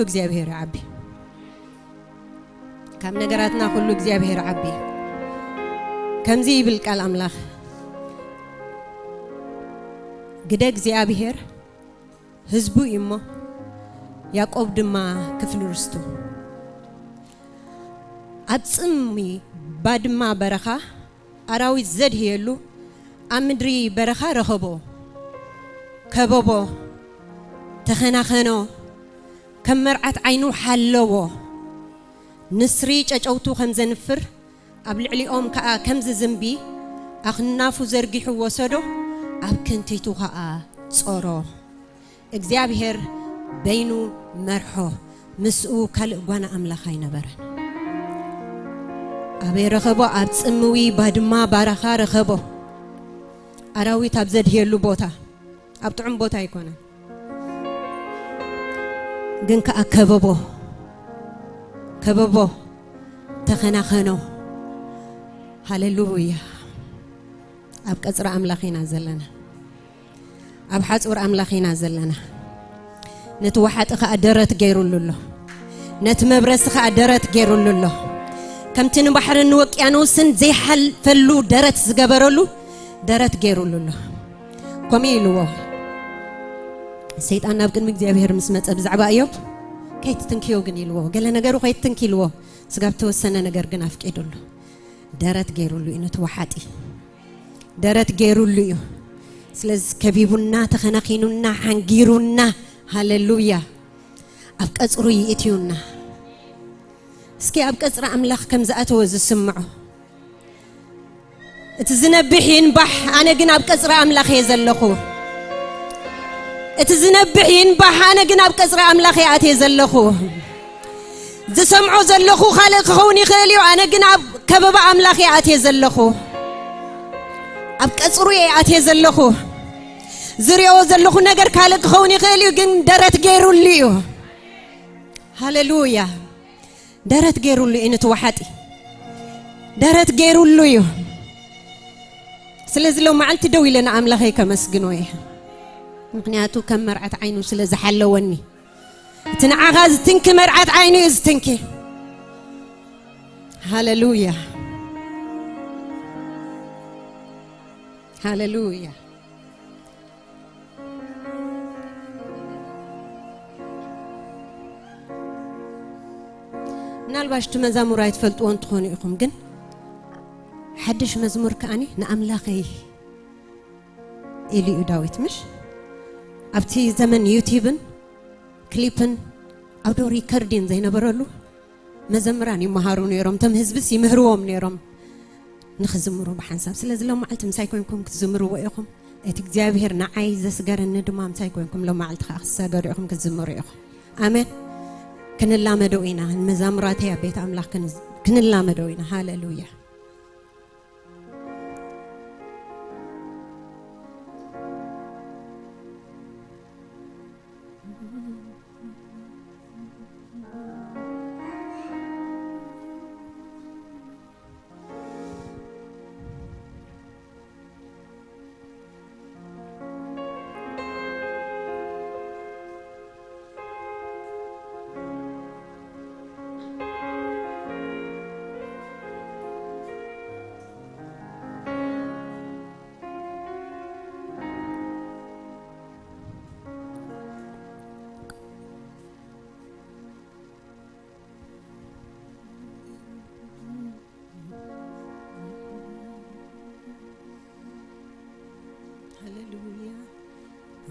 እግዚኣብሔር ይዓቢ። ካብ ነገራትና ኩሉ እግዚኣብሔር ይዓቢ። ከምዚ ይብል ቃል ኣምላኽ፣ ግደ እግዚኣብሔር ህዝቡ እዩ እሞ፣ ያዕቆብ ድማ ክፍሊ ርስቱ። ኣብ ጽምዊ ባድማ በረኻ ኣራዊት ዘድህየሉ፣ ኣብ ምድሪ በረኻ ረኸቦ፣ ከበቦ፣ ተኸናኸኖ፣ ከም መርዓት ዓይኑ ሓለዎ። ንስሪ ጨጨውቱ ከም ዘንፍር፣ ኣብ ልዕሊኦም ከኣ ከም ዝዝንቢ፣ ኣኽናፉ ዘርጊሑ ወሰዶ፣ ኣብ ክንቲቱ ከኣ ጾሮ። እግዚኣብሔር በይኑ መርሖ፣ ምስኡ ካልእ ጓና ኣምላኽ ኣይነበረን። ኣበይ ረኸቦ? ኣብ ጽምዊ ባድማ ባረኻ ረኸቦ። ኣራዊት ኣብ ዘድህየሉ ቦታ፣ ኣብ ጥዑም ቦታ ኣይኮነን። ግን ከኣ ከበቦ፣ ከበቦ፣ ተኸናኸኖ። ሃሌሉያ። ኣብ ቀጽሪ ኣምላኽ ኢና ዘለና። ኣብ ሓጹር ኣምላኽ ኢና ዘለና። ነቲ ወሓጢ ኸኣ ደረት ገይሩሉ ኣሎ። ነቲ መብረሲ ኸኣ ደረት ገይሩሉ ኣሎ። ከምቲ ንባሕርን ንውቅያኖስን ዘይሓልፈሉ ደረት ዝገበረሉ ደረት ገይሩሉ ኣሎ። ከምኡ ኢልዎ። ሰይጣን ናብ ቅድሚ እግዚኣብሔር ምስ መጸ ብዛዕባ እዮብ፣ "ከይትትንክዮ ግን" ኢልዎ። ገለ ነገሩ ከይትትንኪ ኢልዎ። ስጋብ ተወሰነ ነገር ግን ኣፍቂዱሉ። ደረት ገይሩሉ እዩ ነቲ ወሓጢ። ደረት ገይሩሉ እዩ። ስለዚ ከቢቡና፣ ተኸናኺኑና፣ ሓንጊሩና፣ ሃሌሉያ፣ ኣብ ቀጽሩ ይእትዩና። እስኪ ኣብ ቀጽሪ ኣምላኽ ከም ዝኣተወ ዝስምዖ። እቲ ዝነብሕ ይንባሕ፣ ኣነ ግን ኣብ ቀጽሪ ኣምላኽ እየ ዘለኹ። እቲ ዝነብሕ ይንባሕ፣ ኣነ ግን ኣብ ቀጽሪ ኣምላኽ እየ ኣትየ ዘለኹ። ዝሰምዖ ዘለኹ ካልእ ክኸውን ይኽእል እዩ፣ ኣነ ግን ኣብ ከበባ ኣምላኽ እየ ኣትየ ዘለኹ። ኣብ ቀጽሩ እየ ኣትየ ዘለኹ። ዝሪኦ ዘለኹ ነገር ካልእ ክኸውን ይኽእል እዩ፣ ግን ደረት ገይሩሉ እዩ። ሃሌሉያ። ደረት ገይሩሉ እዩ ነቲ ወሓጢ። ደረት ገይሩሉ እዩ። ስለዚ ሎም መዓልቲ ደው ኢለ ንኣምላኸይ ከመስግኖ እየ። ምኽንያቱ ከም መርዓት ዓይኑ ስለ ዝሓለወኒ። እቲ ንዓኻ ዝትንኪ መርዓት ዓይኑ እዩ ዝትንኪ። ሃሌሉያ። ሃሌሉያ። ምናልባሽ እቲ መዛሙር ኣይትፈልጥዎ እንትኾኑ ኢኹም፣ ግን ሓድሽ መዝሙር ከኣኒ ንኣምላኸይ ኢሉ እዩ ዳዊት፣ ምሽ? ኣብቲ ዘመን ዩቲብን ክሊፕን ኣውዶ ሪከርዲን ዘይነበረሉ መዘምራን ይመሃሩ ነይሮም፣ እቶም ህዝብስ ይምህርዎም ነይሮም ንኽዝምሩ ብሓንሳብ። ስለዚ ሎም መዓልቲ ምሳይ ኮንኩም ክትዝምርዎ ኢኹም። እቲ እግዚኣብሔር ንዓይ ዘስገረኒ ድማ ምሳይ ኮንኩም ሎም መዓልቲ ከኣ ክትሰገሩ ኢኹም፣ ክትዝምሩ ኢኹም። ኣሜን። ክንላመዶ ኢና፣ ንመዛሙራተይ ኣብ ቤት ኣምላኽ ክን-፣ ክንላመዶ ኢና። ሃሌሉያ። ሃሌሉያ፣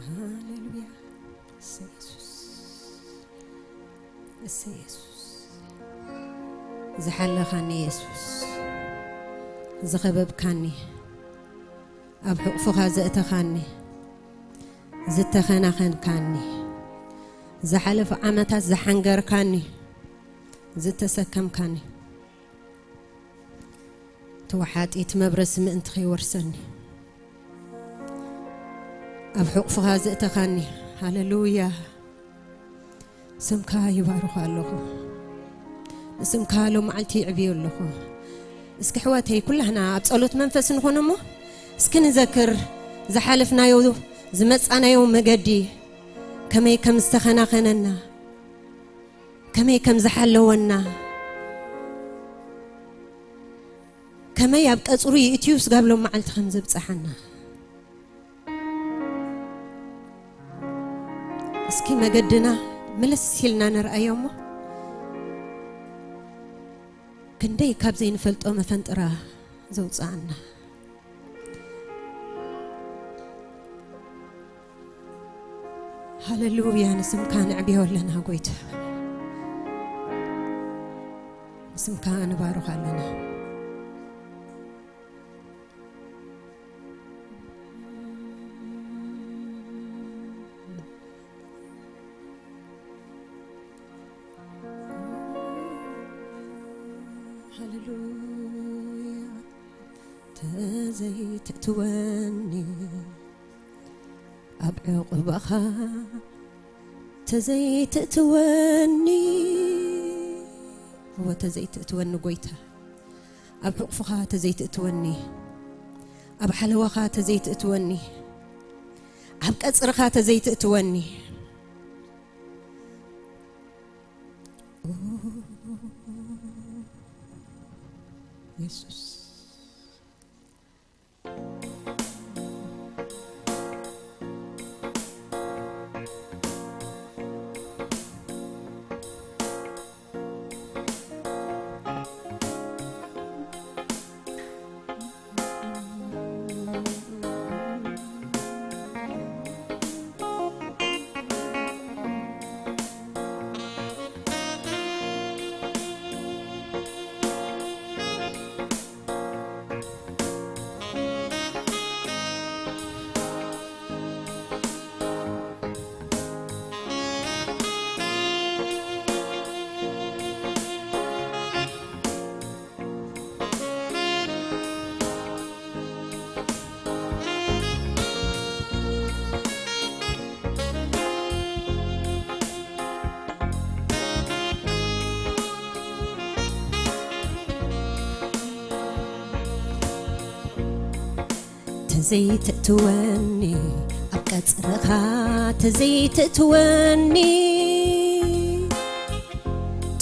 ሃሌሉያ። እሰይ የሱስ፣ እሰይ የሱስ። ዝሓለኻኒ የሱስ፣ ዝኸበብካኒ፣ ኣብ ሕቑፍኻ ዘእተኻኒ፣ ዝተኸናኸንካኒ፣ ዝሓለፈ ዓመታት ዝሓንገርካኒ፣ ዝተሰከምካኒ፣ እቲ ወሓጢ እቲ መብረሲ ምእንቲ ከይወርሰኒ፣ ኣብ ሕቑፍኻ ዘእተኻኒ። ሃሌሉያ። ስምካ ይባርኾ ኣለኹ። ንስምካ ሎም መዓልቲ ይዕብዮ ኣለኹ። እስኪ ኣሕዋተይ ኩላህና ኣብ ጸሎት መንፈስ ንኾን እሞ፣ እስኪ ንዘክር ዝሓለፍናዮ፣ ዝመጻናዮ መገዲ ከመይ ከም ዝተኸናኸነና። ከመይ ከም ዝሓለወና፣ ከመይ ኣብ ቀጽሩ ይእትዩ ስጋብ ሎም መዓልቲ ከም ዘብጽሓና። እስኪ መገድና ምልስ ኢልና ንርኣዮ እሞ፣ ክንደይ ካብ ዘይንፈልጦ መፈንጥራ ዘውጽኣና። ሃሌሉያ፣ ንስምካ ነዕብዮ ኣለና ጎይታ፣ ንስምካ ንባርኽ ኣለና። ሃሌሉያ፣ ተዘይትእትወኒ ኣብ ዕቑባኻ፣ ተዘይትእትወኒ፣ እወ፣ ተዘይትእትወኒ ጎይታ፣ ኣብ ሕቑፍኻ ተዘይትእትወኒ፣ ኣብ ሓለዋኻ ተዘይትእትወኒ፣ ኣብ ቀጽርኻ ተዘይትእትወኒ። ኦ፣ የሱስ። ተዘይትእትወኒ ኣብ ቀጽርኻ፣ ተዘይትእትወኒ፣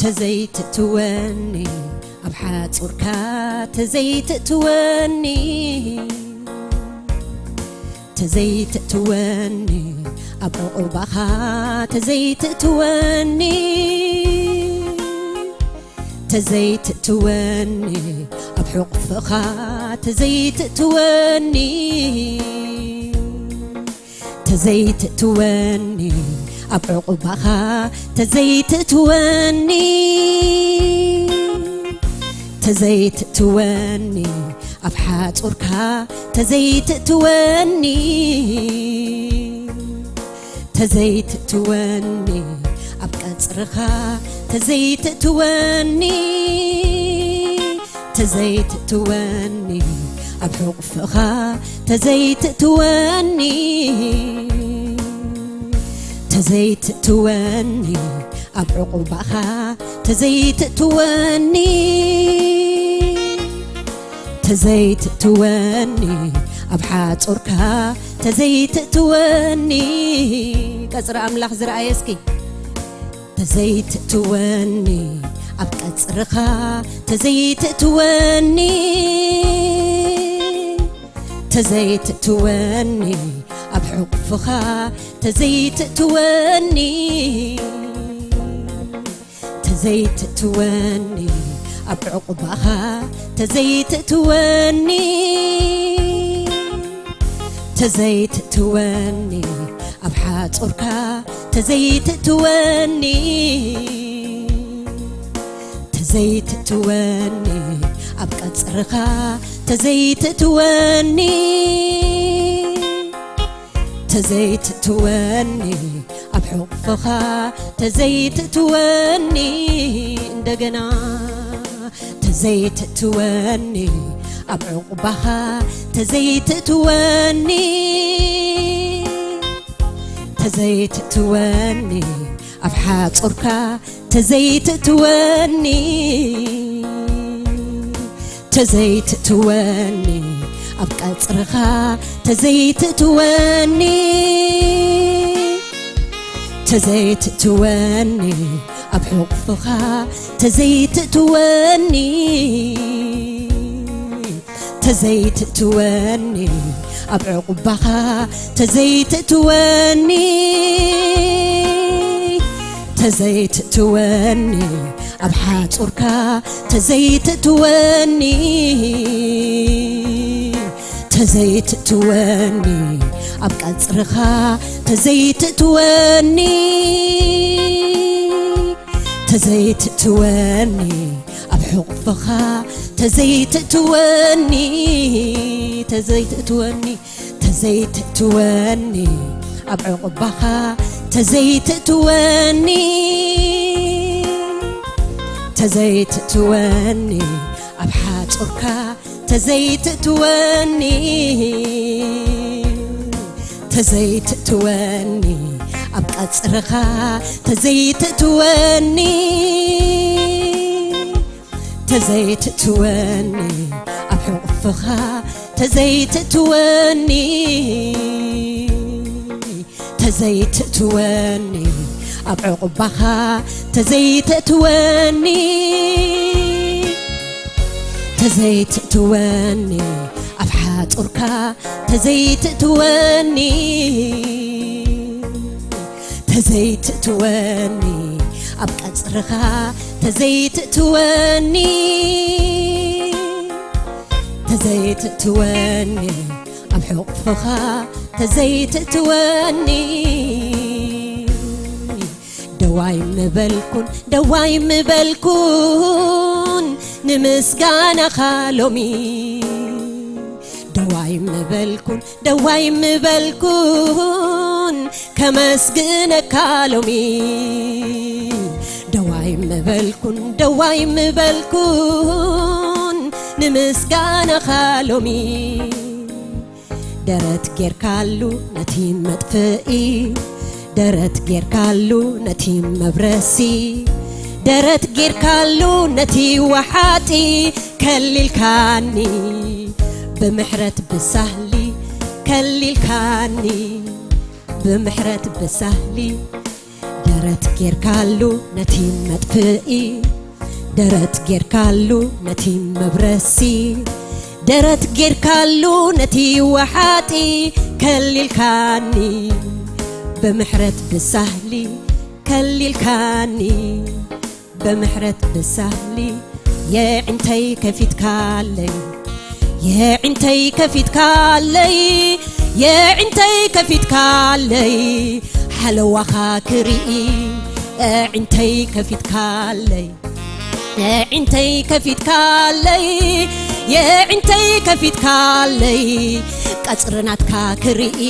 ተዘይትእትወኒ ኣብ ሓጹርካ፣ ተዘይትእትወኒ፣ ተዘይትእትወኒ ኣብ ዕቑባኻ፣ ተዘይትእትወኒ፣ ተዘይትእትወኒ ኣብ ሕቑፍኻ፣ ተዘይትእትወኒ፣ ተዘይትእትወኒ ኣብ ዕቑባኻ፣ ተዘይትእትወኒ፣ ተዘይትእትወኒ ኣብ ሓጹርካ፣ ተዘይትእትወኒ፣ ተዘይትእትወኒ ኣብ ቀጽርኻ፣ ተዘይትእትወኒ፣ ተዘይትእትወኒ ኣብ ሕቑፍኻ፣ ተዘይትእትወኒ፣ ተዘይትእትወኒ ኣብ ዕቑባኻ፣ ተዘይትእትወኒ፣ ተዘይትእትወኒ ኣብ ሓጹርካ፣ ተዘይትእትወኒ። ቀጽሪ ኣምላኽ ዝረኣየ እስኪ። ተዘይትእትወኒ ኣብ ቀጽርኻ፣ ተዘይትእትወኒ፣ ተዘይትእትወኒ ኣብ ሕቑፍኻ፣ ተዘይትእትወኒ፣ ተዘይትእትወኒ ኣብ ዕቑባኻ፣ ተዘይትእትወኒ፣ ተዘይትእትወኒ ኣብ ሓጹርካ፣ ተዘይትእትወኒ፣ ተዘይትእትወኒ ኣብ ቀጽርኻ፣ ተዘይትእትወኒ፣ ተዘይትእትወኒ ኣብ ሕቑፍኻ፣ ተዘይትእትወኒ እንደገና፣ ተዘይትእትወኒ ኣብ ዕቑባኻ፣ ተዘይትእትወኒ፣ ተዘይትእትወኒ ኣብ ሓጹርካ፣ ተዘይትእትወኒ፣ ተዘይትእትወኒ ኣብ ቀጽርኻ፣ ተዘይትእትወኒ፣ ተዘይትእትወኒ ኣብ ሕቑፍኻ ተዘይትእትወኒ፣ ተዘይትእትወኒ፣ ኣብ ዕቑባኻ ተዘይትእትወኒ፣ ተዘይትእትወኒ፣ ኣብ ሓጹርካ ተዘይትእትወኒ፣ ተዘይትእትወኒ፣ ኣብ ቀጽርኻ ተዘይትእትወኒ፣ ተዘይትእትወኒ፣ ኣብ ሕቑፍኻ ተዘይትእትወኒ፣ ተዘይትእትወኒ፣ ተዘይትእትወኒ፣ ኣብ ዕቑባኻ ተዘይትእትወኒ፣ ተዘይትእትወኒ፣ ኣብ ሓጹርካ ተዘይትእትወኒ፣ ተዘይትእትወኒ፣ ኣብ ቀጽርኻ ተዘይትእትወኒ፣ ተዘይትእትወኒ፣ ኣብ ሕቑፍኻ ተዘይትእትወኒ፣ ተዘይትእትወኒ፣ ኣብ ዕቑባኻ ተዘይትእትወኒ፣ ተዘይትእትወኒ፣ ኣብ ሓጹርካ ተዘይትእትወኒ፣ ተዘይትእትወኒ፣ ኣብ ቀጽርኻ ተዘይትእትወኒ፣ ተዘይትእትወኒ፣ ኣብ ሕቑፍኻ ተዘይትእትወኒ፣ ደዋይ ምበልኩን፣ ደዋይ ምበልኩን፣ ንምስጋናኻ ሎሚ። ደዋይ ምበልኩን፣ ደዋይ ምበልኩን፣ ከመስግነካ ሎሚ። ደዋይ ምበልኩን፣ ደዋይ ምበልኩን፣ ንምስጋናኻ ሎሚ። ደረት ጌርካሉ ነቲ መጥፍኢ፣ ደረት ጌርካሉ ነቲ መብረሲ፣ ደረት ጌርካሉ ነቲ ወሓጢ፣ ከሊልካኒ ብምሕረት ብሳህሊ፣ ከሊልካኒ ብምሕረት ብሳህሊ፣ ደረት ጌርካሉ ነቲ መጥፍኢ፣ ደረት ጌርካሉ ነቲ መብረሲ፣ ደረት ጌርካሉ ነቲ ወሓጢ፣ ከሊልካኒ ብምሕረት ብሳህሊ፣ ከሊልካኒ ብምሕረት ብሳህሊ፣ የዒንተይ ከፊትካለይ፣ የዒንተይ ከፊትካለይ፣ የዒንተይ ከፊትካለይ፣ ሓለዋኻ ክርኢ፣ የዒንተይ ከፊትካለይ፣ የዒንተይ ከፊትካለይ፣ የዒንተይ ከፊትካለይ፣ ቀጽሪ ናትካ ክርኢ፣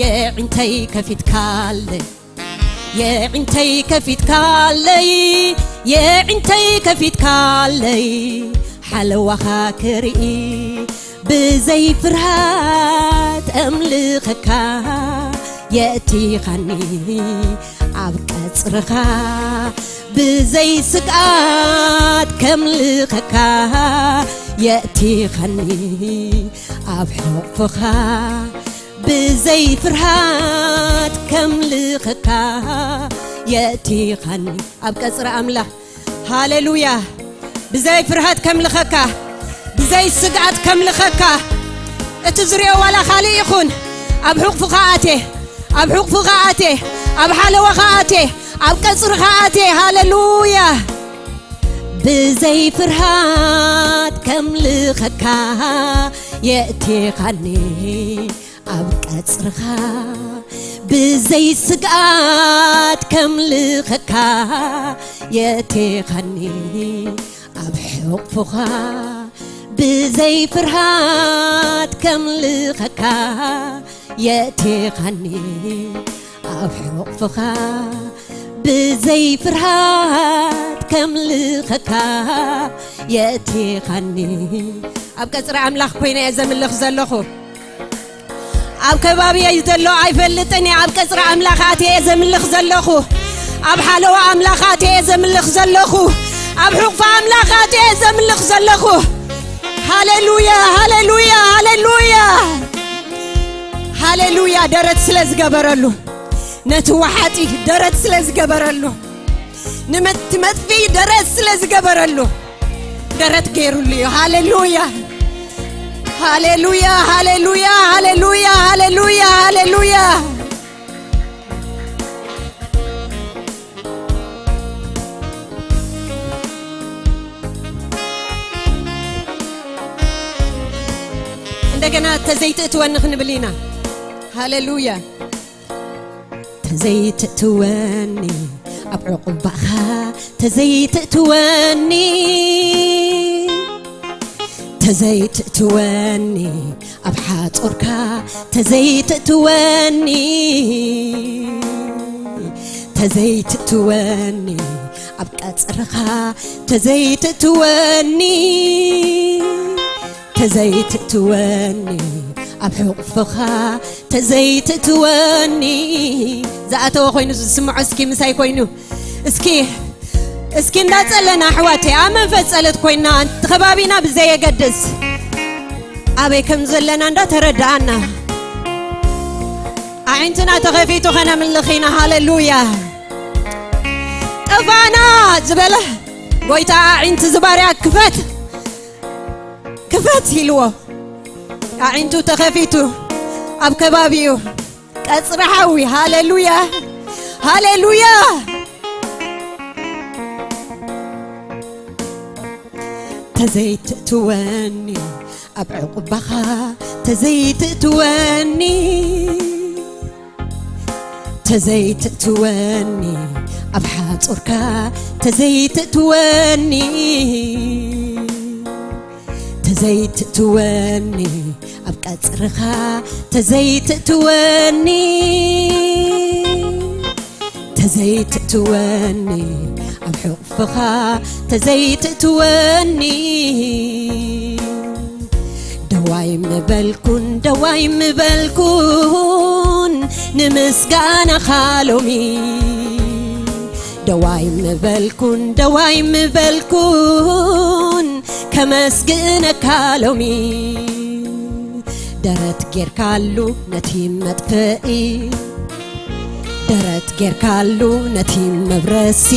የዒንተይ ከፊትካለይ፣ የዒንተይ ከፊትካለይ፣ የዒንተይ ከፊትካለይ፣ ሓለዋኻ ክርኢ፣ ብዘይ ፍርሃት እምልኸካ፣ የእቲኻኒ ኣብ ቀጽርኻ፣ ብዘይ ስግኣት ከምልኸካ፣ የእቲኻኒ ኣብ ሕቑፍኻ፣ ብዘይ ፍርሃት ከምልኸካ፣ የእቲኻኒ ኣብ ቀጽሪ ኣምላኽ። ሃሌሉያ። ብዘይ ፍርሃት ከምልኸካ፣ ብዘይ ስግኣት ከምልኸካ፣ እቲ ዝሪኦ ዋላ ካልእ ይኹን፣ ኣብ ሕቑፍኻ ኣትየ፣ ኣብ ሕቑፍኻ ኣትየ፣ ኣብ ሓለዋኻ ኣትየ፣ ኣብ ቀጽርኻ ኣትየ። ሃሌሉያ። ብዘይ ፍርሃት ከምልኸካ፣ የእቲኻኒ ኣብ ቀጽርኻ፣ ብዘይ ስግኣት ከምልኸካ፣ የእቲኻኒ ኣብ ሕቑፍኻ፣ ብዘይ ፍርሃት ከምልኸካ፣ የእቲኻኒ ኣብ ሕቑፍኻ፣ ብዘይ ፍርሃት ከምልኸካ፣ የእቲኻኒ። ኣብ ቀጽሪ ኣምላኽ ኮይነ እየ ዘምልኽ ዘለኹ። ኣብ ከባቢየይ ዘሎ ኣይፈልጥን እየ። ኣብ ቀጽሪ ኣምላኽ ኣትየ እየ ዘምልኽ ዘለኹ። ኣብ ሓለዋ ኣምላኽ ኣትየ እየ ዘምልኽ ዘለኹ። ኣብ ሕቑፊ ኣምላኽ ኣትየ እየ ዘምልኽ ዘለኹ። ሃሌሉያ፣ ሃሌሉያ፣ ሃሌሉያ፣ ሃሌሉያ። ደረት ስለ ዝገበረሉ፣ ነቲ ወሓጢ ደረት ስለ ዝገበረሉ፣ ንመትመጥፊ ደረት ስለ ዝገበረሉ ደረት ገይሩሉ እዩ። ሃሌሉያ፣ ሃሌሉያ፣ ሃሌሉያ፣ ሃሌሉያ፣ ሃሌሉያ፣ ሃሌሉያ። እንደገና ተዘይትእትወኒ ክንብል ኢና። ሃሌሉያ። ተዘይትእትወኒ ኣብ ዕቑባኻ፣ ተዘይትእትወኒ፣ ተዘይትእትወኒ ኣብ ሓጾርካ፣ ተዘይትእትወኒ፣ ተዘይትእትወኒ ኣብ ቀጽርኻ፣ ተዘይትእትወኒ፣ ተዘይትእትወኒ ኣብ ሕቑፍኻ፣ ተዘይትእትወኒ። ዝኣተወ ኮይኑ ዝስምዖ እስኪ ምሳይ ኮይኑ እስኪ እስኪ እንዳጸለና ኣሕዋተይ ኣብ መንፈስ ጸሎት ኮይና እቲ ከባቢና ብዘየገድስ ኣበይ ከም ዘለና እንዳተረዳኣና ኣዒንትና ተኸፊቱ ከነምልኽ ኢና። ሃሌሉያ። ጠፋና ዝበለ ጎይታ ኣዒንቲ ዝባርያ ክፈት ክፈት ኢልዎ ኣዒንቱ ተኸፊቱ ኣብ ከባቢኡ ቀጽሪ ሓዊ። ሃሌሉያ፣ ሃሌሉያ። ተዘይትእትወኒ ኣብ ዕቑባኻ፣ ተዘይትእትወኒ፣ ተዘይትእትወኒ ኣብ ሓጹርካ፣ ተዘይትእትወኒ፣ ተዘይትእትወኒ ኣብ ቀጽርኻ፣ ተዘይትእትወኒ፣ ተዘይትእትወኒ ኣብ ሕቑፍኻ፣ ተዘይትእትወኒ። ደዋይ ምበልኩን፣ ደዋይ ምበልኩን ንምስጋናኻ ሎሚ። ደዋይ ምበልኩን፣ ደዋይ ምበልኩን ከመስግነካ ሎሚ። ደረት ጌርካሉ ነቲ መጥፍኢ፣ ደረት ጌርካሉ ነቲ መብረሲ፣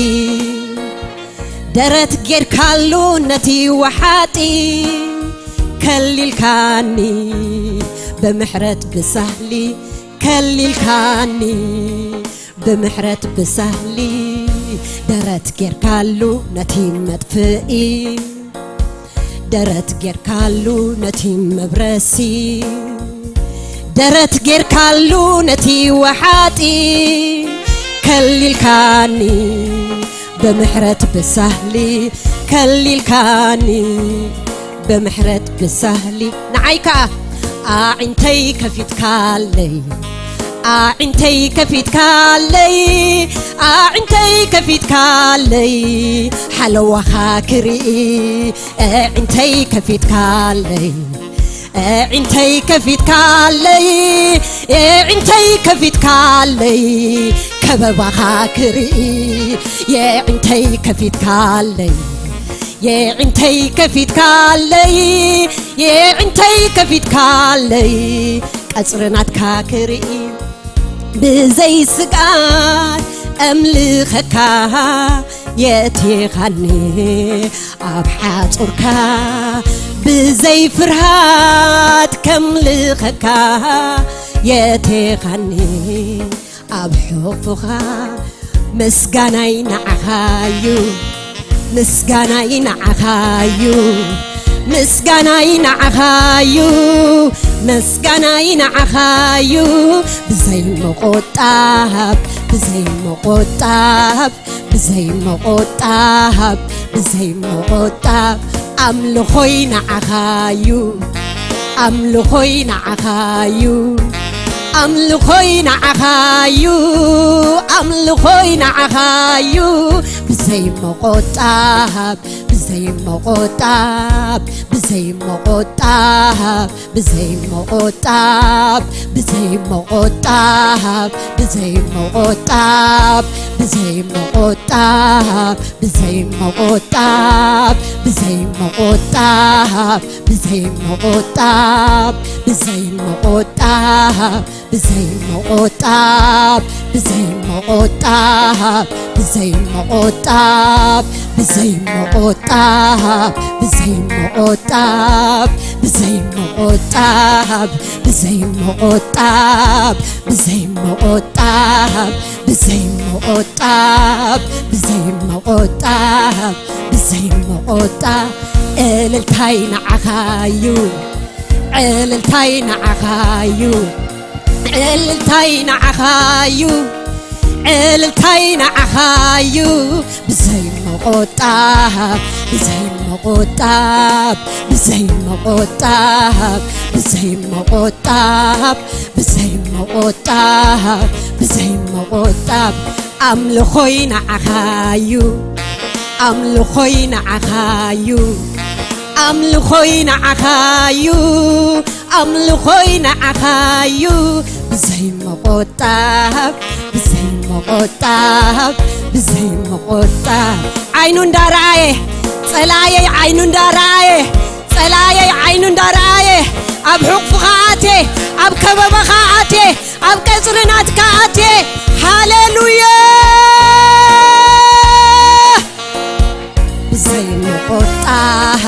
ደረት ጌርካሉ ነቲ ወሓጢ። ከሊልካኒ ብምሕረት ብሳህሊ፣ ከሊልካኒ ብምሕረት ብሳህሊ። ደረት ጌርካሉ ነቲ መጥፍኢ፣ ደረት ጌርካሉ ነቲ መብረሲ፣ ደረት ጌርካሉ ነቲ ወሓጢ። ከሊልካኒ ብምሕረት ብሳህሊ፣ ከሊልካኒ ብምሕረት ብሳህሊ። ንዓይ ከኣ ኣዒንተይ ከፊትካለይ፣ ኣዒንተይ ከፊትካለይ፣ ኣዒንተይ ከፊትካለይ ሓለዋኻ ክርኢ። ኣዒንተይ ከፊትካለይ፣ ኣዒንተይ ከፊትካለይ፣ ኣዒንተይ ከፊትካለይ ከበባኻ ክርኢ። ኣዒንተይ ከፊትካለይ፣ ኣዒንተይ ከፊትካለይ፣ ኣዒንተይ ከፊትካለይ ቀጽሪ ናትካ ክርኢ። ብዘይ ስግኣት ኣምልኸካ የእቲኻኒ ኣብ ሓጹርካ፣ ብዘይ ፍርሃት ከምልኸካ የእቲኻኒ ኣብ ሕቑፍኻ። ምስጋናይ ንዓኻ እዩ፣ ምስጋናይ ንዓኻ እዩ፣ ምስጋናይ ንዓኻ እዩ፣ ምስጋናይ ንዓኻ እዩ። ብዘይ ምቑጣብ፣ ብዘይ ምቑጣብ፣ ብዘይ ምቑጣብ፣ ብዘይ ምቑጣብ ኣምልኾይ ንዓኻ እዩ፣ ኣምልኾይ ንዓኻ እዩ፣ ኣምልኾይ ንዓኻ እዩ፣ ኣምልኾይ ንዓኻ እዩ። ብዘይ ምቑጣብ፣ ብዘይ ምቑጣብ፣ ብዘይ ምቑጣብ፣ ብዘይ ምቑጣብ፣ ብዘይ ምቑጣብ፣ ብዘይ ምቑጣብ፣ ብዘይ ምቑጣብ፣ ብዘይ ምቑጣብ፣ ብዘይ ምቑጣብ፣ ብዘይ ምቑጣብ፣ ብዘይ ምቑጣብ፣ ብዘይ ምቑጣብ፣ ብዘይ ምቑጣብ፣ ብዘይ ምቑጣብ፣ ብዘይ ምቑጣብ፣ ብዘይ ምቑጣብ፣ ብዘይ ምቑጣብ፣ ብዘይ ምቑጣብ፣ ብዘይ ምቑጣብ፣ ብዘይ ምቑጣብ፣ ብዘይ ምቑጣብ፣ ብዘይ ምቑጣብ፣ እልልታይ ንዓኻ እዩ፣ እልልታይ ንዓኻ እዩ፣ እልልታይ ንዓኻ እዩ፣ እልልታይ ንዓኻ እዩ። ብዘይ ምቑጣብ፣ ብዘይ ምቑጣብ፣ ብዘይ ምቑጣብ፣ ብዘይ ምቑጣብ፣ ብዘይ ምቑጣብ፣ ብዘይ ምቑጣብ፣ ኣምልኾይ ንዓኻ እዩ፣ ኣምልኾይ ንዓኻ እዩ፣ ኣምልኾይ ንዓኻ እዩ፣ ኣምልኾይ ንዓኻ እዩ። ብዘይ ምቑጣብ፣ ብዘይ ምቑጣብ፣ ብዘይ ምቑጣብ፣ ዓይኑ እንዳረኣየ፣ ጸላእየይ ዓይኑ እንዳረኣየ፣ ጸላእየይ ዓይኑ እንዳረኣየ፣ ኣብ ሕቑፍኻ ኣትየ፣ ኣብ ከበባኻ ኣትየ፣ ኣብ ቀጽሪ ናትካ ኣትየ። ሃሌሉያ! ብዘይ ምቑጣብ፣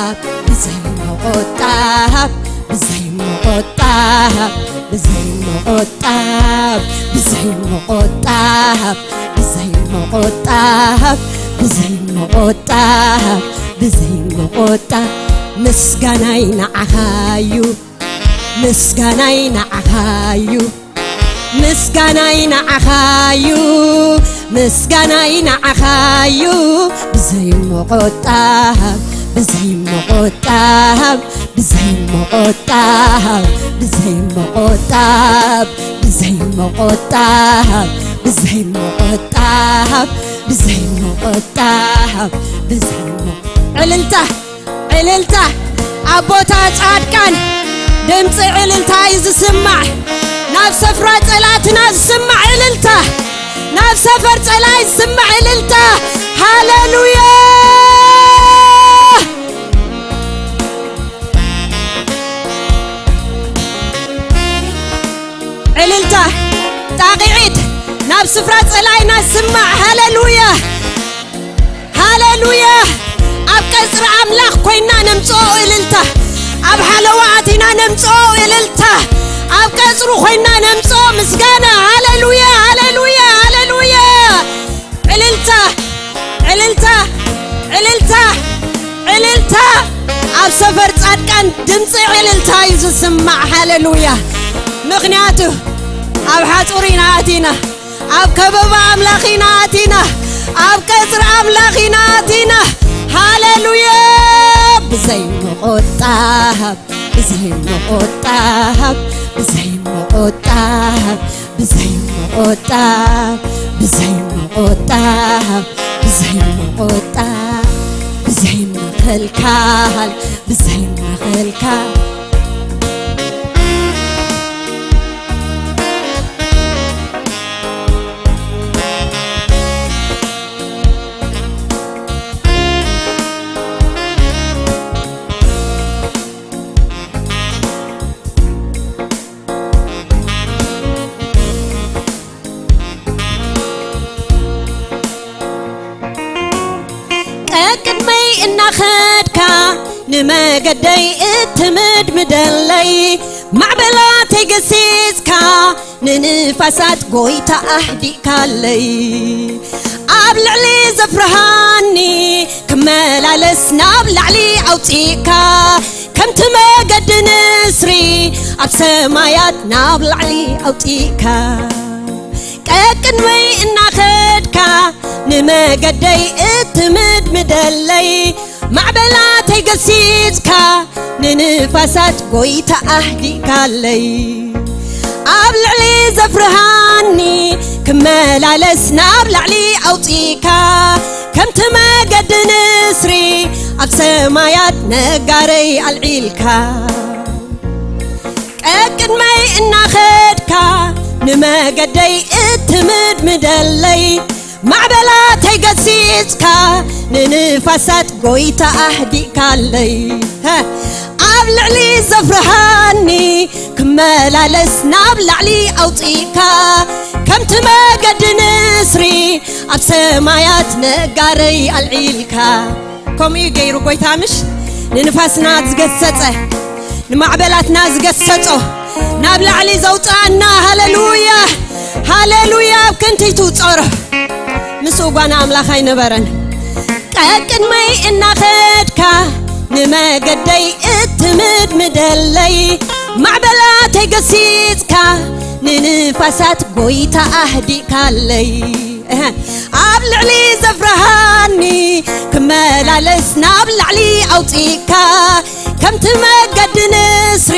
ብዘይ ምቑጣብ፣ ብዘይ ምቑጣብ፣ ብዘይ ምቑጣብ፣ ብዘይ ምቑጣብ፣ ብዘይ ምቑጣብ፣ ብዘይ ምቑጣብ፣ ብዘይ ምቑጣብ፣ ምስጋናይ ንዓኻ እዩ፣ ምስጋናይ ንዓኻ እዩ፣ ምስጋናይ ንዓኻ እዩ፣ ምስጋናይ ንዓኻ እዩ። ብዘይ ምቑጣብ፣ ብዘይ ምቑጣብ፣ ብዘይ ምቑጣብ፣ ብዘይ ምቑጣብ፣ ብዘይ ምቑጣብ፣ ብዘይ ምቑጣብ፣ ብዘይ ምቑጣብ፣ ብዘይ ምቑ-፣ ዕልልታ፣ ዕልልታ ኣብ ቦታ ጻድቃን ድምፂ ዕልልታ እዩ ዝስማዕ። ናብ ሰፍራ ጸላእትና ዝስማዕ ዕልልታ፣ ናብ ሰፈር ጸላኢ ዝስማዕ ዕልልታ። ሃሌሉያ! ዕልልታ ጣቕዒት ናብ ስፍራ ጸላኢና ዝስማዕ። ሃሌሉያ! ሃሌሉያ! ኣብ ቀጽሪ ኣምላኽ ኮይና ነምጽኦ እልልታ፣ ኣብ ሓለዋ ኣቲና ነምጽኦ እልልታ፣ ኣብ ቀጽሩ ኮይና ነምጽኦ ምስጋና። ሃሌሉያ! ሃሌሉያ! ሃሌሉያ! እልልታ፣ እልልታ፣ እልልታ፣ እልልታ! ኣብ ሰፈር ጻድቃን ድምጺ እልልታ እዩ ዝስማዕ። ሃሌሉያ! ምኽንያቱ ኣብ ሓጹር ኢና ኣቲና። ኣብ ከበባ ኣምላኽ ኢና ኣቲና፣ ኣብ ቀጽሪ ኣምላኽ ኢና ኣቲና። ሃሌሉያ! ብዘይ ምቑጣብ፣ ብዘይ ምቑጣብ፣ ብዘይ ምቑጣብ፣ ብዘይ ምቑጣብ፣ ብዘይ ምቑጣብ፣ ብዘይ ምቑጣብ፣ ብዘይ ምኽልካል፣ ብዘይ ምኽልካል። ቀቅድመይ እናኸድካ ንመገደይ እትምድምደለይ፣ ማዕበላተይ ገሲጽካ ንንፋሳት ጎይታ ኣህዲእካለይ። ኣብ ልዕሊ ዘፍርሃኒ ክመላለስ ናብ ላዕሊ ኣውጺእካ፣ ከምቲ መገዲ ንስሪ ኣብ ሰማያት ናብ ላዕሊ ኣውጺእካ። ቀቅድመይ እናኸድካ ንመገደይ እትምድምደለይ፣ ማዕበላተይ ገሲጽካ ንንፋሳት ጎይታ ኣህዲእካለይ። ኣብ ልዕሊ ዘፍርሃኒ ክመላለስ ናብ ላዕሊ ኣውጺእካ፣ ከምቲ መገዲ ንስሪ ኣብ ሰማያት ነጋረይ ኣልዒልካ። ቀቅድመይ እናኸድካ ንመገደይ እትምድምደለይ፣ ማዕበላተይ ገሲጽካ ንንፋሳት ጎይታ ኣህዲእካለይ። ኣብ ልዕሊ ዘፍርሃኒ ክመላለስ ናብ ላዕሊ ኣውጺእካ፣ ከምቲ መገዲ ንስሪ ኣብ ሰማያት ነጋረይ ኣልዒልካ። ከምኡ እዩ ገይሩ ጎይታ፣ ምሽ? ንንፋስና ዝገሰጸ፣ ንማዕበላትና ዝገሰጾ፣ ናብ ላዕሊ ዘውጽኣና። ሃሌሉያ፣ ሃሌሉያ። ኣብ ክንቲቱ ጸሮ ምስኡ ጓና ኣምላኽ ኣይነበረን። ቀቅድመይ እናኸድካ ንመገደይ እትምድምደለይ፣ ማዕበላተይ ገሲጽካ ንንፋሳት ጎይታ ኣህዲእካለይ። እህ፣ ኣብ ልዕሊ ዘፍርሃኒ ክመላለስ ናብ ላዕሊ ኣውጺእካ፣ ከምቲ መገዲ ንስሪ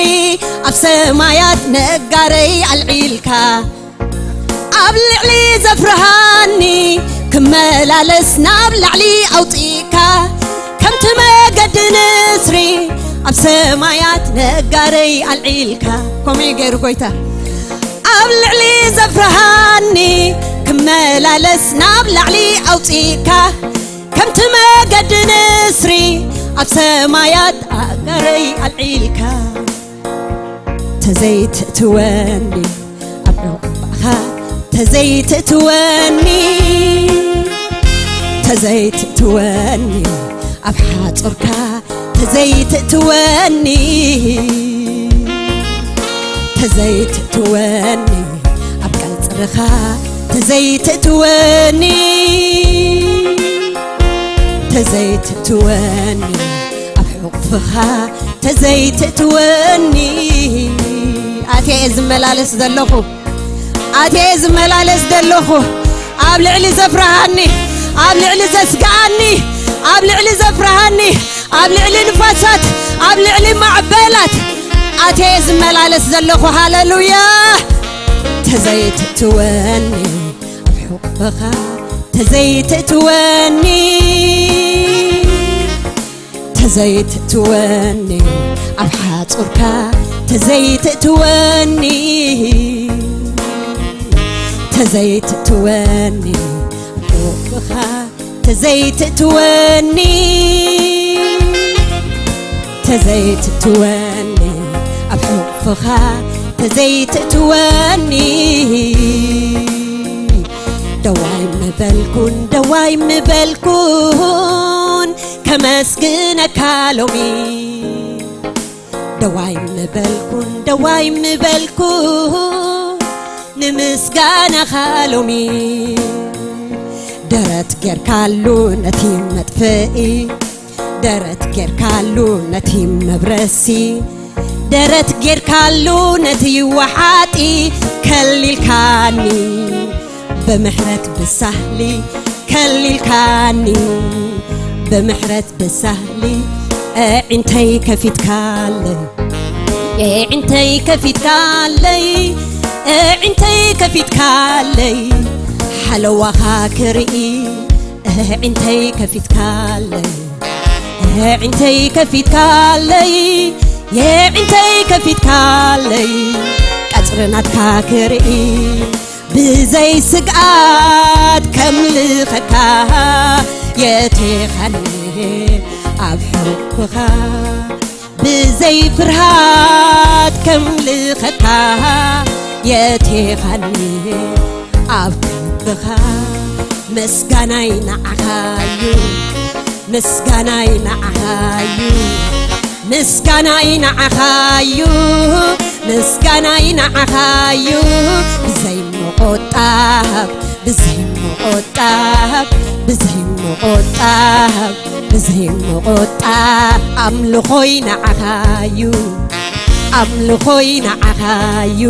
ኣብ ሰማያት ነጋረይ ኣልዒልካ። ኣብ ልዕሊ ዘፍርሃኒ ክመላለስ ናብ ላዕሊ ኣውጺእካ፣ ከምቲ መገዲ ንስሪ ኣብ ሰማያት ነጋረይ ኣልዒልካ። ከምኡ እዩ ገይሩ ጎይታ። ኣብ ልዕሊ ዘፍርሃኒ ክመላለስ ናብ ላዕሊ ኣውጺእካ፣ ከምቲ መገዲ ንስሪ ኣብ ሰማያት ኣጋረይ ኣልዒልካ። ተዘይትእትወኒ ኣብ ዑቕባኻ፣ ተዘይትእትወኒ፣ ተዘይትእትወኒ ኣብ ሓጹርካ፣ ተዘይትእትወኒ፣ ተዘይትእትወኒ ኣብ ቀጽርኻ፣ ተዘይትእትወኒ፣ ተዘይትእትወኒ ኣብ ሕቑፍኻ፣ ተዘይትእትወኒ። ኣትየ እየ ዝመላለስ ዘለኹ፣ ኣትየ እየ ዝመላለስ ዘለኹ። ኣብ ልዕሊ ዘፍርሃኒ፣ ኣብ ልዕሊ ዘስግኣኒ፣ ኣብ ልዕሊ ዘፍርሃኒ፣ ኣብ ልዕሊ ንፋሳት፣ ኣብ ልዕሊ ማዕበላት ኣትየ እየ ዝመላለስ ዘለኹ። ሃሌሉያ። ተዘይትእትወኒ ኣብ ሕቑፍኻ፣ ተዘይትእትወኒ፣ ተዘይትእትወኒ ኣብ ሓጹርካ፣ ተዘይትእትወኒ፣ ተዘይትእትወኒ ኣብ ሕቑፍኻ፣ ተዘይትእትወኒ፣ ተዘይትእትወኒ ኣብ ሕቑፍኻ፣ ተዘይትእትወኒ፣ ደዋይ ምበልኩን፣ ደዋይ ምበልኩን ከመስግነካ ሎሚ። ደዋይ ምበልኩን፣ ደዋይ ምበልኩን ንምስጋናኻ ሎሚ። ደረት ጌርካሉ ነቲ መጥፍኢ፣ ደረት ጌርካሉ ነቲ መብረሲ፣ ደረት ጌርካሉ ነቲ ወሓጢ፣ ከሊልካኒ ብምሕረት ብሳህሊ፣ ከሊልካኒ ብምሕረት ብሳህሊ፣ ኣዒንተይ ከፊትካለይ፣ ኣዒንተይ ከፊትካለይ፣ ኣዒንተይ ከፊትካለይ፣ ሓለዋኻ ክርኢ፣ ኣዒንተይ ከፊትካለይ፣ ኣዒንተይ ከፊትካለይ፣ ኣዒንተይ ከፊትካለይ፣ ቀጽሪ ናትካ ክርኢ፣ ብዘይ ስግኣት ከምልኸካ፣ የቴኻኒ ኣብ ሕቑፍኻ፣ ብዘይ ፍርሃት ከምልኸካ፣ የቴኻኒ ኣብ ክንፍኻ። ምስጋናይ ንዓኻዩ፣ ምስጋናይ ንዓኻዩ፣ ምስጋናይ ንዓኻዩ፣ ምስጋናይ ንዓኻዩ፣ ብዘይ ምቑጣብ፣ ብዘይ ምቑጣብ፣ ብዘይ ምቑጣብ፣ ብዘይ ምቑጣብ፣ ኣምልኾይ ንዓኻዩ፣ ኣምልኾይ ንዓኻዩ፣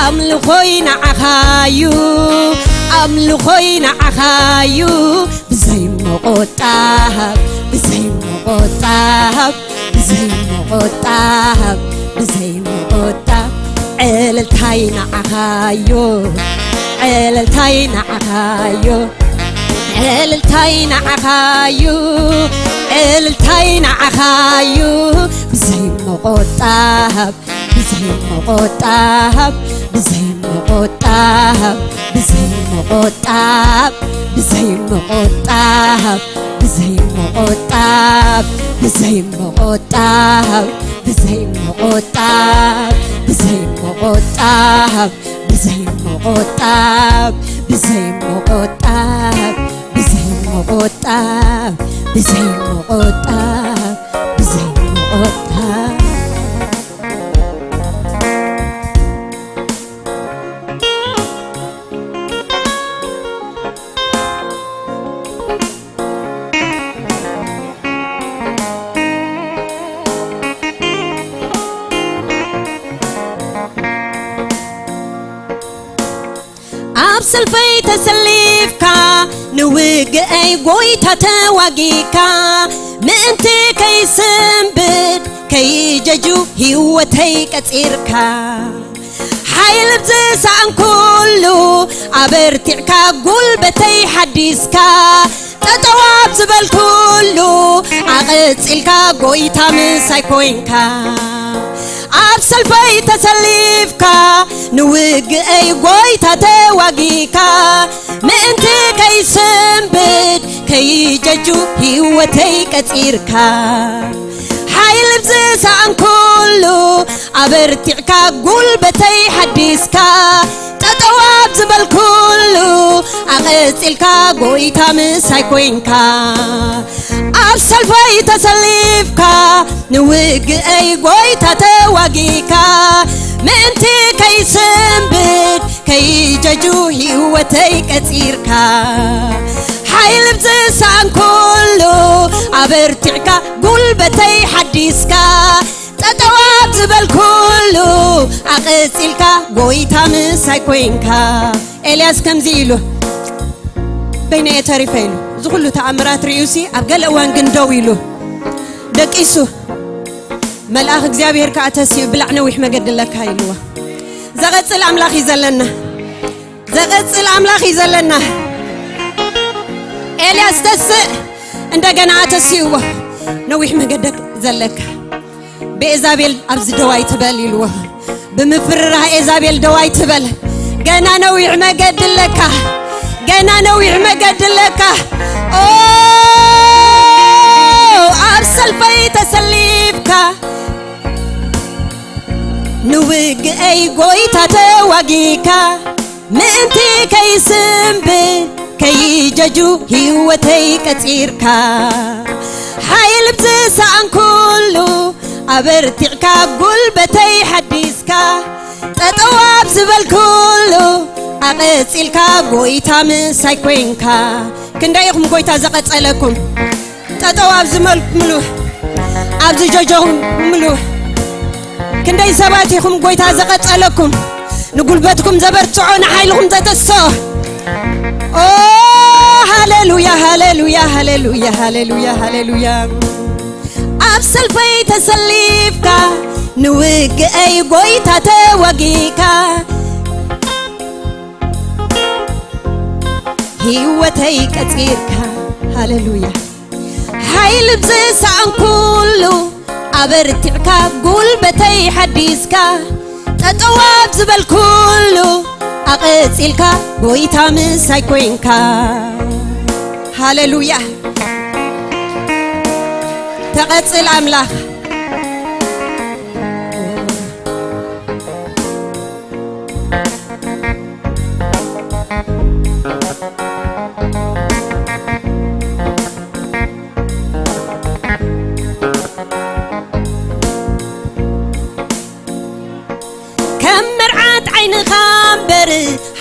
ኣምልኾይ ንዓኻዩ፣ ኣምልኾይ ንዓኻዩ፣ ብዘይ ምቑጣብ፣ ብዘይ ምቑጣብ፣ ብዘይ ምቑጣብ፣ ብዘይ ምቑጣብ፣ ዕልልታይ ንዓኻዩ፣ ዕልልታይ ንዓኻዩ፣ ዕልልታይ ንዓኻዩ፣ ዕልልታይ ንዓኻዩ፣ ብዘይ ምቑጣብ፣ ብዘይ ምቑጣብ፣ ብዘይ ምቑጣብ፣ ብዘይ ምቑጣብ፣ ብዘይ ምቑጣብ፣ ብዘይ ምቑጣብ፣ ብዘይ ምቑጣብ፣ ብዘይ ምቑጣብ፣ ብዘይ ምቑጣብ፣ ዘይምቑጣብ፣ ብዘይምቑጣብ፣ ብዘይምቑጣብ፣ ብዘይምቑጣብ፣ ብዘይምቑጣብ። ኣብ ሰልፈይ ተሰሊፍካ፣ ንውግአይ ጎይታ ተዋጊካ፣ ምእንቲ ከይስንብድ ከይጀጁ ህይወተይ ቀጺርካ። ሓይል ብዝሰኣንኩሉ ኣበርቲዕካ፣ ጉልበተይ ሓዲስካ፣ ጠጠው ኣብ ዝበልኩሉ ኣቐጺልካ፣ ጎይታ ምሳይ ኮይንካ። ኣብ ሰልፈይ ተሰሊፍካ፣ ንውግአይ ጎይታ ተዋጊካ፣ ምእንቲ ከይስንብድ ከይጀጁ ህይወተይ ቀጺርካ። ሓይል ብዝሰኣንኩሉ ኣበርቲዕካ፣ ጉልበተይ ሓዲስካ፣ ጠጠው ኣብ ዝበልኩሉ ኣቐጺልካ፣ ጎይታ ምሳይ ኮይንካ። ኣብ ሰልፈይ ተሰሊፍካ፣ ንውግአይ ጎይታ ተዋጊካ፣ ምእንቲ ከይስንብድ ከይጀጁ ህይወተይ ቀጺርካ። ሓይል ብዝሰኣንኩሉ ኣበርቲዕካ፣ ጉልበተይ ሓዲስካ፣ ጠጠው ኣብ ዝበልኩሉ ኣቐጺልካ፣ ጎይታ ምሳይ ኮይንካ። ኤልያስ ከምዚ ኢሉ፣ በይነየ ተሪፈ ኢሉ፣ እዚ ኩሉ ተኣምራት ርእዩሲ፣ ኣብ ገለ እዋን ግን ደው ኢሉ፣ ደቂሱ። መልኣኽ እግዚኣብሔር ከኣ ተሲኡ፣ "ብላዕ፣ ነዊሕ መገዲ ኣለካ" ኢልዎ። ዘቐጽል ኣምላኽ እዩ ዘለና። ዘቐጽል ኣምላኽ እዩ ዘለና። ኤልያስ ተስእ፣ እንደገና ኣተሲእዎ። "ነዊሕ መገዲ ዘለካ፣ ብኤዛቤል ኣብዚ ደው ኣይትበል" ኢልዎ። ብምፍርራህ ኤዛቤል ደው ኣይትበል። ገና ነዊሕ መገዲ ኣለካ። ገና ነዊሕ መገዲ ኣለካ። ኦ፣ ኣብ ሰልፈይ ተሰሊፍካ፣ ንውግአይ ጎይታ ተዋጊካ፣ ምእንቲ ከይስንብድ ከይጀጁ ህይወተይ ቀጺርካ። ሓይል ብዝሰኣንኩሉ ኣበርቲዕካ፣ ጉልበተይ ሓዲስካ፣ ጠጠው ኣብ ዝበልኩሉ ኣቐጺልካ፣ ጎይታ ምሳይ ኮይንካ። ክንደይ ኢኹም ጎይታ ዘቐጸለኩም? ጠጠው ኣብ ዝመልኩምሉ፣ ኣብ ዝጀጀኹምሉ፣ ክንደይ ሰባት ኢኹም ጎይታ ዘቐጸለኩም፣ ንጉልበትኩም ዘበርትዖ፣ ንሓይልኹም ዘተስኦ። ኦ፣ ሃሌሉያ፣ ሃሌሉያ፣ ሃሌሉያ፣ ሃሌሉያ፣ ሃሌሉያ። ኣብ ሰልፈይ ተሰሊፍካ፣ ንውግአይ ጎይታ ተዋጊካ፣ ህይወተይ ቀጺርካ። ሃሌሉያ። ሓይል ብዝሰኣንኩሉ ኣበርቲዕካ፣ ጉልበተይ ሓዲስካ፣ ጠጠው ኣብ ዝበልኩሉ ኣቐጺልካ፣ ጎይታ ምሳይ ኮይንካ። ሃሌሉያ። ተቐጽል ኣምላኽ። ከም መርዓት ዓይንኻ እምበር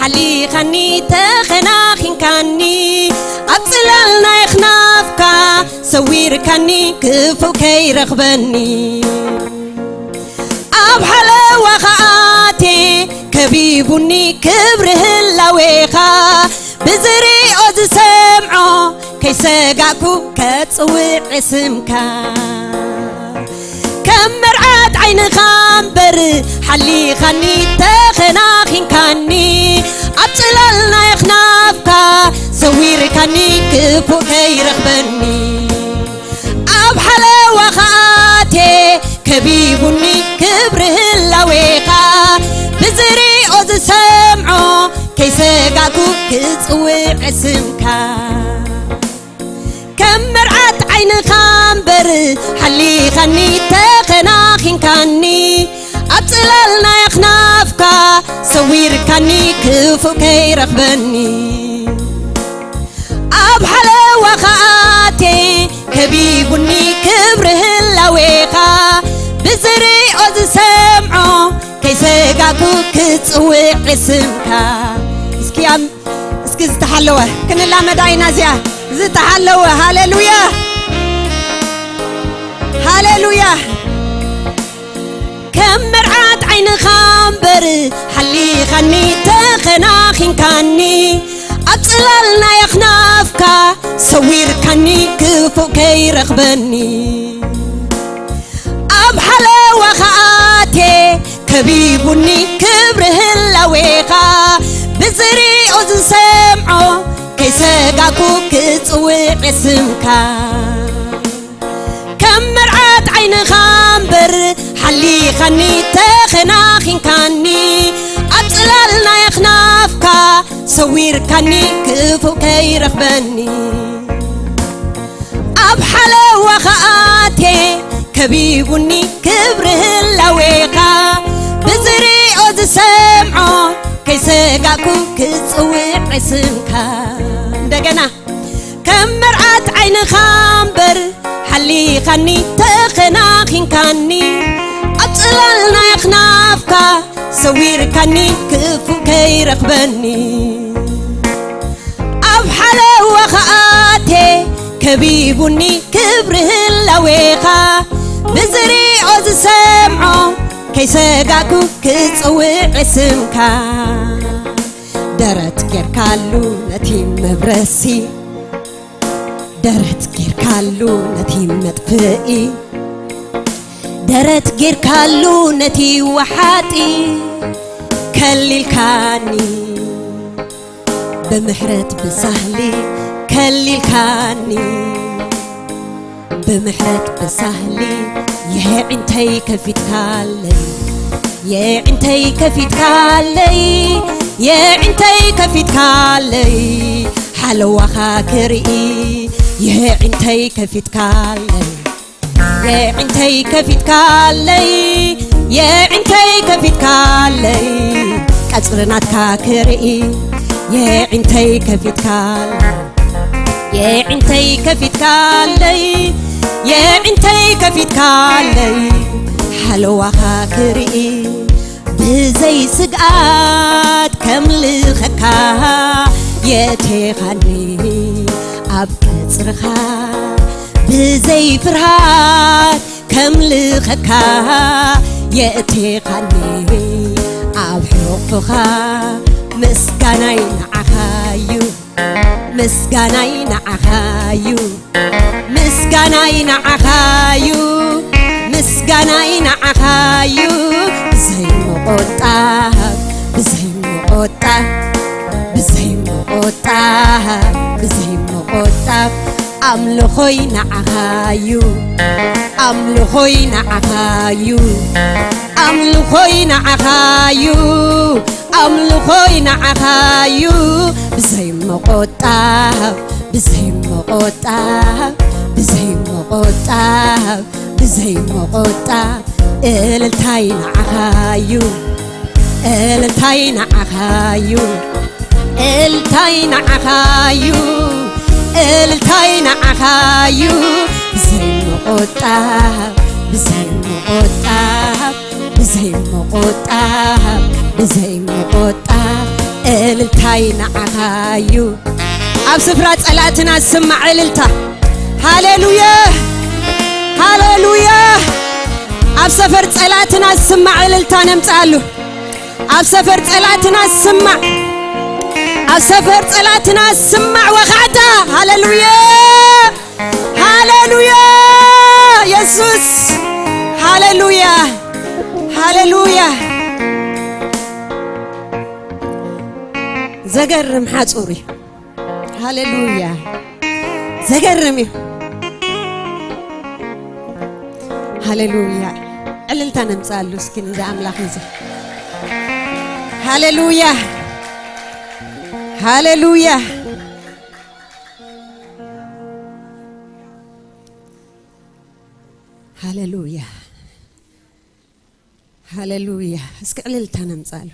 ሓሊኻኒ ተኸናኺንካኒ፣ ኣብ ጽላል ናይ ኣኽናፍካ ሰዊርካኒ ክፉእ ከይረኽበኒ። ኣብ ሓለዋ ከኣቴ ከቢቡኒ ክብሪ ህላዌኻ፣ ብዝሪኦ ዝሰምዖ ከይሰጋእኩ ከጽውዕ ስምካ። ከም መርዓት ዓይንኻ እምበር ሓሊኻኒ ተኸናኺንካኒ፣ ኣብ ጽላል ናይ ኣኽናፍካ ሰዊርካኒ ክፉእ ከይረኽበኒ። ኣብ ሓለዋ ከኣቴ ከቢቡኒ ክብሪ ህላዌኻ፣ ብዝሪኦ ዝሰምዖ ከይሰጋእኩ ክጽውዕ ስምካ። ከም መርዓት ዓይንኻ እምበር ሓሊኻኒ ተኸናኺንካኒ፣ ኣብ ጽላል ናይ ኣኽናፍካ ሰዊርካኒ ክፉእ ከይረኽበኒ፣ ኣብ ሓለዋ ከኣቴ ከቢቡኒ ክብሪ ህላዌኻ፣ ብዝሪኦ ዝሰምዖ ከይሰጋእኩ ክጽውዕ ስምካ። እስኪ ኣም-፣ እስኪ ዝተሓለወ ክንላመዳ ኢና እዚኣ። ዝተሓለወ፣ ሃሌሉያ፣ ሃሌሉያ። ከም መርዓት ዓይንኻ እምበር ሓሊኻኒ ተኸናኺንካኒ፣ ኣብ ጽላል ናይ ኣኽናፍካ ሰዊርካኒ ክፉእ ከይረኽበኒ፣ ኣብ ሓለዋ ከኣቴ ከቢቡኒ ክብሪ ህላዌኻ፣ ብዝሪኦ ዝሰምዖ ከይሰጋእኩ ክጽውዕ ስምካ። ከም መርዓት ዓይንኻ እምበር ሓሊኻኒ ተኸናኺንካኒ፣ ኣብ ጽላል ናይ ኣኽናፍካ ሰዊርካኒ ክፉእ ከይረኽበኒ፣ ኣብ ሓለዋ ከኣቴ ከቢቡኒ ክብሪ ህላዌኻ፣ ብዝሪኦ ዝሰምዖ ከይሰጋእኩ ክጽውዕ ስምካ። እንደገና ከም መርዓት ዓይንኻ እምበር ሓሊኻኒ ተኸናኺንካኒ፣ ኣብ ጽላል ናይ ኣኽናፍካ ሰዊርካኒ ክፉእ ከይረኽበኒ፣ ኣብ ሓለዋ ከኣቴ ከቢቡኒ ክብሪ ህላዌኻ፣ ብዝሪኦ ዝሰምዖ ከይሰጋእኩ ክጽውዕ ስምካ። ደረት ጌርካሉ ነቲ መብረሲ፣ ደረት ጌርካሉ ነቲ መጥፍኢ፣ ደረት ጌርካሉ ነቲ ወሓጢ፣ ከሊልካኒ ብምሕረት ብሳህሊ፣ ከሊልካኒ ብምሕረት ብሳህሊ፣ የዒንተይ ከፊትካለይ፣ የዒንተይ ከፊትካለይ፣ የዒንተይ ከፊትካለይ፣ ሓለዋኻ ክርኢ፣ የዒንተይ ከፊትካለይ፣ የዒንተይ ከፊትካለይ፣ የዒንተይ ከፊትካለይ፣ ቀጽሪ ናትካ ክርኢ፣ የዒንተይ ከፊትካለይ፣ የዒንተይ ከፊትካለይ፣ የዒንተይ ከፊትካለይ፣ ሓለዋኻ ክርኢ፣ ብዘይ ስግኣት ከምልኸካ፣ የእቴኻኒ ኣብ ቀጽርኻ፣ ብዘይ ፍርሃት ከምልኸካ፣ የእቴኻኒ ኣብ ሕቑፍኻ። ምስጋናይ ንዓኻዩ፣ ምስጋናይ ንዓኻዩ፣ ምስጋናይ ንዓኻዩ፣ ምስጋናይ ንዓኻዩ። ብዘይ ምቑጣብ፣ ብዘይ ምቑጣብ፣ ብዘይ ምቑጣብ፣ ብዘይ ምቑጣብ፣ ኣምልኾይ ንዓኻዩ፣ ኣምልኾይ ንዓኻዩ፣ ኣምልኾይ ንዓኻዩ፣ ኣምልኾይ ንዓኻዩ። ብዘይ ምቑጣብ፣ ብዘይ ምቑጣብ፣ ብዘይ ምቑጣብ፣ ብዘይ ምቑጣብ፣ እልልታይ ንዓኻዩ፣ እልልታይ ንዓኻዩ፣ እልልታይ ንዓኻዩ፣ እልልታይ ንዓኻዩ። ብዘይ ምቑጣብ፣ ብዘይ ምቑጣብ፣ ብዘይ ምቑጣብ፣ ብዘይ ምቑጣብ፣ እልልታይ ንዓኻዩ። ኣብ ስፍራ ጸላእትና ዝስማዕ እልልታ። ሃሌሉያ፣ ሃሌሉያ። ኣብ ሰፈር ጸላእትና ዝስማዕ እልልታ ነምጽኣሉ። ኣብ ሰፈር ጸላእትና ዝስማዕ፣ ኣብ ሰፈር ጸላእትና ዝስማዕ ወኻዕታ። ሃሌሉያ፣ ሃሌሉያ፣ የሱስ። ሃሌሉያ፣ ሃሌሉያ። ዘገርም ሓጹር እዩ። ሃሌሉያ። ዘገርም እዩ። ሃሌሉያ። ዕልልታ ነምጽኣሉ እስኪ ነዚ ኣምላኽ እዚ። ሃሌሉያ። ሃሌሉያ። ሃሌሉያ። ሃሌሉያ። እስኪ ዕልልታ ነምጻሉ።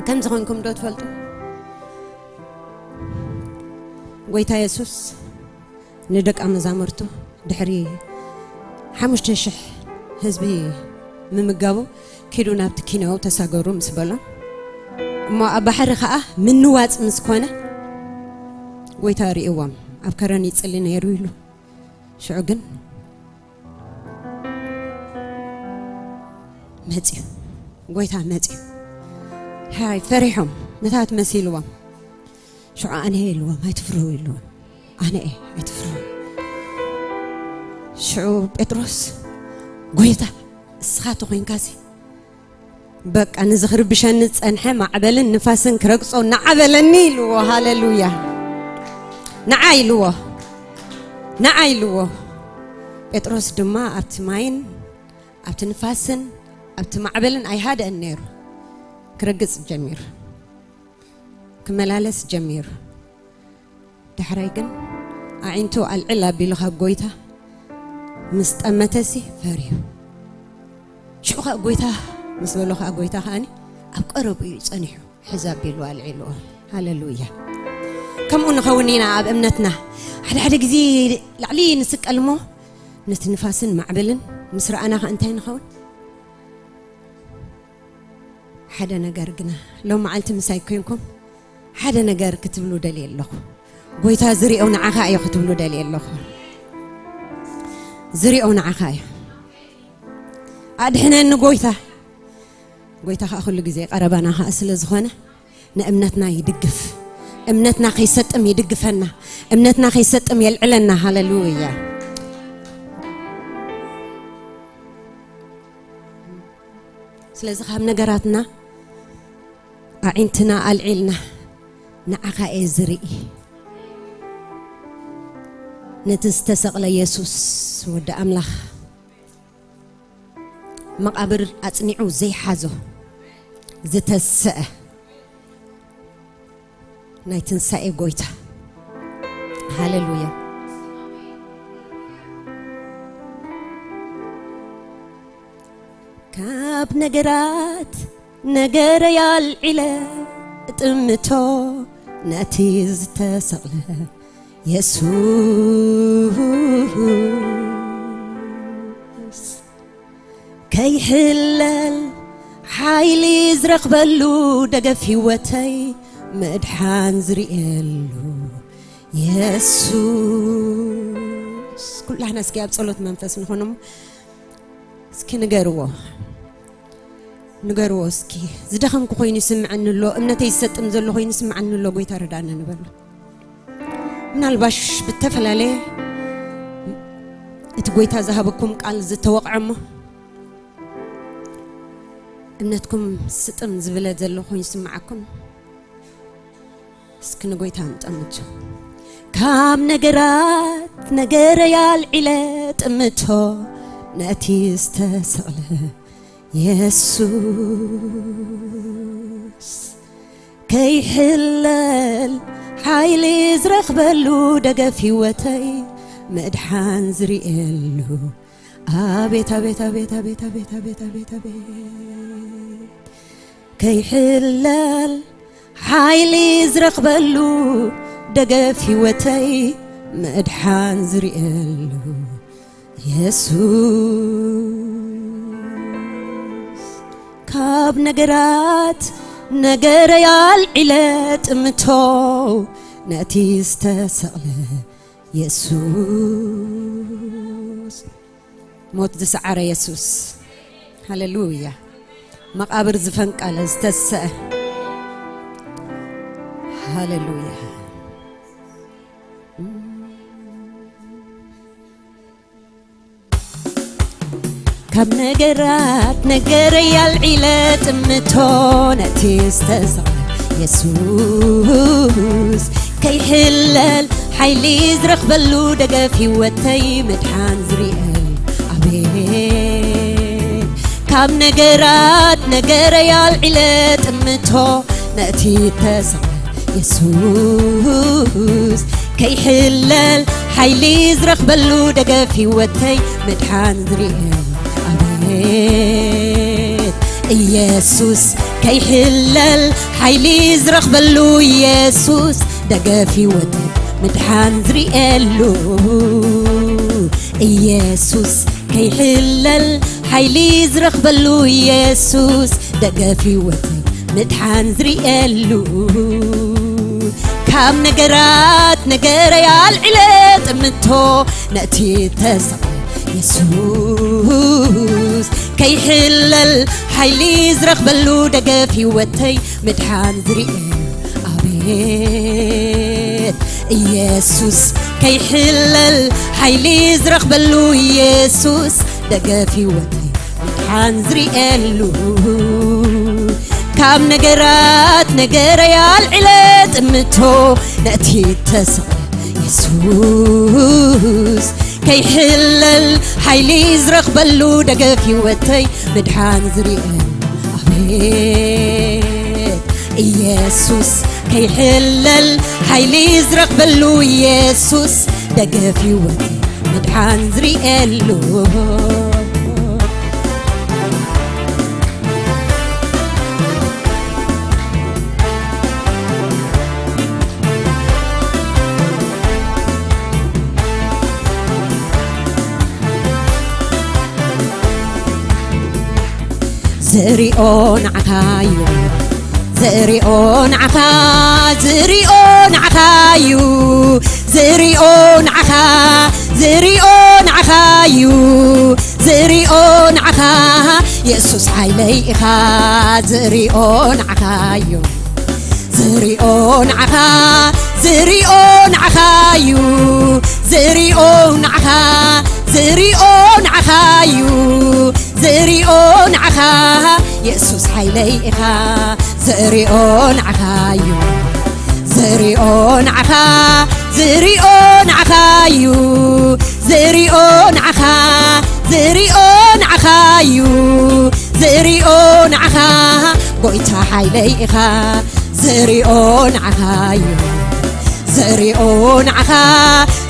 ከምዚ ኾንኩም ዶ ትፈልጡ? ጎይታ የሱስ ንደቀ መዛሙርቱ ድሕሪ ሓሙሽተ ሽሕ ህዝቢ ምምጋቡ፣ "ኪዱ ናብቲ ኪነው ተሳገሩ" ምስ በሎም፣ እሞ ኣብ ባሕሪ ኸኣ ምንዋጽ ምስ ኮነ፣ ጎይታ ርእይዎም ኣብ ከረን ይጽሊ ነይሩ ኢሉ። ሽዑ ግን መጽዩ፣ ጎይታ መጽዩ። ሃይ ፈሪሖም፣ ምታት መሲልዎም። ሽዑ "ኣነ እየ" ኢልዎም፣ "ኣይትፍርሁ" ኢልዎም። "ኣነ እየ፣ ኣይትፍርሁ።" ሽዑ ጴጥሮስ፣ "ጎይታ፣ እስኻ ተኾይንካሲ፣ በቃ፣ ንዚ ክርብሸኒ ዝጸንሐ ማዕበልን ንፋስን ክረግጾ ንዓ በለኒ" ኢልዎ። ሃሌሉያ! "ንዓ" ኢልዎ፣ "ንዓ" ኢልዎ። ጴጥሮስ ድማ ኣብቲ ማይን ኣብቲ ንፋስን ኣብቲ ማዕበልን ኣይሃደአን ነይሩ። ክረግጽ ጀሚሩ፣ ክመላለስ ጀሚሩ። ዳሕራይ ግን ኣዒንቱ ኣልዕል ኣቢሉ ካብ ጎይታ ምስ ጠመተሲ ፈርዩ። ሽዑ ኸኣ ጎይታ ምስ በሎ ኸኣ፣ ጎይታ ኸኣኒ ኣብ ቀረብኡ እዩ ጸኒሑ፣ ሕዝ ኣቢሉ ኣልዒልዎ። ሃሌሉያ! ከምኡ ንኸውን ኢና ኣብ እምነትና። ሓደ ሓደ ግዜ ላዕሊ ንስቀል እሞ ነቲ ንፋስን ማዕበልን ምስ ረኣና ኸኣ እንታይ ንኸውን? ሓደ ነገር ግና፣ ሎም መዓልቲ ምሳይ ኮይንኩም ሓደ ነገር ክትብሉ ደልየ ኣለኹ። ጎይታ ዝሪኦ ንዓኻ እዩ ክትብሉ ደልየ ኣለኹ። ዝሪኦ ንዓኻ እዩ። "ኣድሕነኒ ጎይታ።" ጎይታ ኸኣ ኩሉ ግዜ ቀረባና ኸኣ ስለ ዝኾነ፣ ንእምነትና ይድግፍ። እምነትና ከይሰጥም ይድግፈና። እምነትና ከይሰጥም የልዕለና። ሃሌሉያ! ስለዚ ካብ ነገራትና ኣዒንትና ኣልዒልና፣ "ንዓኻ እየ ዝርኢ፣ ነቲ ዝተሰቕለ የሱስ ወዲ ኣምላኽ፣ መቓብር ኣጽኒዑ ዘይሓዞ፣ ዝተሰአ ናይ ትንሳኤ ጎይታ።" ሃሌሉያ! ካብ ነገራት ነገረይ ኣልዒለ እጥምቶ ነቲ ዝተሰቕለ የሱስ። ከይሕለል ሓይሊ ዝረኽበሉ ደገፍ ህይወተይ ምድሓን ዝርእየሉ የሱስ። ኩላህና እስኪ ኣብ ጸሎት መንፈስ ንኾን እሞ እስኪ ንገርዎ፣ ንገርዎ እስኪ። ዝደኸምኩ ኮይኑ ይስምዐኒ ኣሎ፣ እምነተይ ይሰጥም ዘሎ ኮይኑ ይስምዐኒ ኣሎ፣ ጎይታ ርዳኒ ንበሎ። ምናልባሽ ብተፈላለየ እቲ ጎይታ ዝሃበኩም ቃል ዝተወቕዐ እሞ እምነትኩም ስጥም ዝበለ ዘሎ ኮይኑ ይስምዓኩም፣ እስኪ ንጎይታ ንጠምቶ። ካብ ነገራት ነገረይ ኣልዒለ ጥምቶ ነቲ ዝተሰቕለ የሱስ ከይሕለል ሓይሊ ዝረኽበሉ ደገፍ ህይወተይ ምድሓን ዝርእየሉ ኣቤት ኣቤት ኣቤት ኣቤት ኣቤት ኣቤት ኣቤት ኣቤት ኣቤት ከይሕለል ሓይሊ ዝረኽበሉ ደገፍ ህይወተይ ምድሓን ዝርእየሉ የሱስ ካብ ነገራት ነገረይ ኣልዒለ ጥምቶ ነቲ ዝተሰቕለ የሱስ ሞት ዝሰዓረ የሱስ ሃሌሉያ መቓብር ዝፈንቀለ ዝተሰአ ሃሌሉያ ካብ ነገራት ነገረይ ኣልዒለ ጥምቶ ነቲ ዝተሰቕለ የሱስ ከይሕለል ሓይሊ ዝረኽበሉ ደገፍ ህይወተይ ምድሓን ዝርእየሉ ኣቤት ካብ ነገራት ነገረይ ኣልዒለ ጥምቶ ነቲ ተሰቕለ የሱስ ከይሕለል ሓይሊ ዝረኽበሉ ደገፍ ህይወተይ ምድሓን ዝርእየሉ ኣቤት ኢየሱስ ከይሕለል ሓይሊ ዝረኽበሉ፣ ኢየሱስ ደገፍ ህይወት ምድሓን ዝርእየሉ። ኢየሱስ ከይሕለል ሓይሊ ዝረኽበሉ፣ ኢየሱስ ደገፍ ህይወት ምድሓን ዝርእየሉ። ካብ ነገራት ነገረይ ኣልዒለ ጥምቶ ነቲ ተሰቕ የሱስ ከይሕለል ሓይሊ ዝረኽበሉ፣ ደገፍ ህይወተይ ምድሓን ዝርእየሉ። ኣቤት ኢየሱስ ከይሕለል ሓይሊ ዝረኽበሉ፣ ኢየሱስ ደገፍ ህይወተይ ምድሓን ዝርእየሉ። ካብ ነገራት ነገረይ ኣልዒለ ጥምቶ ነቲ ተሰቕለ የሱስ ከይሕለል ሓይሊ ዝረኽበሉ፣ ደገፍ ህይወተይ ምድሓን ዝርእየሉ። ኣቤት ኢየሱስ ከይሕለል ሓይሊ ዝረኽበሉ፣ ኢየሱስ ደገፍ ህይወተይ ምድሓን ዝርእየሉ። ዝሪኦ ንዓኻ እዩ፣ ዝሪኦ ንዓኻ፣ ዝሪኦ ንዓኻ እዩ፣ ዝሪኦ ንዓኻ፣ ዝሪኦ ንዓኻ እዩ፣ ዝሪኦ ንዓኻ፣ የሱስ ሓይለይ ኢኻ፣ ዝሪኦ ንዓኻ እዩ። ዝሪኦ ንዓኻ፣ ዝሪኦ ንዓኻ እዩ፣ ዝሪኦ ንዓኻ፣ ዝሪኦ ንዓኻ እዩ፣ ዝሪኦ ንዓኻ፣ የሱስ ሓይለይ ኢኻ፣ ዝሪኦ ንዓኻ እዩ። ዝሪኦ ንዓኻ፣ ዝሪኦ ንዓኻ እዩ፣ ዝሪኦ ንዓኻ፣ ዝሪኦ ንዓኻ እዩ፣ ዝሪኦ ንዓኻ፣ ጎይታ ሓይለይ ኢኻ፣ ዝሪኦ ንዓኻ እዩ። ዝሪኦ ንዓኻ፣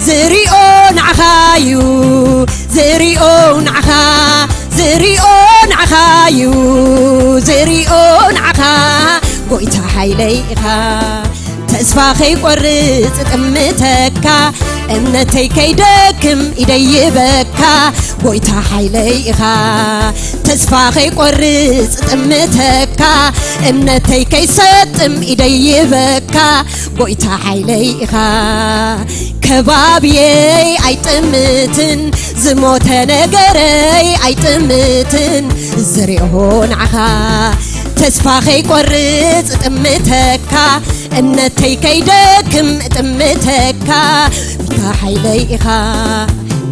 ዝሪኦ ንዓኻ እዩ፣ ዝሪኦ ንዓኻ፣ ዝሪኦ ንዓኻ እዩ፣ ዝሪኦ ንዓኻ፣ ጎይታ ሓይለይ ኢኻ። ተስፋ ከይቆርጽ እጥምተካ፣ እምነተይ ከይደክም ኢደይበካ፣ ጎይታ ሓይለይ ኢኻ። ተስፋ ከይቆርጽ እጥምተካ፣ እምነተይ ከይሰጥም ኢደይበካ፣ ጎይታ ሓይለይ ኢኻ። ከባብየይ ኣይጥምትን፣ ዝሞተ ነገረይ ኣይጥምትን፣ ዝሪኦ ንዓኻ። ተስፋ ከይቆርጽ እጥምተካ፣ እምነተይ ከይደክም እጥምተካ፣ ጎይታ ሓይለይ ኢኻ።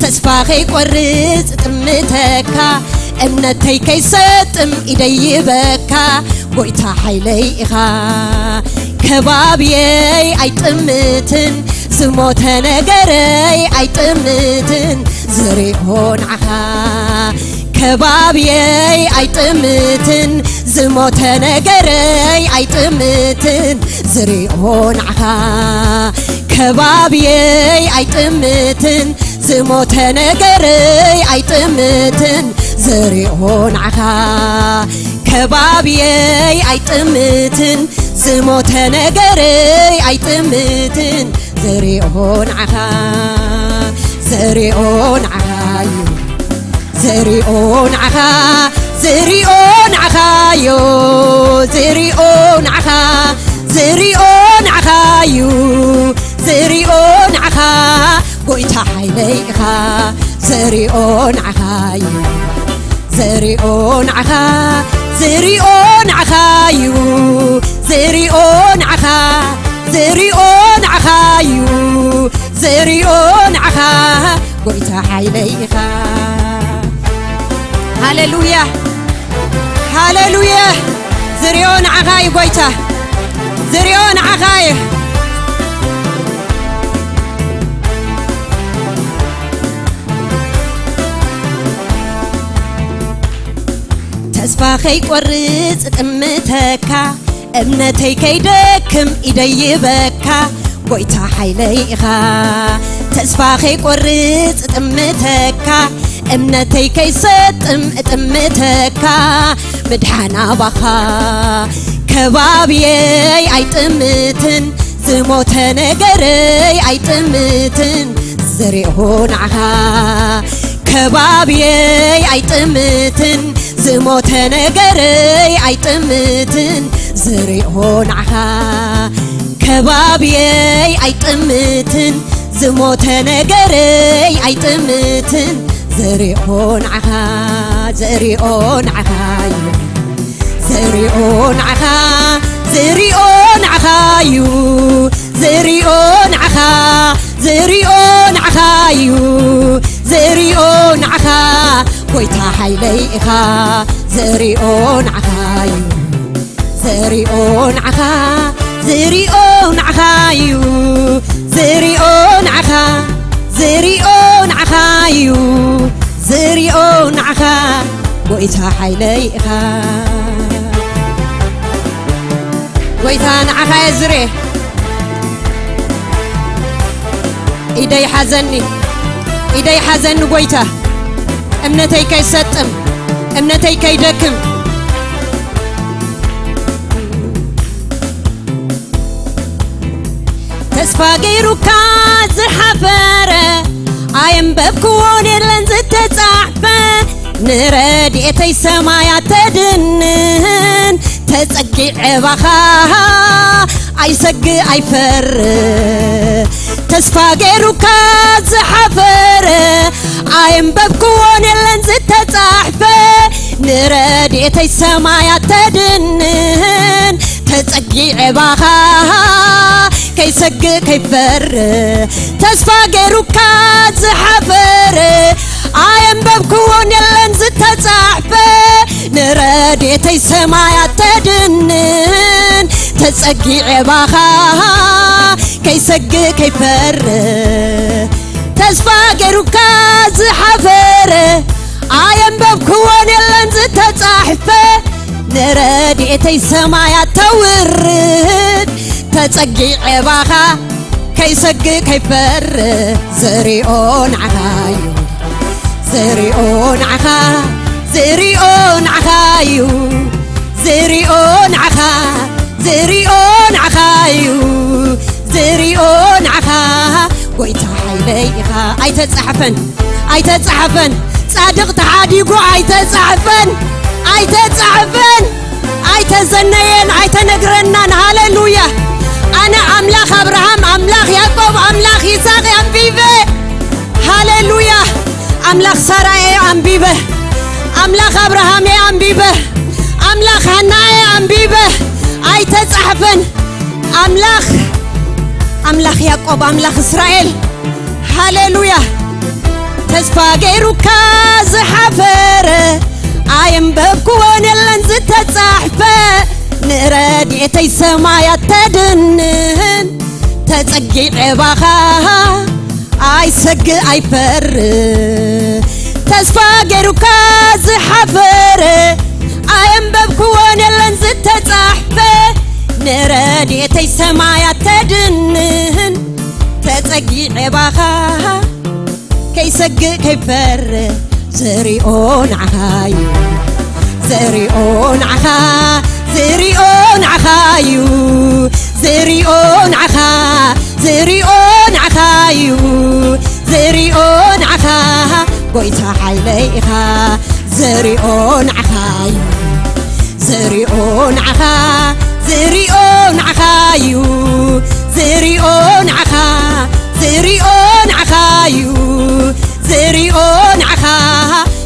ተስፋ ከይቆርጽ እጥምተካ፣ እምነተይ ከይሰጥም ኢደይበካ፣ ጎይታ ሓይለይ ኢኻ። ከባብየይ ኣይጥምትን፣ ዝሞተ ነገረይ ኣይጥምትን፣ ዝሪኦ ንዓኻ። ከባብየይ ኣይጥምትን፣ ዝሞተ ነገረይ ኣይጥምትን፣ ዝሪኦ ንዓኻ። ከባብየይ ኣይጥምትን፣ ዝሞተ ነገረይ ኣይጥምትን፣ ዝሪኦ ንዓኻ። ከባብየይ ኣይጥምትን፣ ዝሞተ ነገረይ ኣይጥምትን፣ ዝሪኦ ንዓኻ። ዝሪኦ ንዓኻ እዩ። ዝሪኦ ንዓኻ፣ ዝሪኦ ንዓኻ እዩ። ዝሪኦ ንዓኻ፣ ዝሪኦ ንዓኻ እዩ። ዝሪኦ ንዓኻ፣ ጎይታ ሓይለይ ኢኻ። ዝሪኦ ንዓኻ እዩ። ዝሪኦ ንዓኻ፣ ዝሪኦ ንዓኻ እዩ። ዝሪኦ ንዓኻ፣ ዝሪኦ ንዓኻ እዩ። ዝሪኦ ንዓኻ፣ ጎይታ ሓይለይ ኢኻ። ሃሌሉያ፣ ሃሌሉያ። ዝሪኦ ንዓኻ እዩ ጎይታ፣ ዝሪኦ ንዓኻ እዩ። ተስፋ ከይቆርጽ እጥምተካ፣ እምነተይ ከይደክም ኢደይበካ፣ ጎይታ ሓይለይ ኢኻ። ተስፋ ከይቆርጽ እጥምተካ፣ እምነተይ ከይሰጥም እጥምተካ ምድሓን ኣባኻ። ከባብየይ ኣይጥምትን ዝሞተ ነገረይ ኣይጥምትን ዝሪኦ ንዓኻ። ከባብየይ ኣይጥምትን ዝሞተ ነገረይ ኣይጥምትን ዝሪኦ ንዓኻ። ከባብየይ ኣይጥምትን ዝሞተ ነገረይ ኣይጥምትን ዝሪኦ ንዓኻ። ዝሪኦ ንዓኻ እዩ። ዝሪኦ ንዓኻ። ዝሪኦ ንዓኻ እዩ። ዝሪኦ ንዓኻ። ዝሪኦ ንዓኻ እዩ። ዝሪኦ ንዓኻ። ጎይታ ሓይለይ ኢኻ። ዝሪኦ ንዓኻ እዩ። ዝሪኦ ንዓኻ። ዝሪኦ ንዓኻ እዩ። ዝሪኦ ንዓኻ። ዝሪኦ ንዓኻ እዩ። ዝሪኦ ንዓኻ። ጎይታ ሓይለይ ኢኻ። ጎይታ ንዓኻ እየ ዝርኤ። ኢደይ ሓዘኒ። ኢደይ ሓዘኒ ጎይታ። እምነተይ ከይሰጥም፣ እምነተይ ከይደክም። ተስፋ ገይሩካ ዝሓፈረ ኣየንበብክዎን የለን ዝተጻሕፈ። ንረድኤተይ ሰማያት ተድንን ተጸጊዐ ባኻ ኣይሰግእ ኣይፈር። ተስፋ ገይሩካ ዝሓፈረ ኣየንበብክዎን የለን ዝተጻሕፈ። ንረድኤተይ ሰማያት ተድንን ተጸጊዐ ባኻ ከይሰግእ ከይፈር። ተስፋ ገይሩካ ዝሓፈረ ኣየንበብክዎን የለን ዝተጻሕፈ። ንረድኤተይ ሰማያት ተድንን ተጸጊዐ ባኻ ከይሰግእ ከይፈር። ተስፋ ገይሩካ ዝሓፈረ ኣየንበብክዎን የለን ዝተጻሕፈ። ንረድኤተይ ሰማያት ተውርድ ተጸጊዐ ባኻ ከይሰግእ ከይፈር። ዝሪኦ ንዓኻ እዩ። ዝሪኦ ንዓኻ። ዝሪኦ ንዓኻ እዩ። ዝሪኦ ንዓኻ። ዝሪኦ ንዓኻ እዩ። ዝሪኦ ንዓኻ። ጎይታ ሓይለይ ኢኻ። ኣይተጻሕፈን። ኣይተጻሕፈን። ጻድቕ ተሓዲጉ ኣይተጻሕፈን። ኣይተጻሕፈን። ኣይተዘነየን፣ ኣይተነግረናን። ሃሌሉያ። ኣነ ኣምላኽ ኣብርሃም፣ ኣምላኽ ያዕቆብ፣ ኣምላኽ ይስሐቅ ኣንቢበ። ሃሌሉያ። ኣምላኽ ሳራየ ኣንቢበ። ኣምላኽ ኣብርሃም ኣንቢበ። ኣምላኽ ሃናየ ኣንቢበ። ኣይተጻሕፈን። ኣምላኽ፣ ኣምላኽ ያዕቆብ፣ ኣምላኽ እስራኤል። ሃሌሉያ። ተስፋ ገይሩካ ዝሓፈረ ኣየንበብክዎን የለን ዝተጻሕፈ። ንረድኤተይ ሰማያት ተድንን ተጸጊዐ ባኻ ኣይሰግእ ኣይፈር። ተስፋ ገይሩካ ዝሓፈረ ኣየንበብክዎን የለን ዝተጻሕፈ። ንረድኤተይ ሰማያት ተድንን ተጸጊዐ ባኻ ከይሰግእ ከይፈር። ዝሪኦ ንዓኻ እዩ። ዝሪኦ ንዓኻ። ዝሪኦ ንዓኻ እዩ። ዝሪኦ ንዓኻ። ዝሪኦ ንዓኻ እዩ። ዝሪኦ ንዓኻ። ጎይታ ሓይለይ ኢኻ። ዝሪኦ ንዓኻ እዩ። ዝሪኦ ንዓኻ። ዝሪኦ ንዓኻ እዩ። ዝሪኦ ንዓኻ። ዝሪኦ ንዓኻ እዩ። ዝሪኦ ንዓኻ።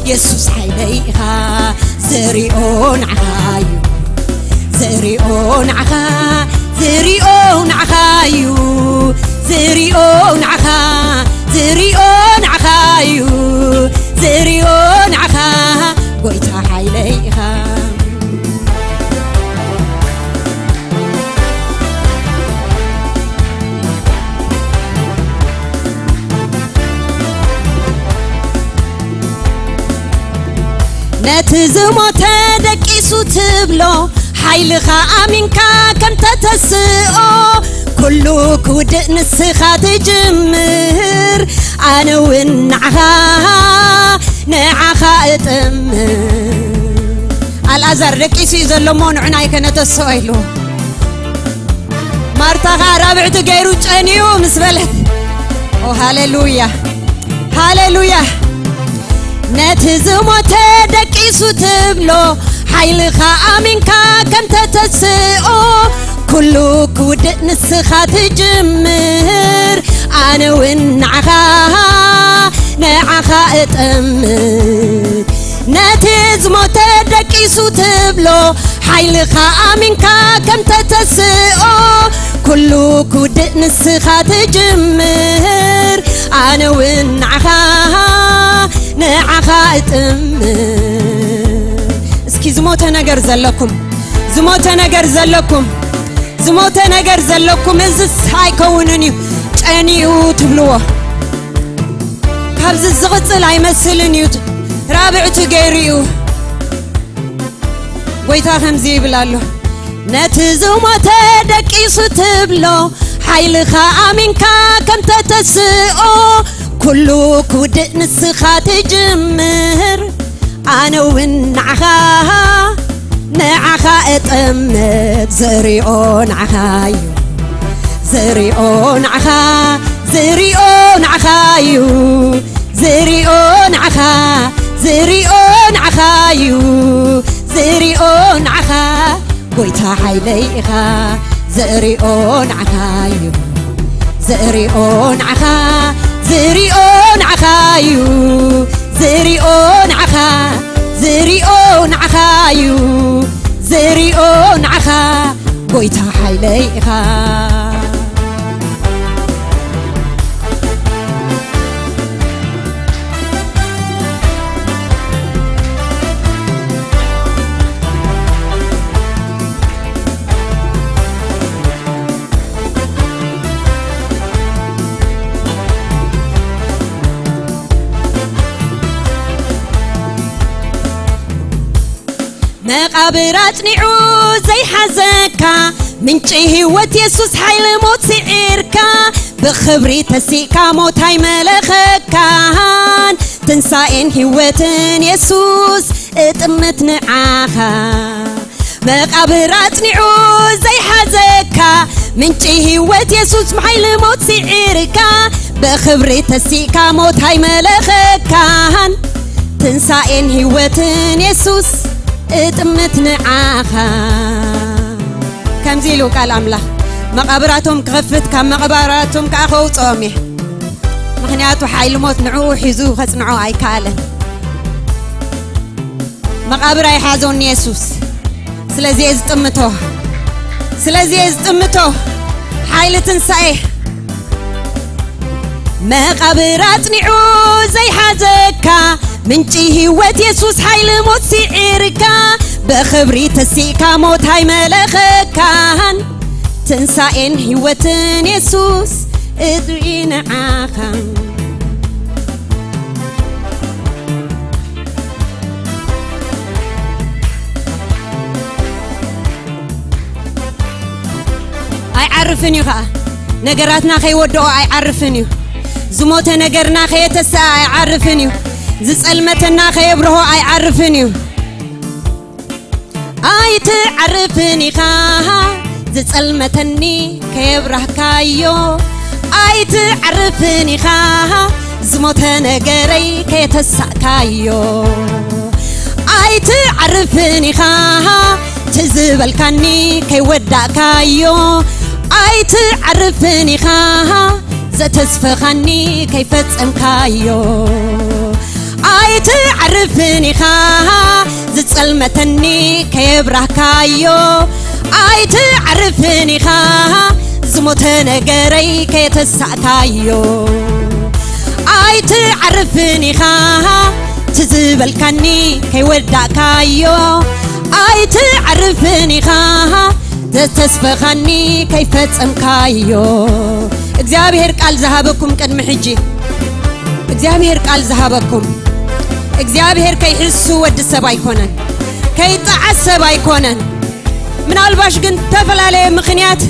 የሱስ ሓይለይ ኢኻ። ዝሪኦ ንዓኻ እዩ። ዝሪኦ ንዓኻ። ዝሪኦ ንዓኻ እዩ። ዝሪኦ ንዓኻ። ዝሪኦ ንዓኻ እዩ። ዝሪኦ ንዓኻ። ጎይታ ሓይለይ ኢኻ። ነቲ ዝሞተ ደቂሱ ትብሎ፣ ሓይልኻ ኣሚንካ ከም ተተስኦ፣ ኩሉ ክውድእ ንስኻ ትጅምር። ኣነ እውን ንዓኻ ንዓኻ እጥምት። ኣልኣዛር ደቂሱ እዩ ዘሎ እሞ ንዑና ኣይከነተስኦ ኢልዎ። ማርታ ኸዓ ራብዕቲ ገይሩ ጨንዩ ምስ በለት። ኦ ሃሌሉያ፣ ሃሌሉያ። ነቲ ዝሞተ ደቂሱ ትብሎ ሓይልኻ ኣሚንካ ከም ተተስኦ ኩሉ ክውድእ ንስኻ ትጅምር። ኣነ እውን ንዓኻ ንዓኻ እጠምት። ነቲ ዝሞተ ደቂሱ ትብሎ ሓይልኻ ኣሚንካ ከም ተተስኦ ኩሉ ክውድእ ንስኻ ትጅምር። ኣነ እውን ንዓኻ ንዓኻ እጥምት። እስኪ ዝሞተ ነገር ዘለኩም፣ ዝሞተ ነገር ዘለኩም፣ ዝሞተ ነገር ዘለኩም፣ እዝስ ኣይከውንን እዩ ጨኒኡ ትብልዎ። ካብዚ ዝቕጽል ኣይመስልን እዩ። ራብዕቲ ገይሩ እዩ። ጎይታ ከምዚ ይብል ኣሎ። ነቲ ዝሞተ ደቂሱ ትብሎ ሓይልኻ ኣሚንካ ከም ተተስኦ ኩሉ ክውድእ ንስኻ ትጅምር። ኣነ እውን ንዓኻ ንዓኻ እጠምት። ዝሪኦ ንዓኻ እዩ። ዝሪኦ ንዓኻ፣ ዝሪኦ ንዓኻ እዩ። ዝሪኦ ንዓኻ፣ ዝሪኦ ንዓኻ እዩ። ዝሪኦ ንዓኻ፣ ጎይታ ሓይለይ ኢኻ። ዝሪኦ ንዓኻ እዩ። ዝሪኦ ንዓኻ፣ ዝሪኦ ንዓኻ እዩ። ዝሪኦ ንዓኻ፣ ዝሪኦ ንዓኻ እዩ። ዝሪኦ ንዓኻ፣ ጎይታ ሓይለይ ኢኻ። መቓብር ኣጽኒዑ ዘይሓዘካ፣ ምንጪ ህይወት የሱስ ሓይሊ ሞት ስዒርካ፣ ብኽብሪ ተሲእካ ሞት ኣይመለኸካን፣ ትንሳኤን ህይወትን የሱስ እጥምት ንዓኻ። መቓብር ኣጽኒዑ ዘይሓዘካ፣ ምንጪ ህይወት የሱስ ብሓይሊ ሞት ስዒርካ፣ ብኽብሪ ተሲእካ ሞት ኣይመለኸካን፣ ትንሳኤን ህይወትን የሱስ እጥምት ንዓኻ። ከምዚ ኢሉ ቃል ኣምላኽ፣ መቓብራቶም ክኸፍት ካብ መቓብራቶም ከኣ ከውጽኦም እየ። ምኽንያቱ ሓይሊ ሞት ንዕኡ ሒዙ ከጽንዖ ኣይከኣለን። መቓብር ኣይሓዞን የሱስ። ስለዚ እየ ዝጥምቶ፣ ስለዚ እየ ዝጥምቶ። ሓይሊ ትንሳኤ። መቓብር ኣጽኒዑ ዘይሓዘካ፣ ምንጪ ህይወት የሱስ ሓይሊ ሞት ስዒርካ፣ ብኽብሪ ተሲእካ ሞት ኣይመለኸካን፣ ትንሳኤን ህይወትን የሱስ እድሪ ንዓኻ። ኣይዓርፍን እዩ ኸኣ። ነገራትና ከይወድኦ ኣይዓርፍን እዩ። ዝሞተ ነገርና ከየተስኣ ኣይዓርፍን እዩ። ዝጸልመተና ከየብርሆ ኣይዓርፍን እዩ። ኣይትዓርፍን ኢኻ ዝጸልመተኒ ከየብራህካዮ። ኣይትዓርፍን ኢኻ ዝሞተ ነገረይ ከየተሳእካዮ። ኣይትዓርፍን ኢኻ ትዝበልካኒ ከይወዳእካዮ። ኣይትዓርፍን ኢኻ ዘተስፈኻኒ ከይፈጸምካዮ። ኣይትዓርፍን ኢኻ ዝጸልመተኒ ከየብራህካዮ። ኣይትዓርፍን ኢኻ ዝሞተ ነገረይ ከየተሳእካዮ። ኣይትዓርፍን ኢኻ ትዝበልካኒ ከይወዳእካዮ። ኣይትዓርፍን ኢኻ ዘተስፈኻኒ ከይፈጸምካዮ። እግዚኣብሔር ቃል ዝሃበኩም ቅድሚ ሕጂ፣ እግዚኣብሔር ቃል ዝሃበኩም፣ እግዚኣብሔር ከይሕሱ ወዲ ሰብ ኣይኮነን፣ ከይጠዓስ ሰብ ኣይኮነን። ምናልባሽ ግን ዝተፈላለየ ምኽንያት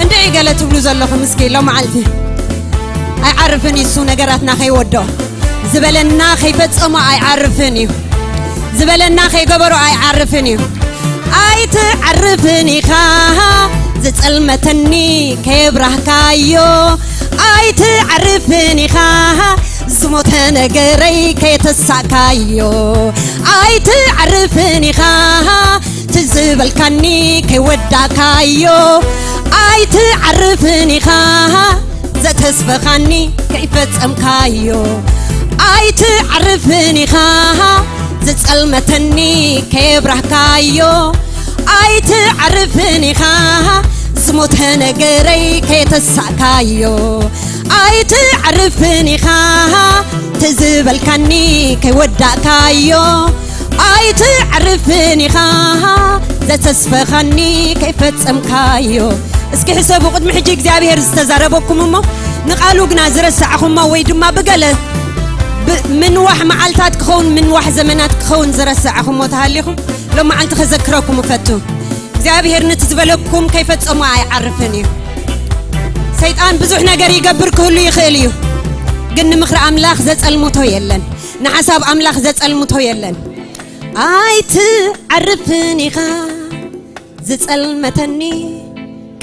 እንድዒ ገለ ትብሉ ዘለኹም፣ እስኪ ሎመዓልቲ ኣይዓርፍን እዩ እሱ ነገራትና ከይወድኦ። ዝበለና ከይፈጸሞ ኣይዓርፍን እዩ። ዝበለና ከይገበሮ ኣይዓርፍን እዩ። ኣይትዓርፍን ኢኻ፣ ዝጸልመተኒ ከየብራህካዮ። ኣይትዓርፍን ኢኻ፣ ዝሞተ ነገረይ ከየተሳእካዮ። ኣይትዓርፍን ኢኻ፣ ትዝበልካኒ ከይወዳእካዮ። ኣይትዓርፍን ኢኻ፣ ዘተስፈኻኒ ከይፈጸምካዮ። ኣይትዓርፍን ኢኻ፣ ዝጸልመተኒ ከየብራህካዮ። ኣይትዓርፍን ኢኻ፣ ዝሞተ ነገረይ ከየተሳእካዮ። ኣይትዓርፍን ኢኻ፣ ትዝበልካኒ ከይወዳእካዮ። ኣይትዓርፍን ኢኻ፣ ዘተስፈኻኒ ከይፈጸምካዮ። እስኪ ሕሰቡ፣ ቅድሚ ሕጂ እግዚኣብሔር ዝተዛረበኩም እሞ ንቓሉ ግና ዝረሳዕኹሞ ወይ ድማ ብገለ ብ-፣ ምንዋሕ መዓልታት ክኸውን፣ ምንዋሕ ዘመናት ክኸውን ዝረሳዕኹሞ ተሃሊኹም፣ ሎም መዓልቲ ከዘክረኩም እፈቱ። እግዚኣብሔር ነቲ ዝበለኩም ከይፈጸሞ ኣይዓርፍን እዩ። ሰይጣን ብዙሕ ነገር ይገብር ክህሉ ይኽእል እዩ፣ ግን ንምኽሪ ኣምላኽ ዘጸልምቶ የለን፣ ንሓሳብ ኣምላኽ ዘጸልምቶ የለን። ኣይትዓርፍን ኢኻ፣ ዝጸልመተኒ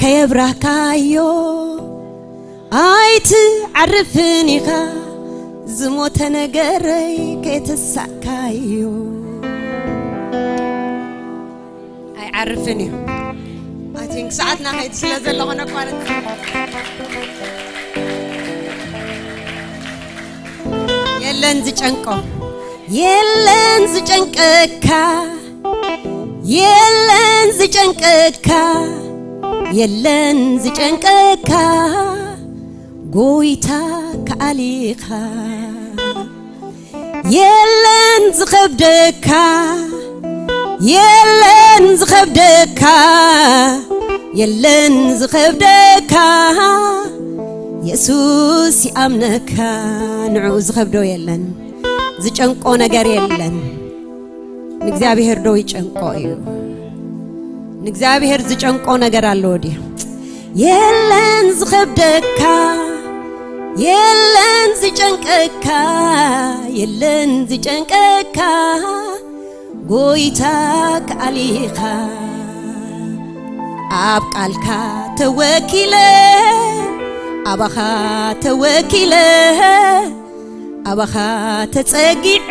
ከየብራህካዮ። ኣይትዓርፍን ኢኻ፣ ዝሞተ ነገረይ ከየተሳእካዮ። ኣይዓርፍን እዩ። I think ሰዓትና ከይድ ስለ ዘሎ ኮነ ኳረንቲን። የለን ዝጨንቆ፣ የለን ዝጨንቀካ፣ የለን ዝጨንቀካ፣ የለን ዝጨንቀካ፣ ጎይታ ከኣሊኻ። የለን ዝኸብደካ፣ የለን ዝኸብደካ፣ የለን ዝኸብደካ። የሱስ ይኣምነካ፣ ንዕኡ ዝኸብዶ የለን፣ ዝጨንቆ ነገር የለን። ንእግዚኣብሔር ዶ ይጨንቆ እዩ? ንእግዚኣብሔር ዝጨንቆ ነገር ኣለዎ ድዩ? የለን ዝኸብደካ፣ የለን ዝጨንቀካ፣ የለን ዝጨንቀካ፣ ጎይታ ከኣሊኻ። ኣብ ቃልካ ተወኪለ፣ ኣባኻ ተወኪለ፣ ኣባኻ ተጸጊዐ፣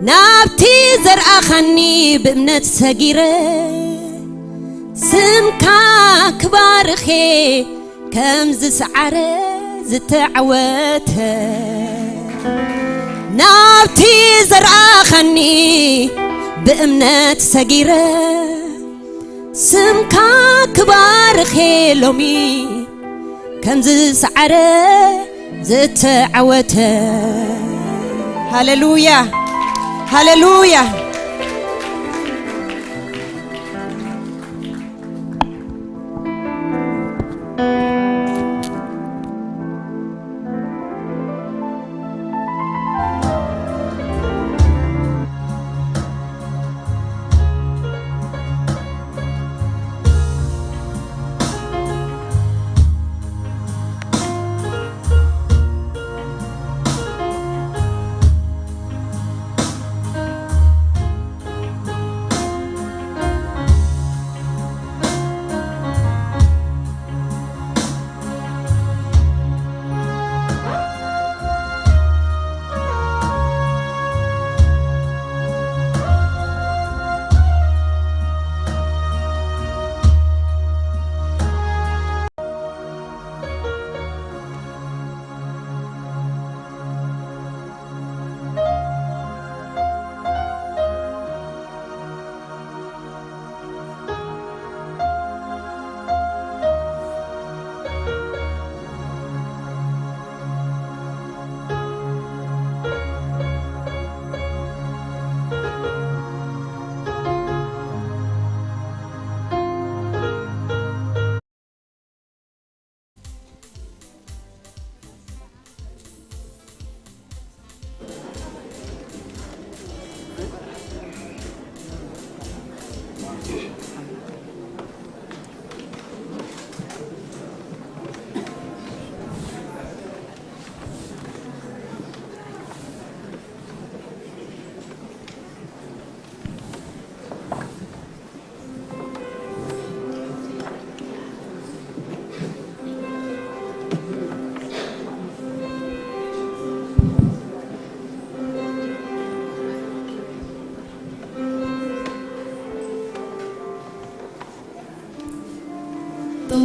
ናብቲ ዘርኣኻኒ ብእምነት ሰጊረ፣ ስምካ ክባርኼ ከም ዝሰዓረ ዝተዓወተ፣ ናብቲ ዘርኣኻኒ ብእምነት ሰጊረ፣ ስምካ ክባርኼ ሎሚ ከም ዝሰዓረ ዝተዓወተ። ሃሌሉያ፣ ሃሌሉያ።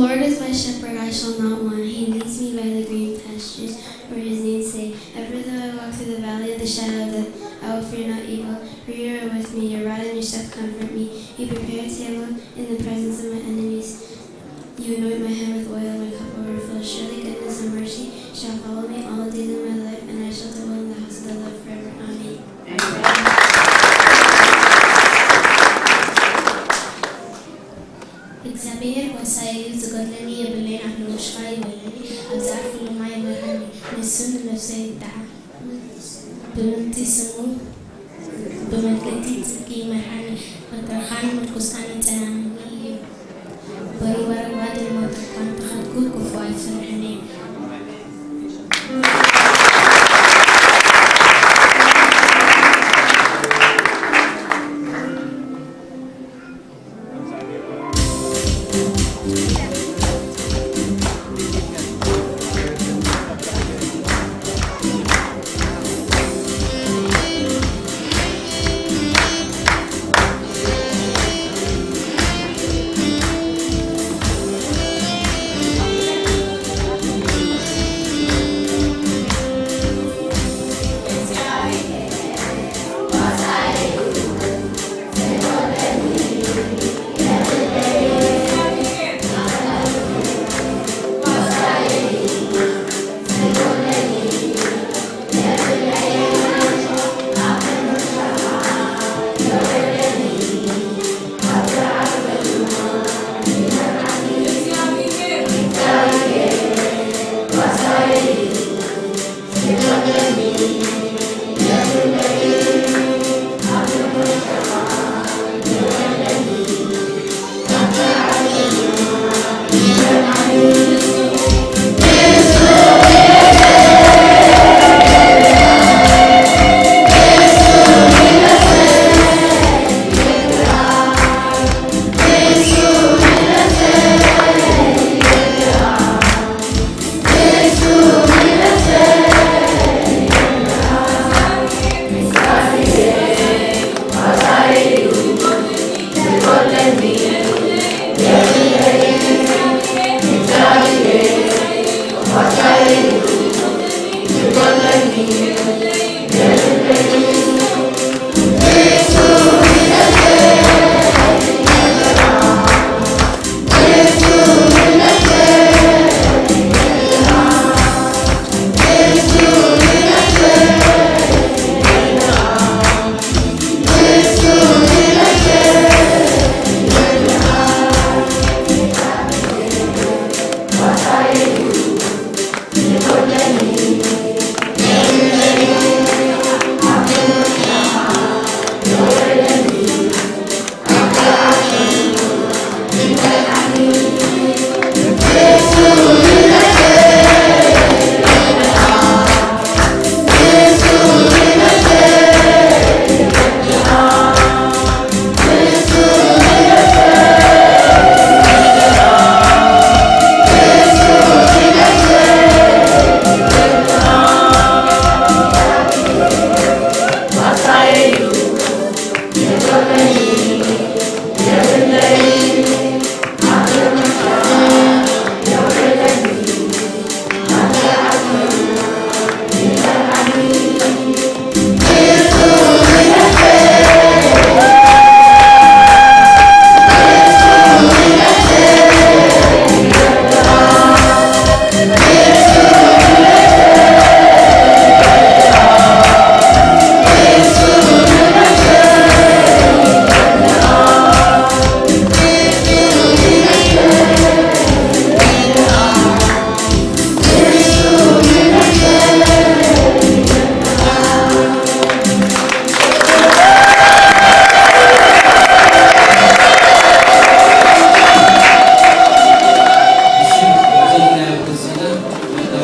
The Lord is my shepherd, I shall not want. He leads me by the green pastures where his name's sake. Every though I walk through the valley of the shadow of death, I will fear no evil. For you are with me, your rod and your staff comfort me. You prepare a table in the presence of my enemies. You anoint my head with oil, my cup overflows. Surely goodness and mercy shall follow me all the days of my life, and I shall dwell in the house of the Lord forever. Amen. እግዚኣብሔር ጓሳይ እዩ፣ ዝጎድለኒ የብለይን፣ ኣብ ልቦሽካ ይበለኒ፣ ኣብ ዝኣርፍሉ ማይ ይመርሃኒ፣ ንሱ ንነፍሰይ ይጥዓ። ብምንቲ ስሙ ብመንገዲ ጽድቂ ይመርሃኒ፣ በትርኻን ምርኩስካን ይጸናንኒ እዩ። በሩ በረባ ድማ ተኳን ተኸድኩ፣ ክፉእ ኣይፈርሕን እዩ።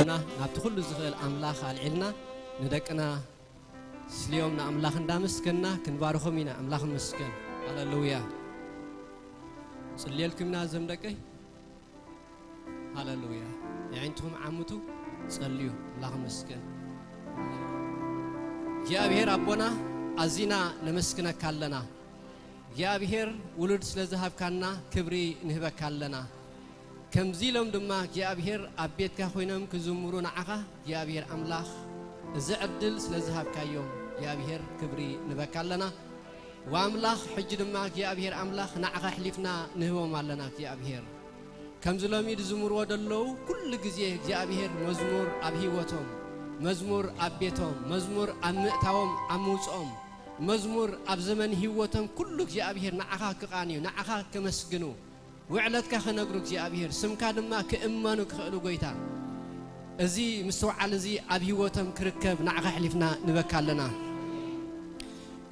ናብቲ ኩሉ ዝኽእል ኣምላኽ ኣልዒልና ንደቅና ስልዮም ንኣምላኽ እንዳመስገንና ክንባርኾም ኢና። ኣምላኽ ይመስገን። ሃሌሉያ። ጽልየልኩም ኢና እዞም ደቀይ። ሃሌሉያ። የዒንትኹም ዓምቱ፣ ጸልዩ። ኣምላኽ ይመስገን። እግዚኣብሔር ኣቦና፣ ኣዚና ነመስግነካ ኣለና። እግዚኣብሔር ውሉድ ስለ ዝሃብካና ክብሪ ንህበካ ኣለና። ከምዚ ኢሎም ድማ እግዚኣብሔር ኣብ ቤትካ ኮይኖም ክዝምሩ ንዓኻ እግዚኣብሔር ኣምላኽ እዚ ዕድል ስለ ዝሃብካዮም እግዚኣብሔር ክብሪ ንበካ ኣለና። ወኣምላኽ ሕጂ ድማ እግዚኣብሔር ኣምላኽ ንዓኻ ኣሕሊፍና ንህቦም ኣለና እግዚኣብሔር። ከምዚ ሎሚ ዝዝምርዎ ዘለዉ ኩሉ ግዜ እግዚኣብሔር መዝሙር ኣብ ህይወቶም፣ መዝሙር ኣብ ቤቶም፣ መዝሙር ኣብ ምእታዎም ኣብ ምውፅኦም፣ መዝሙር ኣብ ዘመን ህይወቶም ኩሉ እግዚኣብሔር ንዓኻ ክቓንዩ፣ ንዓኻ ከመስግኑ፣ ውዕለትካ ክነግሩ እግዚኣብሔር፣ ስምካ ድማ ክእመኑ ክኽእሉ ጎይታ፣ እዚ ምስትውዓል እዚ ኣብ ህይወቶም ክርከብ ንዓኻ ኣሕሊፍና ንበካ ኣለና።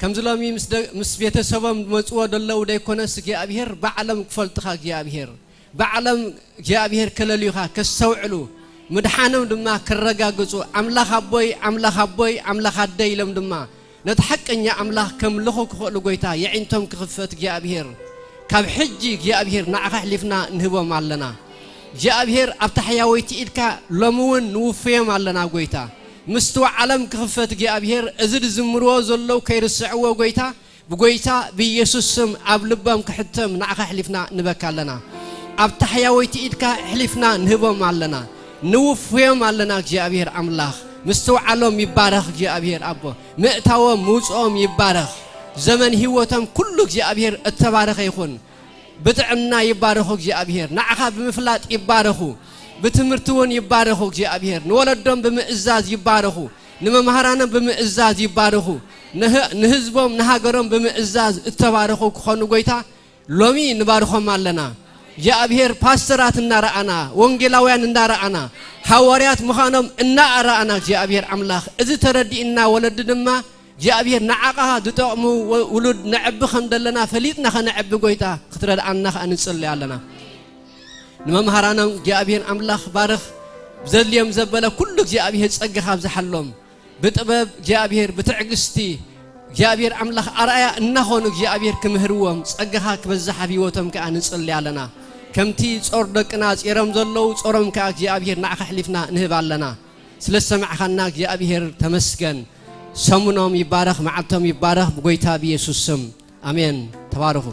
ከምዚ ሎሚ ምስ ደ-፣ ምስ ቤተሰቦም ዝመጽዎ ዘለዉ ደይኮነስ እግዚኣብሔር ባዕሎም ክፈልጡኻ እግዚኣብሔር፣ ባዕሎም እግዚኣብሔር ከለልዩኻ ከስተውዕሉ ምድሓኖም ድማ ክረጋግጹ ኣምላኽ ኣቦይ ኣምላኽ ኣቦይ ኣምላኽ ኣደይ ኢሎም ድማ ነቲ ሓቀኛ ኣምላኽ ከምልኹ ክኽእሉ ጎይታ የዒንቶም ክኽፈት እግዚኣብሔር ካብ ሕጂ እግዚኣብሔር ንዓኻ ኣሕሊፍና ንህቦም ኣለና። እግዚኣብሔር ኣብታ ሕያወይቲ ኢድካ ሎሚ እውን ንውፍዮም ኣለና ጎይታ። ምስትውዓሎም ክኽፈት እግዚኣብሔር እዚ ዝዝምርዎ ዘለዉ ከይርስዕዎ ጎይታ ብጎይታ ብኢየሱስ ስም ኣብ ልቦም ክሕተም ንዓኻ ኣሕሊፍና ንበካ ኣለና። ኣብ ታሕያወይቲ ኢድካ ኣሕሊፍና ንህቦም ኣለና። ንውፍዮም ኣለና እግዚኣብሔር ኣምላኽ። ምስትውዓሎም ይባረኽ እግዚኣብሔር ኣቦ። ምእታዎም ምውፅኦም ይባረኽ። ዘመን ህይወቶም ኩሉ እግዚኣብሔር እተባረኸ ይኹን። ብጥዕና ይባረኹ እግዚኣብሔር። ንዓኻ ብምፍላጥ ይባረኹ። ብትምህርቲ እውን ይባረኹ እግዚኣብሔር። ንወለዶም ብምእዛዝ ይባረኹ። ንመምሃራኖም ብምእዛዝ ይባረኹ። ንህ-፣ ንህዝቦም ንሃገሮም ብምእዛዝ እተባረኹ ክኾኑ ጎይታ ሎሚ ንባርኾም ኣለና። እግዚኣብሔር ፓስተራት እናረኣና፣ ወንጌላውያን እናረኣና፣ ሃዋርያት ምዃኖም እናረኣና እግዚኣብሔር ኣምላኽ እዚ ተረዲእና ወለዲ ድማ እግዚኣብሔር ንዓኻ ዝጠቕሙ ወ-፣ ውሉድ ነዕቢ ከም ዘለና ፈሊጥና ከነዕቢ ጎይታ ክትረድኣና ከኣ ንጽሊ ኣለና። ንመምሃራኖም እግዚኣብሔር ኣምላኽ ባርኽ። ብዘድልዮም ዘበለ ኩሉ እግዚኣብሔር ጸጋኻ ኣብዝሓሎም። ብጥበብ እግዚኣብሔር፣ ብትዕግስቲ እግዚኣብሔር ኣምላኽ ኣርኣያ እናኾኑ እግዚኣብሔር ክምህርዎም ጸጋኻ ክበዝሕ ኣብ ህይወቶም ከኣ ንጽሊ ኣለና። ከምቲ ጾር ደቅና ጼሮም ዘለዉ ጾሮም ከኣ እግዚኣብሔር ንዓኻ ኣሕሊፍና ንህብ ኣለና። ስለ ዝሰማዕኻና እግዚኣብሔር ተመስገን። ሰሙኖም ይባረኽ፣ መዓልቶም ይባረኽ ብጎይታ ብኢየሱስ ስም። ኣሜን። ተባረኹ።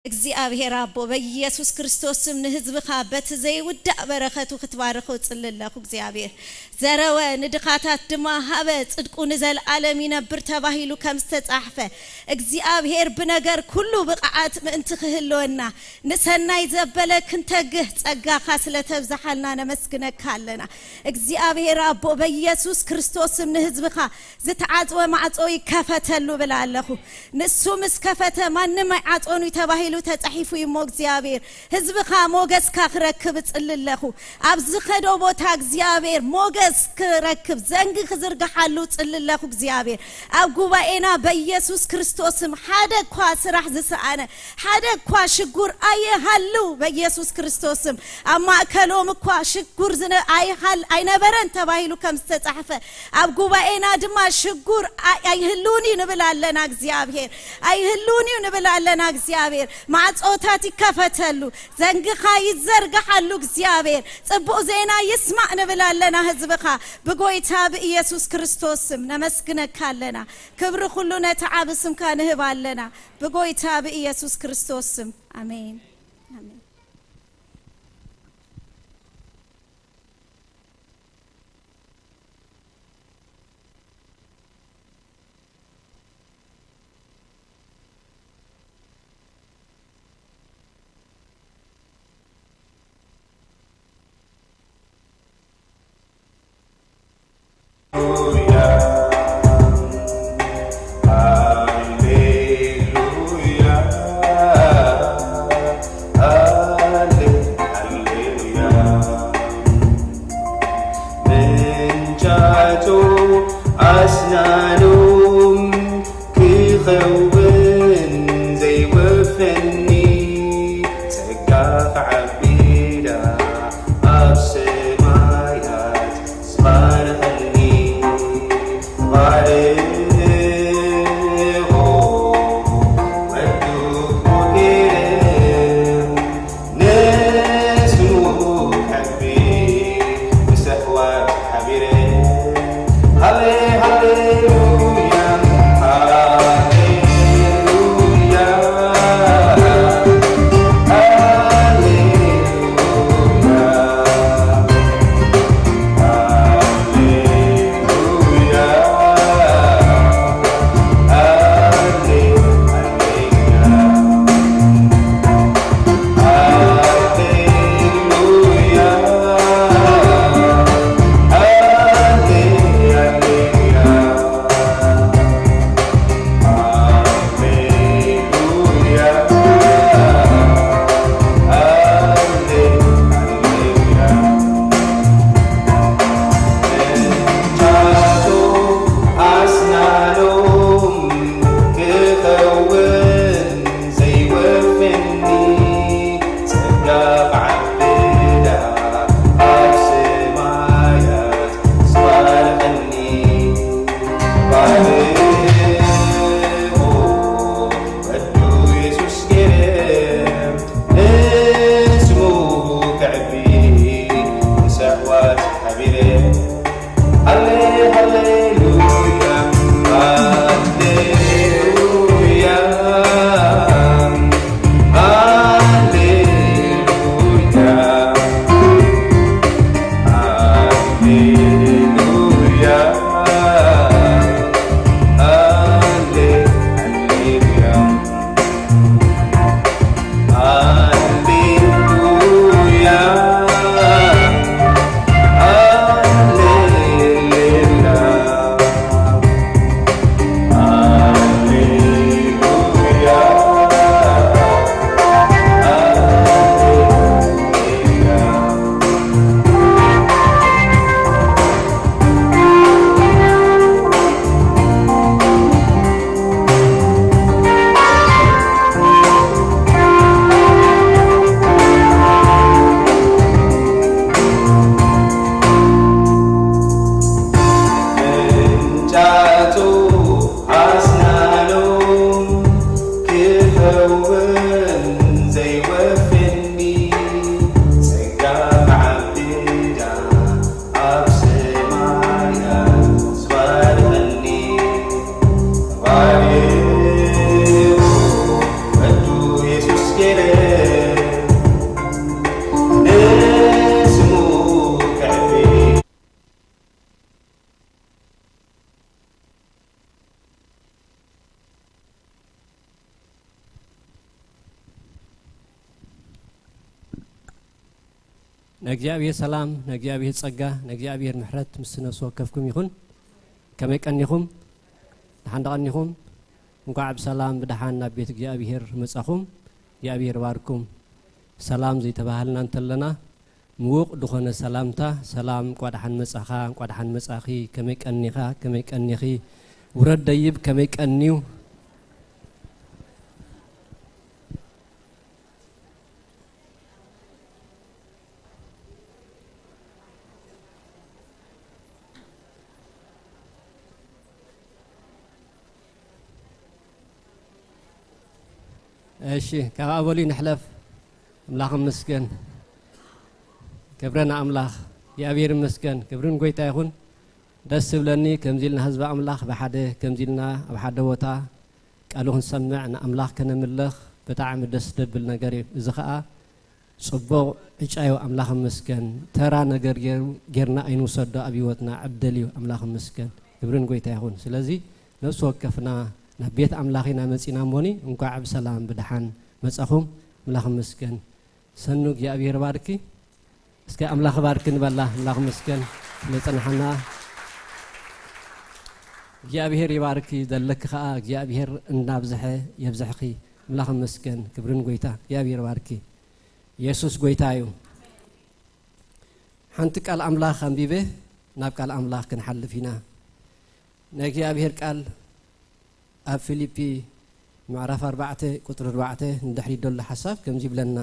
እግዚኣብሔር ኣቦ በኢየሱስ ክርስቶስ ስም ንህዝብኻ በቲ ዘይውዳእ በረኸቱ ክትባርኾ ጽሊ ኣለኹ እግዚኣብሔር። ዘረወ ንድኻታት ድማ ሃበ ጽድቁ ንዘልኣለም ይነብር ተባሂሉ ከም ዝተጻሕፈ እግዚኣብሔር ብነገር ኩሉ ብቕዓት ምእንቲ ክህልወና ንሰናይ ዘበለ ክንተግህ ጸጋኻ ስለ ተብዝሓልና ነመስግነካ ኣለና። እግዚኣብሔር ኣቦ በኢየሱስ ክርስቶስ ስም ንህዝብኻ ዝተዓጽወ ማዕጾ ይከፈተሉ ብላ ኣለኹ። ንሱ ምስ ከፈተ ማንም ኣይዓጾን እዩ ተባሂሉ ተጻሒፉ እዩ እሞ እግዚኣብሔር፣ ህዝብኻ ሞገስካ ክረክብ እጽሊ ኣለኹ። ኣብ ዝኸዶ ቦታ እግዚኣብሔር ሞገስ ክረክብ፣ ዘንጊ ክዝርግሓሉ እጽሊ ኣለኹ እግዚኣብሔር። ኣብ ጉባኤና በኢየሱስ ክርስቶስ ስም ሓደ እኳ ስራሕ ዝሰኣነ፣ ሓደ እኳ ሽጉር ኣይሃሉ በኢየሱስ ክርስቶስ ስም። ኣብ ማእከሎም እኳ ሽጉር ዝነ-፣ ኣይሃል-፣ ኣይነበረን ተባሂሉ ከም ዝተጻሕፈ፣ ኣብ ጉባኤና ድማ ሽጉር ኣይ-፣ ኣይህሉን እዩ ንብል ኣለና እግዚኣብሔር። ኣይህሉን እዩ ንብል ኣለና እግዚኣብሔር። ማዕጾታት ይከፈተሉ፣ ዘንግኻ ይዘርግሓሉ እግዚኣብሔር። ጽቡቕ ዜና ይስማዕ ንብል ኣለና ህዝብኻ። ብጎይታ ብኢየሱስ ክርስቶስ ስም ነመስግነካ ኣለና። ክብሪ ኩሉ ነቲ ዓቢ ስምካ ንህብ ኣለና። ብጎይታ ብኢየሱስ ክርስቶስ ስም። ኣሜን። ኣሜን። ምንጫቱ ኣስናኖም ክኸውን ዘይወፈኒ፣ ጸጋ ክዓቢዳ ኣብ ሰማያት ዝባርኸኒ። ባርኾ ወዱ ክቡር ገይረ ንስሙ ከዕቢ ምስ ኣሕዋት ሓቢረ። ሃሌ-፣ ሃሌሉያ፣ ሃሌሉያ፣ ሃሌሉያ፣ ሃሌሉያ፣ ሃሌ-፣ ሃሌሉያ። ዘይወፍኒ ጸጋ ብዓብዳ ኣብ ሰማያት ዝባርኸኒ። ባርኹ ወዱ የሱስ ገይረ፣ ንስሙ ከዕቢ ምስ ኣሕዋት ሓቢረ። ሃሌ-፣ ሃሌሉያ፣ ሃሌሉያ፣ ሃሌሉያ፣ ሃሌሉያ፣ ሃሌ-፣ ሃሌሉያ። ሃሌሉያ፣ ሃሌሉያ፣ ሃሌሉያ፣ ሃሌሉያ። ምንጫቱ ኣስናኑ ክኸውን ዘይወፍኒ ጸጋ ዓብዳ ኣብ ሰማያት ዝባርኸኒ። ባርኹ ወዱ የሱስ ገይረ ንስሙ ከዕቢ። ንእግዚኣብሔር ሰላም፣ ንእግዚኣብሔር ጸጋ፣ ንእግዚኣብሔር ምሕረት ምስ ነፍሲ ወከፍኩም ይኹን። ከመይ ቀኒኹም? ደሓን ዶ ቀኒኹም? እንኳዕ ብሰላም ብደሓን ናብ ቤት እግዚኣብሔር መጻኹም። እግዚኣብሔር ባርኩም። ሰላም ዘይተባሃልና እንተለና፣ ምዉቕ ዝኾነ ሰላምታ፣ ሰላም፣ እንቋ ደሓን መጻኻ፣ እንቋ ደሓን መጻኺ፣ ከመይ ቀኒኻ፣ ከመይ ቀኒኺ፣ ውረድ ደይብ ከመይ ቀንዩ። እሺ፣ ካብ ኣበሉ ንሕለፍ። ኣምላኽ ይመስገን። ክብሪ ንኣምላኽ። እግዚኣብሔር ይመስገን። ክብሪ ንጎይታ ይኹን። ደስ ዝብለኒ ከምዚ ኢልና ህዝቢ ኣምላኽ ብሓደ፣ ከምዚ ኢልና ኣብ ሓደ ቦታ ቃሉ ክንሰምዕ፣ ንኣምላኽ ከነምልኽ ብጣዕሚ ደስ ደብል ነገር እዩ። እዚ ኸኣ ጽቡቕ ዕጫዩ። ኣምላኽ ይመስገን። ተራ ነገር ገይሩ፣ ጌርና ኣይንውሰዶ ኣብ ህይወትና፣ ዕድል እዩ። ኣምላኽ ይመስገን። ክብሪ ንጎይታ ይኹን። ስለዚ ነፍሲ ወከፍና ናብ ቤት ኣምላኽ ኢና መጺና እሞኒ፣ እንኳዕ ብሰላም ብደሓን መጻኹም። ኣምላኽ ይመስገን። ሰኑ እግዚኣብሔር ባርኪ። እስከ ኣምላኽ ባርኪ ንበላ። ኣምላኽ ይመስገን ስለ ጸናሓና። እግዚኣብሔር ይባርኪ። ዘለኪ ኸኣ እግዚኣብሔር እናብዝሐ የብዝሕኺ። ኣምላኽ ይመስገን። ክብሪ ንጎይታ። እግዚኣብሔር ባርኪ። የሱስ ጎይታ እዩ። ሓንቲ ቃል ኣምላኽ ኣንቢበ ናብ ቃል ኣምላኽ ክንሓልፍ ኢና። ናይ እግዚኣብሔር ቃል ኣብ ፊልጲ ምዕራፍ ኣርባዕተ ቁጽሪ ኣርባዕተ ንድሕሪት ዘሎ ሓሳብ ከምዚ ይብለና፣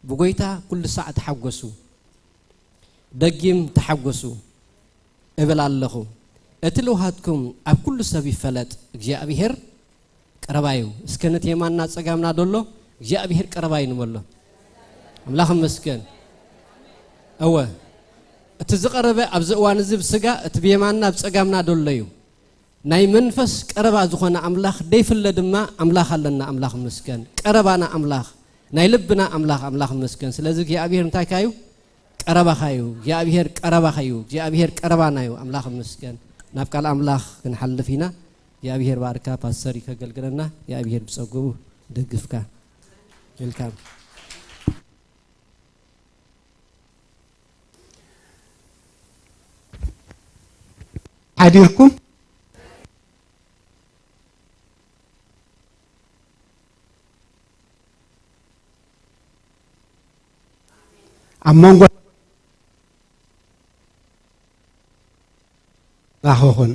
ብጎይታ ኩሉ ሳዕ ተሓጎሱ፣ ደጊም ተሓጎሱ እብል ኣለኹ። እቲ ልውሃትኩም ኣብ ኩሉ ሰብ ይፈለጥ፣ እግዚኣብሔር ቀረባ እዩ። እስከ ነቲ የማንና ጸጋምና ደሎ እግዚኣብሔር ቀረባ እዩ ንበሎ። ኣምላኽ ይመስገን። እወ፣ እቲ ዝቐረበ ኣብዚ እዋን እዚ ብስጋ፣ እቲ ብየማንና ብጸጋምና ደሎ እዩ። ናይ መንፈስ ቀረባ ዝኾነ ኣምላኽ ደይፍለ ድማ ኣምላኽ ኣለና። ኣምላኽ ይመስገን። ቀረባና ኣምላኽ፣ ናይ ልብና ኣምላኽ፣ ኣምላኽ ይመስገን። ስለዚ እግዚኣብሔር እንታይ ካዩ? ቀረባኻ እዩ። እግዚኣብሔር ቀረባኻ እዩ። እግዚኣብሔር ቀረባና እዩ። ኣምላኽ ይመስገን። ናብ ቃል ኣምላኽ ክንሓልፍ ኢና። እግዚኣብሔር ባርካ ፓስተር ከገልግለና። እግዚኣብሔር ብጸጉኡ ደግፍካ። ዌልካም። ሓዲርኩም ኣብ መንጎ ራኸኹን።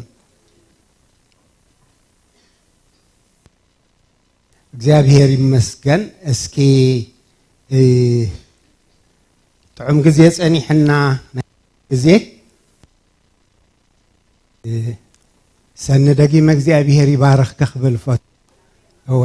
እግዚኣብሔር ይመስገን። እስኪ፣ እ፣ ጥዑም ግዜ ጸኒሕና፣ ናይ ግዜ፣ እ፣ ሰኒ ደጊመ እግዚኣብሔር ይባርኽ ክብል ፈቱ። እወ።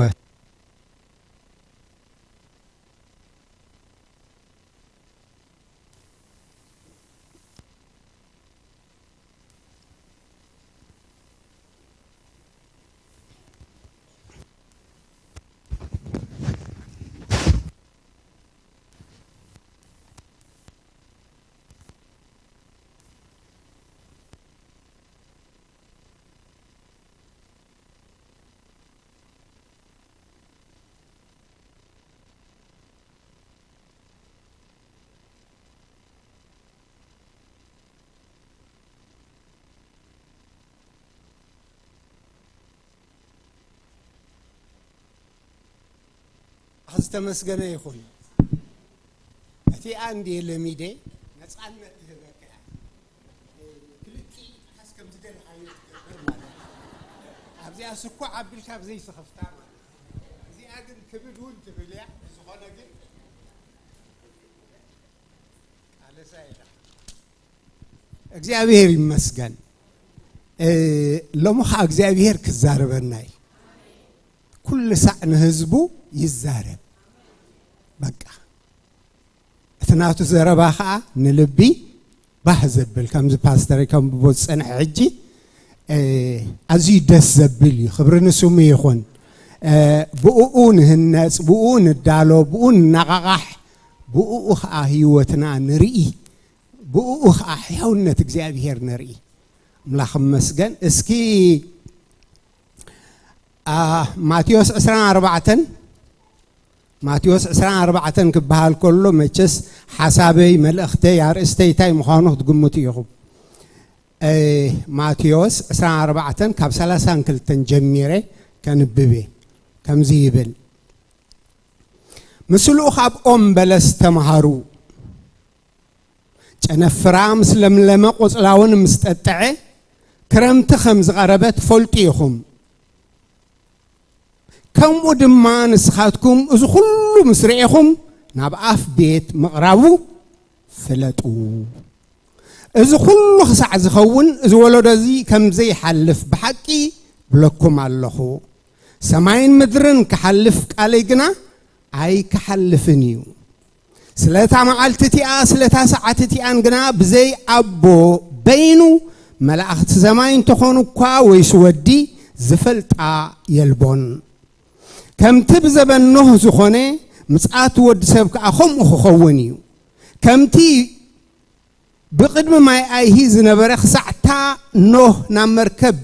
ዝተመስገነ ይኹን። እቲኣ እንድየ ለሚደ ነፃነት ትህበካ እያ። ክልቲኡ ኢድካስ ከም ዝደለኻዮ ትገብር ማለት እዩ። ኣብዚኣ ስኳዕ ኣቢልካ ኣብ ዘይስኽፍታ ማለት እዩ። እዚኣ ግን ክብድ እውን ትብል እያ። ብዝኾነ ግን ቃለሳ ኢላ። እግዚኣብሔር ይመስገን። እ፣ ሎሚ ኸዓ እግዚኣብሔር ክዛረበና እዩ። ኩሉ ሳዕ ንህዝቡ ይዛረብ። በቃ። እቲ ናቱ ዘረባ ኸዓ ንልቢ ባህ ዘብል፣ ከምዚ ፓስተር ከምብቦ ዝጸንሐ ሕጂ፣ እ፣ ኣዝዩ ደስ ዘብል እዩ። ክብሪ ንስሙ ይኹን። እ፣ ብእኡ ንህነጽ፣ ብእኡ ንዳሎ፣ ብእኡ ንነቓቓሕ፣ ብእኡ ኸዓ ህይወትና ንርኢ፣ ብእኡ ኸዓ ሕያውነት እግዚኣብሔር ንርኢ። ኣምላኽ ይመስገን። እስኪ፣ ኣ፣ ማቴዎስ ዕስራን ኣርባዕተን፣ ማቴዎስ ዕስራን ኣርባዕተን ክበሃል ከሎ መቸስ ሓሳበይ፣ መልእኽተይ፣ ኣርእስተይ እንታይ ምዃኑ ክትግምቱ ኢኹም። እ፣ ማቴዎስ ዕስራን ኣርባዕተን ካብ ሰላሳን ክልተን ጀሚረ ከንብብ እየ። ከምዚ ይብል፣ ምስኡ ካብ ኦም በለስ ተምሃሩ። ጨነፍራ ምስ ለምለመ፣ ቆጽላውን ምስ ጠጥዐ፣ ክረምቲ ከም ዝቐረበ ትፈልጡ ኢኹም። ከምኡ ድማ ንስኻትኩም እዚ ኩሉ ምስ ርኤኹም፣ ናብ ኣፍ ቤት ምቕራቡ ፍለጡ። እዚ ኩሉ ክሳዕ ዝኸውን፣ እዚ ወለዶ እዚ ከም ዘይሓልፍ ብሓቂ ብለኩም ኣለኹ። ሰማይን ምድርን ክሓልፍ፣ ቃለይ ግና ኣይክሓልፍን እዩ። ስለ እታ መዓልቲ እቲኣ፣ ስለ እታ ሰዓት እቲኣን ግና ብዘይ ኣቦ በይኑ፣ መላእኽቲ ሰማይ እንተኾኑ እኳ ወይስ ወዲ ዝፈልጣ የልቦን። ከምቲ ብዘበን ኖህ ዝኾነ፣ ምጽኣት ወዲ ሰብ ከኣ ከምኡ ክኸውን እዩ። ከምቲ ብቕድሚ ማይ ኣይሂ ዝነበረ፣ ክሳዕታ ኖህ ናብ መርከብ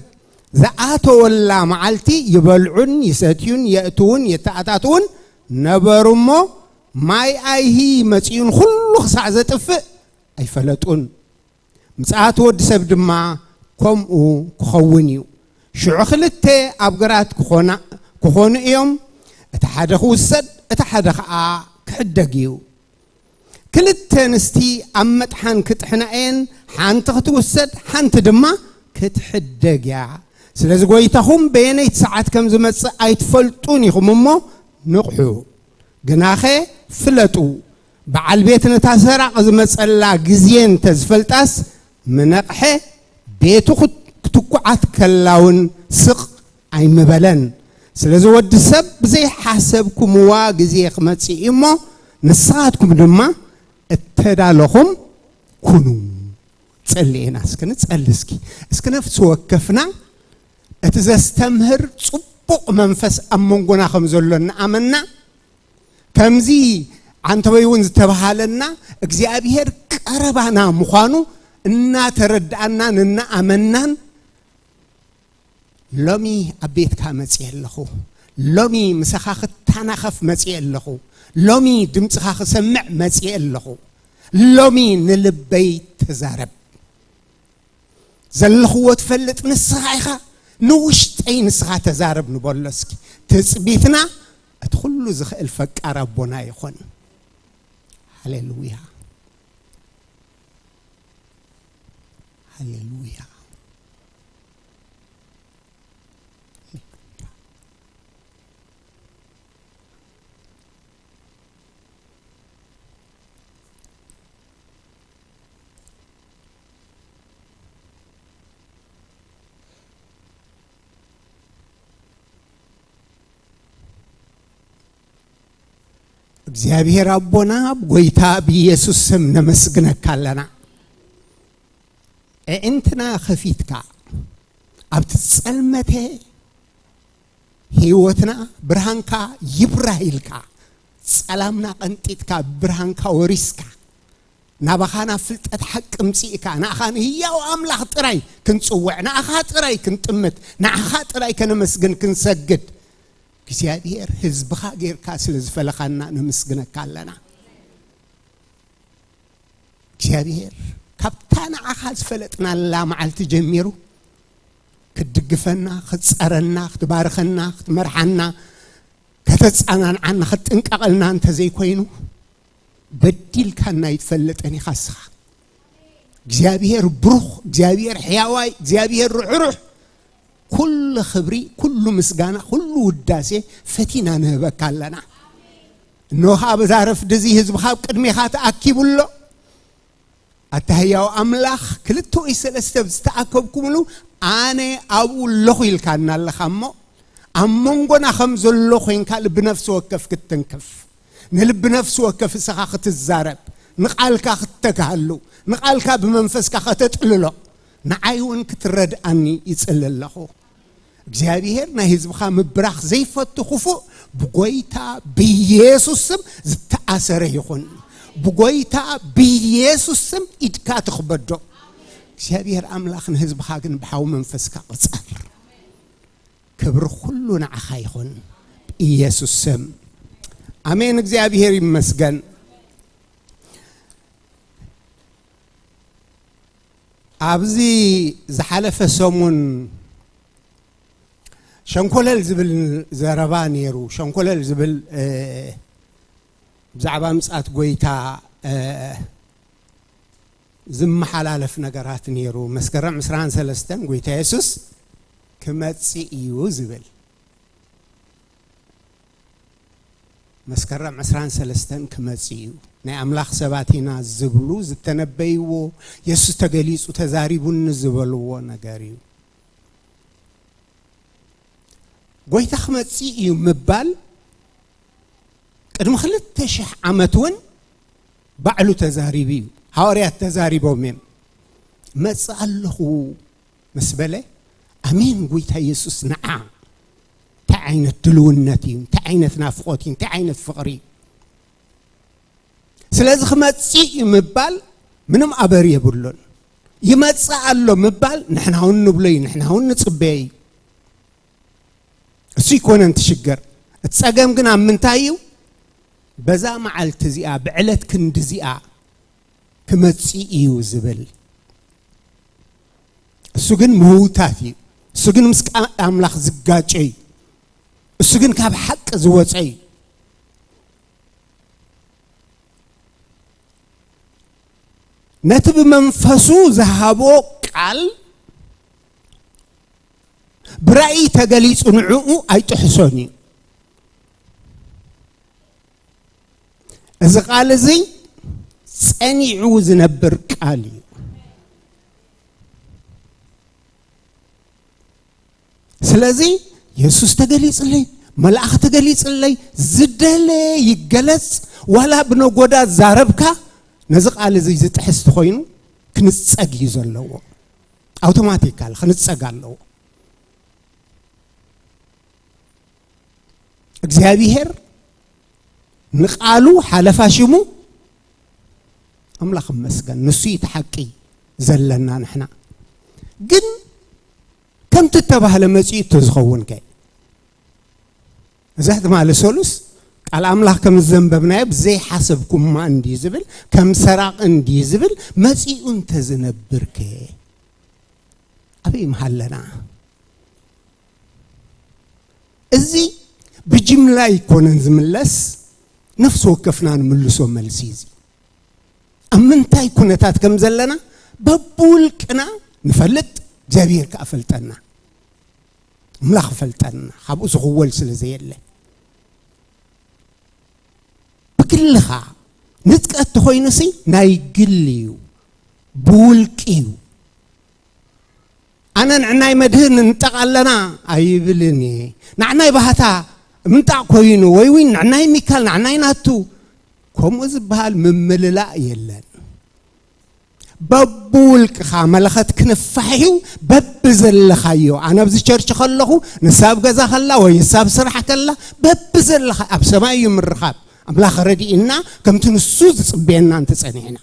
ዝኣተወላ መዓልቲ፣ ይበልዑን ይሰትዩን የእትዉን የተኣታትዉን ነበሩ እሞ፣ ማይ ኣይሂ መጺኡን ኩሉ ክሳዕ ዘጥፍእ ኣይፈለጡን። ምጽኣት ወዲ ሰብ ድማ ከምኡ ክኸውን እዩ። ሽዑ ክልተ ኣብ ግራት ክኾና-፣ ክኾኑ እዮም፣ እቲ ሓደ ክውሰድ፣ እቲ ሓደ ኸኣ ክሕደግ እዩ። ክልተ ኣንስቲ ኣብ መጥሓን ክጥሕና እየን፣ ሓንቲ ክትውሰድ፣ ሓንቲ ድማ ክትሕደግ እያ። ስለዚ ጐይታኹም በየነይቲ ሰዓት ከም ዝመጽእ ኣይትፈልጡን ኢኹም እሞ ንቕሑ። ግናኸ ፍለጡ፣ በዓል ቤት ነታ ሰራቕ ዝመጸላ ግዜ እንተ ዝፈልጣስ፣ ምነቕሐ፣ ቤቱ ክት-፣ ክትኩዓት ከላ እውን ስቕ ኣይምበለን። ስለዚ ወዲ ሰብ ብዘይሓሰብኩምዋ ግዜ ክመጽእ እዩ እሞ፣ ንስኻትኩም ድማ እተዳለኹም ኩኑ። ጸሊ ኢና፣ እስኪ ንጸሊ እስኪ። እስኪ ነፍሲ ወከፍና እቲ ዘስተምህር ጽቡቕ መንፈስ ኣብ መንጎና ከም ዘሎ እናኣመንና፣ ከምዚ ዓንተበይ እውን ዝተባሃለና፣ እግዚኣብሔር ቀረባና ምዃኑ እናተረዳእናን እናኣመንናን፣ ሎሚ ኣብ ቤትካ መጽየ ኣለኹ፣ ሎሚ ምሳኻ ክተናኸፍ መጽየ ኣለኹ፣ ሎሚ ድምፅኻ ክሰምዕ መጽየ ኣለኹ፣ ሎሚ ንልበይ ተዛረብ። ዘለኽዎ ትፈልጥ ንስኻ ኢኻ፣ ንውሽጠይ ንስኻ ተዛረብ ንበሎ እስኪ። ትጽቢትና እቲ ኩሉ ዝኽእል ፈቃር ኣቦና ይኹን። ሃሌሉያ። ሃሌሉያ። እግዚኣብሔር ኣቦና፣ ብጎይታ ብኢየሱስ ስም ነመስግነካ ኣለና። ኣዒንትና ከፊትካ፣ ኣብቲ ጸልመተ ህይወትና ብርሃንካ ይብራህ ኢልካ፣ ጸላምና ቀንጢጥካ፣ ብርሃንካ ወሪስካ፣ ናባኻ ናብ ፍልጠት ሓቂ ምጺእካ፣ ንኣኻ ንህያው ኣምላኽ ጥራይ ክንጽውዕ፣ ንኣኻ ጥራይ ክንጥምት፣ ንኣኻ ጥራይ ከነመስግን ክንሰግድ፣ እግዚኣብሔር ህዝብኻ ጌርካ ስለ ዝፈለኻና ነመስግነካ ኣለና። እግዚኣብሔር ካብታ ንዓኻ ዝፈለጥናላ መዓልቲ ጀሚሩ ክትድግፈና፣ ክትጸረና፣ ክትባርኸና፣ ክትመርሓና፣ ከተጸናንዓና፣ ክትጥንቀቐልና እንተዘይኮይኑ፣ በዲልካና ኣይትፈልጥን ኢኻ እስኻ። እግዚኣብሔር ብሩኽ፣ እግዚኣብሔር ሕያዋይ፣ እግዚኣብሔር ርሕሩሕ፣ ኩሉ ክብሪ፣ ኩሉ ምስጋና፣ ኩሉ ውዳሴ ፈቲና ንህበካ ኣለና። እነሆ ከኣ በዛ ረፍዲ እዚ ህዝብኻ ኣብ ቅድሜኻ ተኣኪቡ ኣሎ። ኣታ ህያው ኣምላኽ፣ ክልተ ወይ ሰለስተ ዝተኣከብኩምሉ ኣነ ኣብኡ ኣለኹ ኢልካና ኣለኻ እሞ፣ ኣብ መንጎና ከም ዘሎ ኮይንካ ልቢ ነፍሲ ወከፍ ክትትንክፍ፣ ንልቢ ነፍሲ ወከፍ እስኻ ክትዛረብ፣ ንቓልካ ክትተግሃሉ፣ ንቓልካ ብመንፈስካ ከተጥልሎ፣ ንዓይ እውን ክትረድኣኒ ይጽሊ ኣለኹ። እግዚኣብሔር ናይ ህዝብኻ ምብራኽ ዘይፈቱ ክፉእ ብጎይታ ብኢየሱስ ስም ዝተኣሰረ ይኹን። ብጎይታ ብኢየሱስ ስም ኢድካ ትኽበዶ። እግዚኣብሔር ኣምላኽ ንህዝብኻ ግን ብሓው መንፈስካ ቅጸር። ክብሪ ኩሉ ንዓኻ ይኹን ብኢየሱስ ስም። ኣሜን። እግዚኣብሔር ይመስገን። ኣብዚ ዝሓለፈ ሰሙን ሸንኮለል ዝብል ዘረባ ነይሩ። ሸንኮለል ዝብል፣ እ፣ ብዛዕባ ምጽኣት ጎይታ፣ እ፣ ዝመሓላለፍ ነገራት ነይሩ። መስከረም ዕስራን ሰለስተን ጎይታ የሱስ ክመጽእ እዩ ዝብል። መስከረም ዕስራን ሰለስተን ክመጽእ እዩ። ናይ ኣምላኽ ሰባት ኢና ዝብሉ ዝተነበይዎ፣ የሱስ ተገሊጹ ተዛሪቡኒ ዝበልዎ ነገር እዩ። ጎይታ ክመጽእ እዩ ምባል ቅድሚ ክልተ ሽሕ ዓመት እውን ባዕሉ ተዛሪቡ እዩ። ሃዋርያት ተዛሪቦም እዮም። "መጽእ ኣለኹ" ምስ በለ፣ "ኣሜን ጎይታ የሱስ፣ ንዓ!" እንታይ ዓይነት ድልውነት እዩ! እንታይ ዓይነት ናፍቖት እዩ! እንታይ ዓይነት ፍቕሪ እዩ! ስለዚ ክመጽእ እዩ ምባል ምንም ኣበር የብሉን። ይመጽእ ኣሎ ምባል ንሕና እውን ንብሎ እዩ፣ ንሕና እውን ንጽበዮ እዩ። እሱ ይኮነን እቲ ሽግር። እቲ ጸገም ግን ኣብ ምንታይ እዩ? በዛ መዓልቲ እዚኣ፣ ብዕለት ክንዲ እዚኣ ክመጽእ እዩ ዝብል። እሱ ግን ምህውታት እዩ። እሱ ግን ምስ ቃል ኣምላኽ ዝጋጨ እዩ። እሱ ግን ካብ ሓቂ ዝወጸ እዩ። ነቲ ብመንፈሱ ዝሃቦ ቃል ብራእይ ተገሊጹ ንዕኡ ኣይጥሕሶን እዩ። እዚ ቃል እዚ ጸኒዑ ዝነብር ቃል እዩ። ስለዚ የሱስ ተገሊጽለይ፣ መልኣኽ ተገሊጽለይ፣ ዝደለ ይገለጽ፣ ዋላ ብነጎዳ ዛረብካ፣ ነዚ ቃል እዚ ዝጥሕስ ተኾይኑ ክንጸግ እዩ ዘለዎ። ኣውቶማቲካል ክንጸግ ኣለዎ። እግዚኣብሔር ንቃሉ ሓለፋ ሽሙ ኣምላኽ ይመስገን። ንሱ እዩ እቲ ሓቂ ዘለና። ንሕና ግን ከምቲ እተባህለ መጺኡ እንተዝኸውን ከ? እዛ ትማሊ ሰሉስ ቃል ኣምላኽ ከም ዘንበብናዮ፣ ብዘይሓሰብኩማ እንድዩ ዝብል፣ ከም ሰራቕ እንድዩ ዝብል፣ መጺኡ እንተዝነብር ከ? ኣበይ ምሃለና? እዚ ብጅምላ ኣይኮነን ዝምለስ፣ ነፍሲ ወከፍና ንምልሶ መልሲ እዚ። ኣብ ምንታይ ኩነታት ከም ዘለና በብውልቅና ንፈልጥ፣ እግዚኣብሔር ከኣ ፈልጠና። ኣምላኽ ፈልጠና፣ ካብኡ ዝኽወል ስለ ዘየለ። ብግልኻ ንጥቀት ተኾይኑሲ ናይ ግል እዩ፣ ብውልቂ እዩ። ኣነ ንዕናይ መድህን ንንጠቕ ኣለና ኣይብልን እየ። ንዕናይ ባህታ ምንጣቕ ኮይኑ ወይ እውን ንዕናይ ሚካል ንዕናይ ናቱ ከምኡ ዝበሃል ምምልላእ የለን። በብውልቅኻ መለኸት ክንፋሕ እዩ። በብዘለኻዮ፣ ኣነ ኣብዚ ቸርች ከለኹ፣ ንሳ ኣብ ገዛ ከላ ወይ ንሳ ኣብ ስራሕ ከላ፣ በብዘለኻ ኣብ ሰማይ እዩ ምርኻብ። ኣምላኽ ረድኢና ከምቲ ንሱ ዝጽበየና እንተጸኒዕና።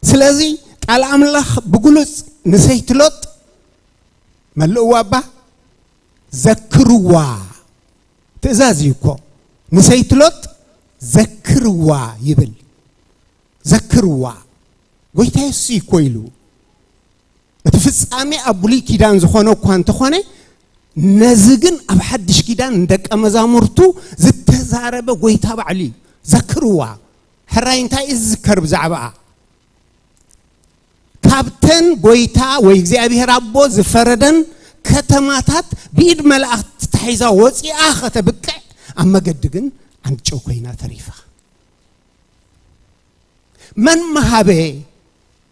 ስለዚ ቃል ኣምላኽ ብግሉጽ ንሰይቲ ሎጥ መልእዋ እባ ዘክርዋ። ትእዛዝ እዩ እኮ። ንሰይቲ ሎጥ ዘክርዋ ይብል። ዘክርዋ። ጎይታ የሱስ እዩ እኮ ኢሉ። እቲ ፍጻሜ ኣብ ብሉይ ኪዳን ዝኾነ እኳ እንተኾነ፣ ነዚ ግን ኣብ ሓድሽ ኪዳን ንደቀ መዛሙርቱ ዝተዛረበ ጎይታ ባዕሉ እዩ። ዘክርዋ። ሕራይ እንታይ እዩ ዝዝከር ብዛዕባኣ? ካብተን ጎይታ ወይ እግዚኣብሔር ኣቦ ዝፈረደን ከተማታት ብኢድ መላእኽቲ ተታሒዛ ወፂኣ ከተብቅዕ፣ ኣብ መገዲ ግን ዓንዲ ጨው ኮይና ተሪፋ። መን መሃበ?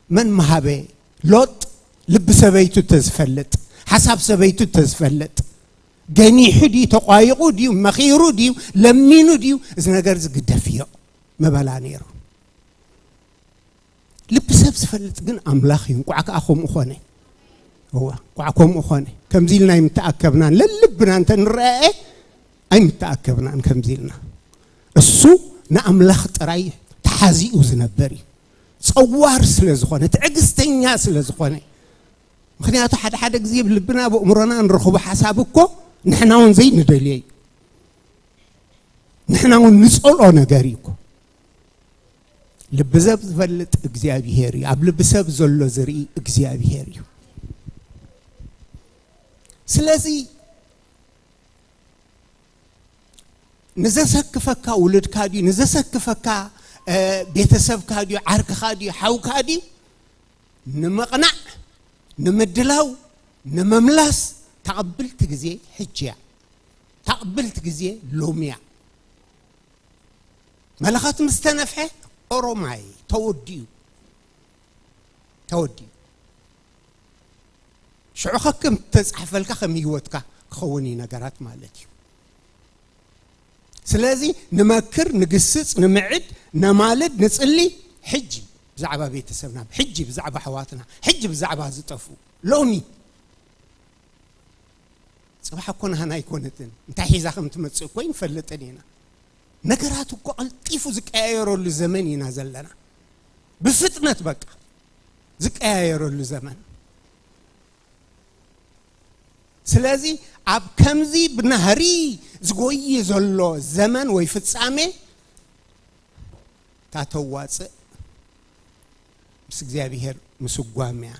መን መሃበ? ሎጥ ልቢ ሰበይቱ ተዝፈልጥ፣ ሓሳብ ሰበይቱ ተዝፈልጥ፣ ገኒሑ ድዩ፣ ተቋይቑ ድዩ፣ መኺሩ ድዩ፣ ለሚኑ ድዩ፣ እዚ ነገር እዚ ግደፍዮ ምበላ ነይሩ። ልቢ ሰብ ዝፈልጥ ግን ኣምላኽ እዩ። እንቋዕ ከኣ ከምኡ ኾነ። እዋ፣ እንቋዕ ከምኡ ኾነ። ከምዚ ኢልና ኣይምተኣከብናን፣ ለልብና እንተ ንረኣኤ ኣይምተኣከብናን ከምዚ ኢልና። እሱ ንኣምላኽ ጥራይ ተሓዚኡ ዝነበር እዩ። ጸዋር ስለ ዝኾነ፣ ትዕግስተኛ ስለ ዝኾነ። ምኽንያቱ ሓደ ሓደ ግዜ ብልብና ብእምሮና ንረኽቦ ሓሳብ እኮ ንሕና እውን ዘይንደልዮ እዩ። ንሕና እውን ንጸልኦ ነገር እዩ እኮ። ልቢ ሰብ ዝፈልጥ እግዚኣብሄር እዩ። ኣብ ልቢ ሰብ ዘሎ ዝርኢ እግዚኣብሄር እዩ። ስለዚ ንዘሰክፈካ ውሉድካ ድዩ? ንዘሰክፈካ ቤተሰብካ ድዩ? ዓርክኻ ድዩ? ሓውካ ድዩ? ንምቕናዕ፣ ንምድላው፣ ንምምላስ ታቕብልቲ ግዜ ሕጂ እያ። ታቕብልቲ ግዜ ሎሚ እያ። መለኸት ምስ ተነፍሐ ኦሮማይ ተወዲኡ፣ ተወዲኡ። ሽዑ ከክም ተጻሕፈልካ ከም ህይወትካ ክኸውን እዩ ነገራት ማለት እዩ። ስለዚ ንመክር፣ ንግስጽ፣ ንምዕድ፣ ነማልድ፣ ንጽሊ፣ ሕጂ ብዛዕባ ቤተሰብና፣ ሕጂ ብዛዕባ ኣሕዋትና፣ ሕጂ ብዛዕባ ዝጠፍኡ፣ ሎሚ። ጽባሕ እኮ ናህና ኣይኮነትን፣ እንታይ ሒዛ ከም ትመጽእ እኮ ኣይንፈልጥን ኢና። ነገራት እኮ ቀልጢፉ ዝቀያየረሉ ዘመን ኢና ዘለና። ብፍጥነት በቃ ዝቀያየረሉ ዘመን። ስለዚ ኣብ ከምዚ ብናህሪ ዝጎይ ዘሎ ዘመን ወይ ፍጻሜ፣ እታ ተዋጽእ ምስ እግዚኣብሔር ምስጓም እያ፣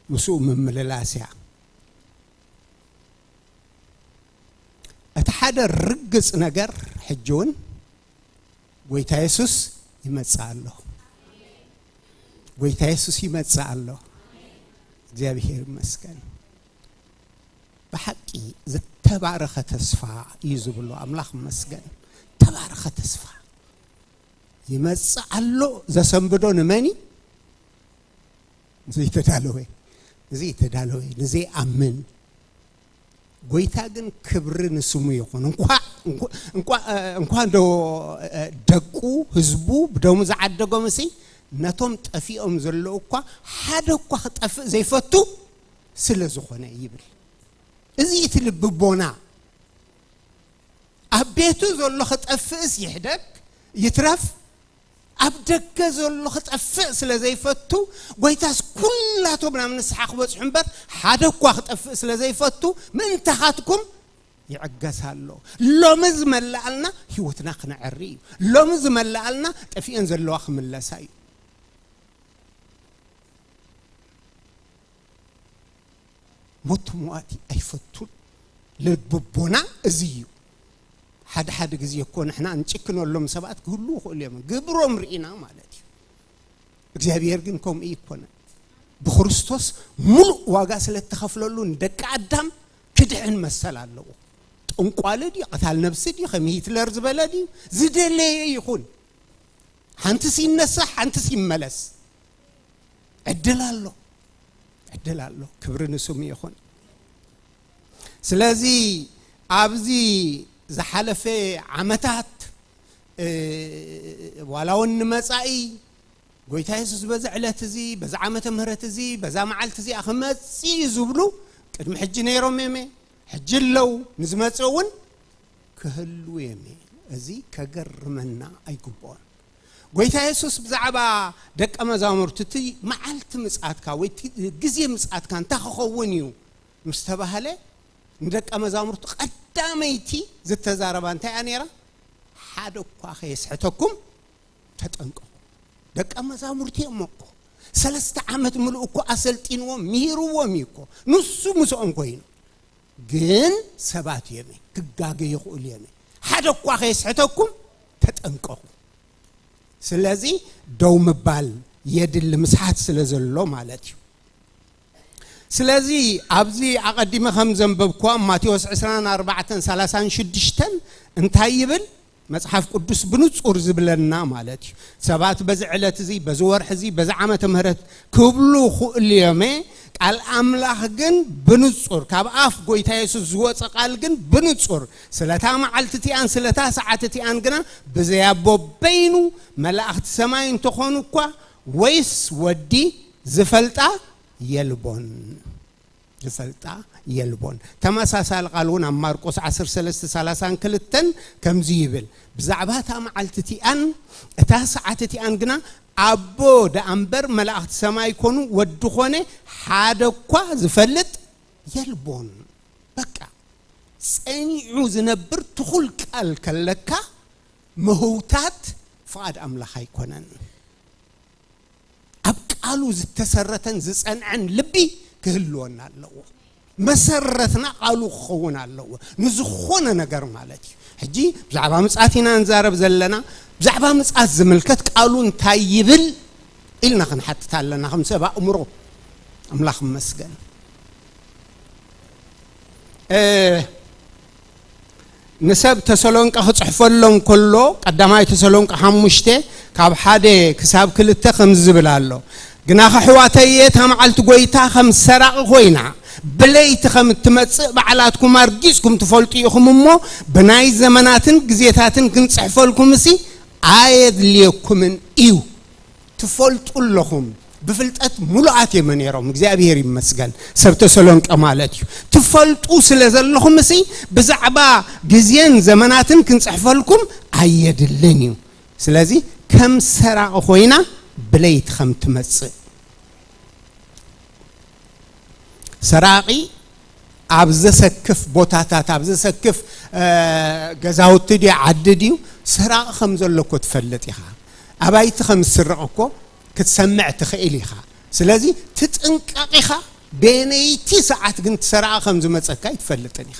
ምስኡ ምምልላስ እያ። እቲ ሓደ ርግጽ ነገር ሕጂ እውን ጎይታ የሱስ ይመጽእ ኣሎ። ጎይታ የሱስ ይመጽእ ኣሎ። እግዚኣብሔር ይመስገን። ብሓቂ ዝተባረኸ ተስፋ እዩ ዝብሎ። ኣምላኽ ይመስገን። ተባረኸ ተስፋ ይመጽእ ኣሎ። ዘሰንብዶ ንመን እዩ? ንዘይተዳለወ፣ ንዘይተዳለወ፣ ንዘይኣምን። ጎይታ ግን ክብሪ ንስሙ ይኹን። እንኳ፣ እንኳ፣ እንኳ፣ እ፣ እንኳ እንዶ፣ እ፣ ደቁ፣ ህዝቡ፣ ብደሙ ዝዓደጎም እሲ፣ ነቶም ጠፊኦም ዘለዉ እኳ ሓደ እኳ ክጠፍእ ዘይፈቱ ስለ ዝኾነ ይብል። እዚ እቲ ልብቦና። ኣብ ቤቱ ዘሎ ክጠፍእስ ይሕደግ ይትረፍ፣ ኣብ ደገ ዘሎ ክጠፍእ ስለ ዘይፈቱ፣ ጎይታስ ኩላቶም ናብ ንስሓ ክበጽሑ እምበር፣ ሓደ እኳ ክጠፍእ ስለ ዘይፈቱ፣ ምእንታኻትኩም ይዕገስ ኣሎ። ሎሚ ዝመልኣልና ህይወትና ክነዐሪ እዩ። ሎሚ ዝመልኣልና ጠፊአን ዘለዋ ክምለሳ እዩ። ሞት መዋቲ ኣይፈቱን። ልብቦና እዚ እዩ። ሓደ ሓደ ግዜ እኮ ንሕና እንጭክነሎም ሰባት ክህልዉ ይኽእሉ እዮም። ግብሮም ርኢና ማለት እዩ። እግዚኣብሔር ግን ከምኡ ይኮነ። ብክርስቶስ ሙሉእ ዋጋ ስለ እተኸፍለሉ ንደቂ ኣዳም ክድሕን መሰል ኣለዎ። ጠንቋሊ ድዩ፣ ቀታል ነብሲ ድዩ፣ ከም ሂትለር ዝበለ ድዩ፣ ዝደለየ ይኹን። ሓንትስ ይነሳ፣ ሓንትስ ይመለስ። ዕድል ኣሎ። ዕድል ኣሎ። ክብሪ ንስሙ ይኹን። ስለዚ ኣብዚ ዝሓለፈ ዓመታት፣ እ፣ ዋላ እውን ንመጻኢ ጎይታ የሱስ በዚ ዕለት እዚ፣ በዛ ዓመተ ምህረት እዚ፣ በዛ መዓልቲ እዚኣ ክመጽእ እዩ ዝብሉ ቅድሚ ሕጂ ነይሮም እዮም። ሕጂ ኣለዉ። ንዝመጽእ እውን ክህልዉ እዮም። እዚ ከገርመና ኣይግብኦን። ጎይታ የሱስ ብዛዕባ ደቀ መዛሙርቱ፣ "እቲ መዓልቲ ምጽኣትካ ወይ እቲ ግዜ ምጽኣትካ እንታይ ክኸውን እዩ?" ምስ ተባህለ፣ ንደቀ መዛሙርቱ ቀዳመይቲ ዝተዛረባ እንታይ እያ ነይራ? "ሓደ እኳ ከየስሕተኩም ተጠንቀቑ።" ደቀ መዛሙርቲ እዮም እኮ። ሰለስተ ዓመት ምሉእ እኮ ኣሰልጢንዎም፣ ምሂርዎም እዩ እኮ። ንሱ ምስኦም ኮይኑ። ግን ሰባት እዮም፣ ክጋገ ይኽእሉ እዮም። "ሓደ እኳ ከየስሕተኩም ተጠንቀቑ።" ስለዚ ደው ምባል የድሊ፣ ምስሓት ስለ ዘሎ ማለት እዩ። ስለዚ ኣብዚ ኣቐዲመ ከም ዘንበብኩዋ፣ ማቴዎስ ዕስራን ኣርባዕተን ሰላሳን ሽዱሽተን እንታይ ይብል? መጽሓፍ ቅዱስ ብንጹር ዝብለና ማለት እዩ። ሰባት በዚ ዕለት እዚ፣ በዚ ወርሒ እዚ፣ በዚ ዓመተ ምህረት ክብሉ ክእሉ እዮመ። ቃል ኣምላኽ ግን ብንጹር፣ ካብ ኣፍ ጎይታ የሱስ ዝወጸ ቃል ግን ብንጹር፣ ስለታ መዓልቲ እቲኣን ስለታ ሰዓት እቲኣን ግና ብዘይ ኣቦ በይኑ መላእኽቲ ሰማይ እንተኾኑ እኳ ወይስ ወዲ ዝፈልጣ የልቦን። ዝፈልጣ የልቦን። ተመሳሳሊ ቃል እውን ኣብ ማርቆስ ዓሰርተ ሰለስተ ሰላሳን ክልተን ከምዚ ይብል፣ "ብዛዕባ እታ መዓልቲ እቲኣን እታ ሰዓት እቲኣን ግና ኣቦ ደኣ እምበር መላእኽቲ ሰማይ ኮኑ ወዲ ኮነ ሓደ እኳ ዝፈልጥ የልቦን።" በቃ፣ ጸኒዑ ዝነብር ትኹል ቃል ከለካ፣ ምህውታት ፍቓድ ኣምላኽ ኣይኮነን። ኣብ ቃሉ ዝተሰረተን ዝጸንዐን ልቢ ክህልወና ኣለዎ። መሰረትና ቃሉ ክኸውን ኣለዎ፣ ንዝኾነ ነገር ማለት እዩ። ሕጂ ብዛዕባ ምጽኣት ኢና ንዛረብ ዘለና። ብዛዕባ ምጽኣት ዝምልከት ቃሉ እንታይ ይብል ኢልና ክንሓትት ኣለና፣ ከም ሰብ ኣእምሮ። ኣምላኽ ይመስገን። እ፣ ንሰብ ተሰሎንቀ ክጽሕፈሎም ከሎ፣ ቀዳማይ ተሰሎንቀ ሓሙሽተ ካብ ሓደ ክሳብ ክልተ ከምዚ ዝብል ኣሎ። ግናኸ ኣሕዋተየ፣ እታ መዓልቲ ጐይታ ከም ሰራቒ ኾይና፣ ብለይቲ ከም እትመጽእ ባዕላትኩም ኣርጊጽኩም ትፈልጡ ኢኹም እሞ፣ ብናይ ዘመናትን ግዜታትን ክንጽሕፈልኩምሲ ኣየድልየኩምን እዩ። ትፈልጡ ኣለኹም። ብፍልጠት ሙሉኣት እዮም ነይሮም። እግዚኣብሔር ይመስገን። ሰብ ተሰሎንቀ ማለት እዩ። ትፈልጡ ስለ ዘለኹምሲ ብዛዕባ ግዜን ዘመናትን ክንጽሕፈልኩም ኣየድልን እዩ። ስለዚ ከም ሰራቒ ኮይና ብለይቲ ከም ትመጽእ። ሰራቒ ኣብ ዘሰክፍ ቦታታት፣ ኣብ ዘሰክፍ፣ እ፣ ገዛውቲ ድዩ ዓዲ ድዩ ሰራቒ ከም ዘሎ እኮ ትፈልጥ ኢኻ። ኣባይቲ ከም ዝስረቕ እኮ ክትሰምዕ ትኽእል ኢኻ። ስለዚ ትጥንቀቕ ኢኻ። በየነይቲ ሰዓት ግን እቲ ሰራቒ ከም ዝመጸካ ኣይትፈልጥን ኢኻ።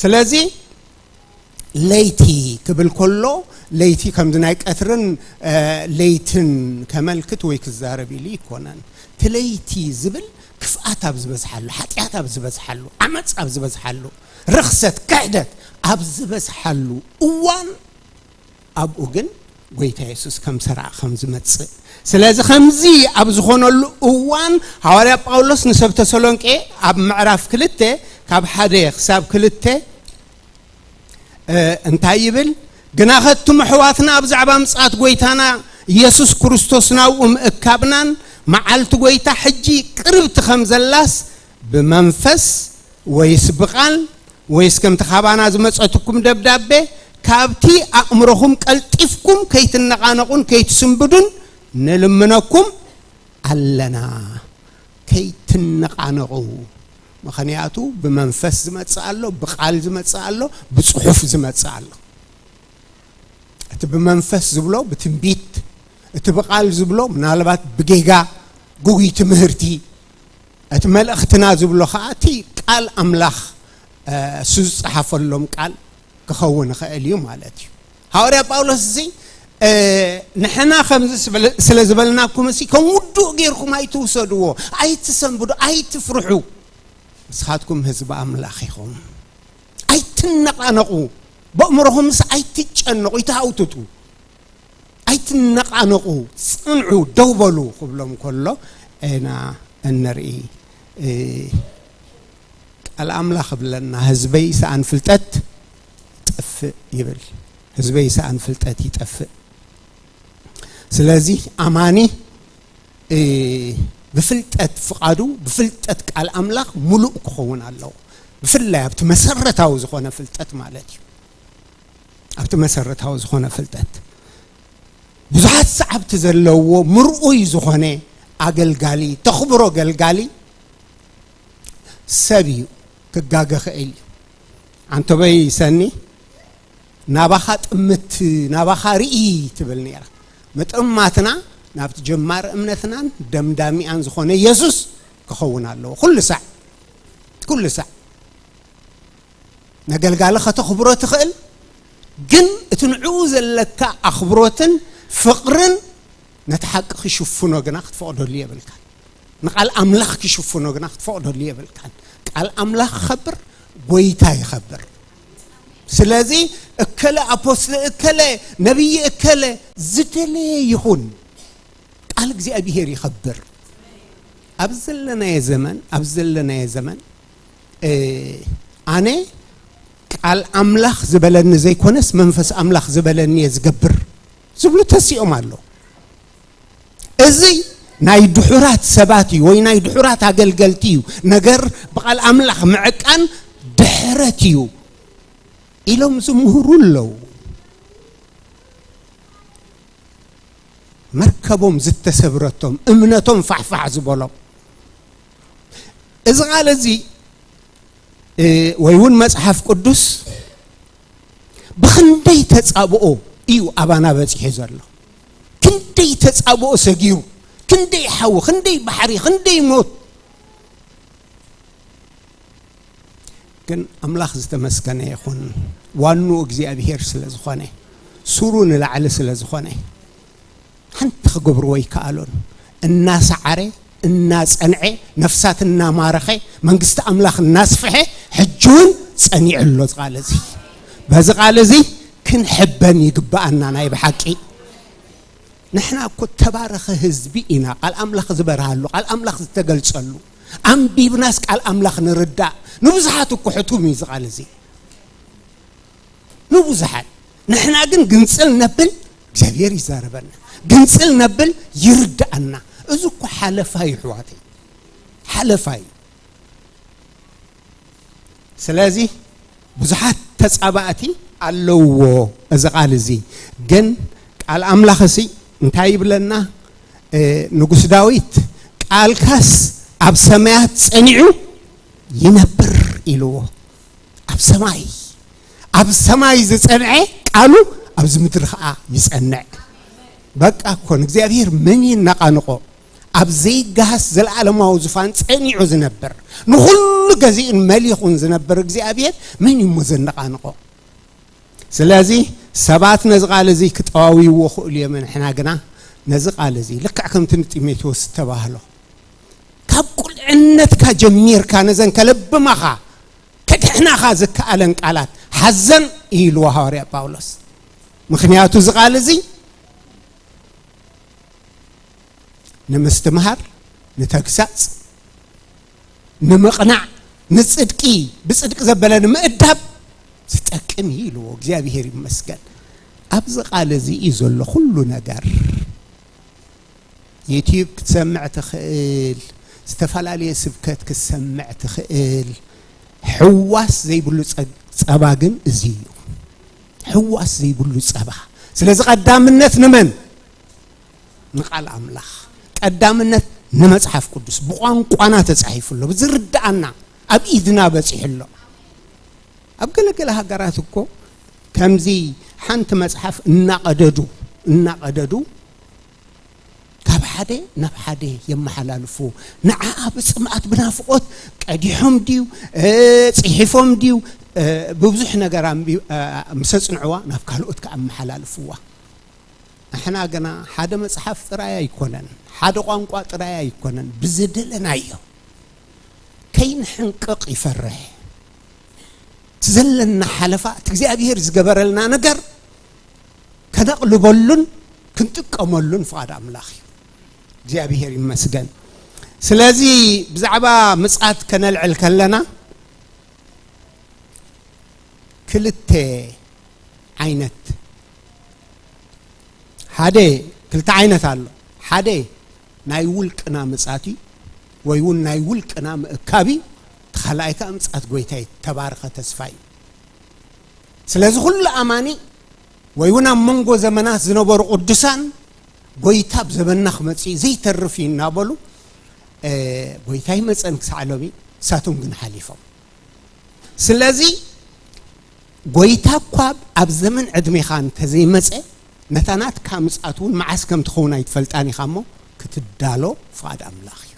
ስለዚ ለይቲ ክብል ከሎ፣ ለይቲ ከምዚ ናይ ቀትርን፣ እ፣ ለይትን ከመልክት ወይ ክዛረብ ኢሉ ኣይኮነን። እቲ ለይቲ ዝብል ክፍኣት ኣብ ዝበዝሓሉ፣ ሓጢኣት ኣብ ዝበዝሓሉ፣ ዓመፅ ኣብ ዝበዝሓሉ፣ ርኽሰት፣ ክሕደት ኣብ ዝበዝሓሉ እዋን፣ ኣብኡ ግን ጐይታ የሱስ ከም ሰራቒ ከም ዝመጽእ። ስለዚ ከምዚ ኣብ ዝኾነሉ እዋን፣ ሃዋርያ ጳውሎስ ንሰብ ተሰሎንቄ ኣብ ምዕራፍ ክልተ ካብ ሓደ ክሳብ ክልተ፣ እ፣ እንታይ ይብል? ግናኸ ኣቱም ኣሕዋትና ብዛዕባ ምጽኣት ጐይታና የሱስ ክርስቶስ ናብኡ ምእካብናን መዓልቲ ጐይታ ሕጂ ቅርብቲ ከም ዘላስ ብመንፈስ ወይስ ብቓል ወይስ ከምቲ ካባና ዝመጸትኩም ደብዳቤ፣ ካብቲ ኣእምሮኹም ቀልጢፍኩም ከይትነቓነቑን ከይትስንብዱን ንልምነኩም ኣለና። ከይትነቓነቑ። ምኽንያቱ ብመንፈስ ዝመጽእ ኣሎ፣ ብቓል ዝመጽእ ኣሎ፣ ብጽሑፍ ዝመጽእ ኣሎ። እቲ ብመንፈስ ዝብሎ ብትንቢት፣ እቲ ብቓል ዝብሎ ምናልባት ብጌጋ፣ ግጉይ ትምህርቲ፣ እቲ መልእኽትና ዝብሎ ኸዓ እቲ ቃል ኣምላኽ፣ እ፣ እሱ ዝጸሓፈሎም ቃል ክኸውን ይኽእል እዩ ማለት እዩ። ሃዋርያ ጳውሎስ እዚ፣ እ፣ ንሕና ከምዚ ስበለ-፣ ስለ ዝበልናኩም፣ እሲ ከም ውዱእ ጌርኩም ኣይትውሰድዎ፣ ኣይትሰንብዱ፣ ኣይትፍርሑ። ንስኻትኩም ህዝቢ ኣምላኽ ኢኹም። ኣይትነቓነቑ፣ በእምሮኹምስ ኣይትጨነቑ፣ ኣይትሃውትቱ። ኣይትነቓነቑ፣ ጽንዑ፣ ደው በሉ ክብሎም ከሎ ኢና እንርኢ። እ፣ ቃል ኣምላኽ ይብለና፣ "ህዝበይ ሰኣን ፍልጠት ይጠፍእ" ይብል። ህዝበይ ሰኣን ፍልጠት ይጠፍእ። ስለዚ ኣማኒ፣ እ፣ ብፍልጠት ፍቓዱ፣ ብፍልጠት ቃል ኣምላኽ ምሉእ ክኸውን ኣለዎ። ብፍላይ ኣብቲ መሰረታዊ ዝኾነ ፍልጠት ማለት እዩ። ኣብቲ መሰረታዊ ዝኾነ ፍልጠት፣ ብዙሓት ሰዓብቲ ዘለዎ ምርኡይ ዝኾነ ኣገልጋሊ፣ ተኽብሮ ገልጋሊ ሰብ እዩ። ክጋገ ኽእል እዩ። ኣንተበይ ሰኒ፣ ናባኻ ጥምት፣ ናባኻ ርኢ ትብል ነይራ። ምጥማትና ናብቲ ጀማሪ እምነትናን ደምዳሚኣን ዝኾነ የሱስ ክኸውን ኣለዎ። ኩሉ ሳዕ፣ ኩሉ ሳዕ። ነገልጋሊ ከተኽብሮ ትኽእል፣ ግን እቲ ንዕኡ ዘለካ ኣኽብሮትን ፍቕርን ነቲ ሓቂ ክሽፍኖ ግና ክትፈቕደሉ የብልካን። ንቃል ኣምላኽ ክሽፍኖ ግና ክትፈቕደሉ የብልካን። ቃል ኣምላኽ ክኸብር፣ ጐይታ ይኸብር። ስለዚ እከለ ኣፖስትል እከለ፣ ነቢይ እከለ ዝደለየ ይኹን፣ ቃል እግዚኣብሄር ይኸብር። ኣብ ዘለናዮ ዘመን፣ ኣብ ዘለናዮ ዘመን፣ እ፣ ኣነ ቃል ኣምላኽ ዝበለኒ ዘይኮነስ መንፈስ ኣምላኽ ዝበለኒ እየ ዝገብር ዝብሉ ተሲኦም ኣለዉ። እዚ ናይ ድሑራት ሰባት እዩ ወይ ናይ ድሑራት ኣገልገልቲ እዩ። ነገር ብቃል ኣምላኽ ምዕቃን ድሕረት እዩ ኢሎም ዝምህሩ ኣለዉ። መርከቦም ዝተሰብረቶም፣ እምነቶም ፋሕፋሕ ዝበሎም። እዚ ቃል እዚ፣ እ፣ ወይ እውን መጽሓፍ ቅዱስ ብኽንደይ ተጻብኦ እዩ ኣባና በጺሑ ዘሎ። ክንደይ ተጻብኦ ሰጊሩ፣ ክንደይ ሓዊ፣ ክንደይ ባሕሪ፣ ክንደይ ሞት። ግን ኣምላኽ ዝተመስገነ ይኹን፣ ዋንኡ እግዚኣብሄር ስለ ዝኾነ፣ ሱሩ ንላዕሊ ስለ ዝኾነ፣ ሓንቲ ክገብርዎ ኣይከኣሉን። እናሰዓረ፣ እናጸንዐ፣ ነፍሳት እናማረኸ፣ መንግስቲ ኣምላኽ እናስፍሐ፣ ሕጂ እውን ጸኒዑ ኣሎ እዚ ቃል እዚ። በዚ ቃል እዚ ክንሕበን ይግብኣና ናይ ብሓቂ። ንሕና እኮ ተባረኸ ህዝቢ ኢና፣ ቃል ኣምላኽ ዝበርሃሉ፣ ቃል ኣምላኽ ዝተገልጸሉ። ኣንቢብናስ ቃል ኣምላኽ ንርዳእ። ንብዙሓት እኮ ሕቱም እዩ እዚ ቃል እዚ። ንብዙሓት። ንሕና ግን ግንጽል ነብል፣ እግዚኣብሔር ይዛረበና። ግንጽል ነብል፣ ይርዳኣና። እዚ እኮ ሓለፋ እዩ፣ ኣሕዋተይ። ሓለፋ እዩ። ስለዚ ብዙሓት ተጻባእቲ ኣለውዎ እዚ ቃል እዚ። ግን ቃል ኣምላኽ እዚ እንታይ ይብለና? እ፣ ንጉስ ዳዊት፣ "ቃልካስ ኣብ ሰማያት ጸኒዑ ይነብር" ኢልዎ። ኣብ ሰማይ፣ ኣብ ሰማይ ዝጸንዐ ቃሉ ኣብዚ ምድሪ ኸኣ ይጸንዕ። በቃ እኮ ንእግዚኣብሔር መን ይነቓንቖ? ኣብ ዘይገሃስ ዘለዓለማዊ ዙፋን ጸኒዑ ዝነብር፣ ንኹሉ ገዚኡን መሊኹን ዝነብር እግዚኣብሔር መን እዩ እሞ ዘነቓንቖ? ስለዚ ሰባት ነዚ ቃል እዚ ክጠዋውይዎ ክእሉ እዮም። ንሕና ግና ነዚ ቃል እዚ ልክዕ ከምቲ ንጢሞቴዎስ ዝተባህሎ፣ ካብ ቁልዕነትካ ጀሚርካ ነዘን ከለብማኻ ከድሕናኻ ዝከኣለን ቃላት ሓዘን ኢልዎ ሃዋርያ ጳውሎስ። ምኽንያቱ እዚ ቃል እዚ ንምስትምሃር፣ ንተግሳጽ፣ ንምቕናዕ፣ ንጽድቂ፣ ብጽድቂ ዘበለ ንምእዳብ ዝጠቅም እዩ ኢልዎ። እግዚኣብሔር ይመስገን። ኣብዚ ቃል እዚ እዩ ዘሎ ኩሉ ነገር። ዩቲዩብ ክትሰምዕ ትኽእል፣ ዝተፈላለየ ስብከት ክትሰምዕ ትኽእል። ሕዋስ ዘይብሉ ጸ-፣ ጸባ ግን እዚ እዩ። ሕዋስ ዘይብሉ ጸባ። ስለዚ ቀዳምነት ንመን? ንቃል ኣምላኽ። ቀዳምነት ንመጽሓፍ ቅዱስ። ብቋንቋና ተጻሒፉ ኣሎ። ብዝርድኣና፣ ኣብ ኢድና በጺሑ ኣሎ። ኣብ ገለገለ ሃገራት እኮ ከምዚ ሓንቲ መጽሓፍ እናቐደዱ፣ እናቐደዱ ካብ ሓደ ናብ ሓደ የመሓላልፉ። ንዓኣ ብጽምኣት ብናፍቖት ቀዲሖም ድዩ፣ እ፣ ጽሒፎም ድዩ፣ እ፣ ብብዙሕ ነገር ኣንቢ-፣ እ፣ ምስ ኣጽንዕዋ ናብ ካልኦት ከኣ ኣመሓላልፍዋ። ንሕና ግና ሓደ መጽሓፍ ጥራይ ኣይኮነን፣ ሓደ ቋንቋ ጥራይ ኣይኮነን፣ ብዝደለናዮ ከይንሕንቅቕ ይፈርሕ። እቲ ዘለና ሓለፋ፣ እቲ እግዚኣብሔር ዝገበረልና ነገር ከነቕልበሉን ክንጥቀመሉን ፍቓድ ኣምላኽ እዩ። እግዚኣብሔር ይመስገን። ስለዚ ብዛዕባ ምጽኣት ከነልዕል ከለና ክልተ ዓይነት፣ ሓደ፣ ክልተ ዓይነት ኣሎ። ሓደ ናይ ውልቅና ምጽኣት እዩ፣ ወይ እውን ናይ ውልቅና ምእካብ እዩ። እቲ ካልኣይ ከኣ ምጽኣት ጎይታ እዩ፣ ተባረኸ ተስፋ እዩ። ስለዚ ኩሉ ኣማኒ ወይ እውን ኣብ መንጎ ዘመናት ዝነበሩ ቅዱሳን ጎይታ ኣብ ዘመንና ክመጽእ እዩ፣ ዘይተርፍ እዩ እናበሉ፣ እ፣ ጎይታ ይመጸን ክሳዕ ሎሚ፣ ንሳቶም ግን ሓሊፎም። ስለዚ ጎይታ እኳ ኣብ ዘመን ዕድሜኻ እንተዘይመጸ፣ ነታ ናትካ ምጽኣት እውን መዓስ ከም ትኸውን ኣይትፈልጣን ኢኻ እሞ፣ ክትዳሎ ፍቓድ ኣምላኽ እዩ።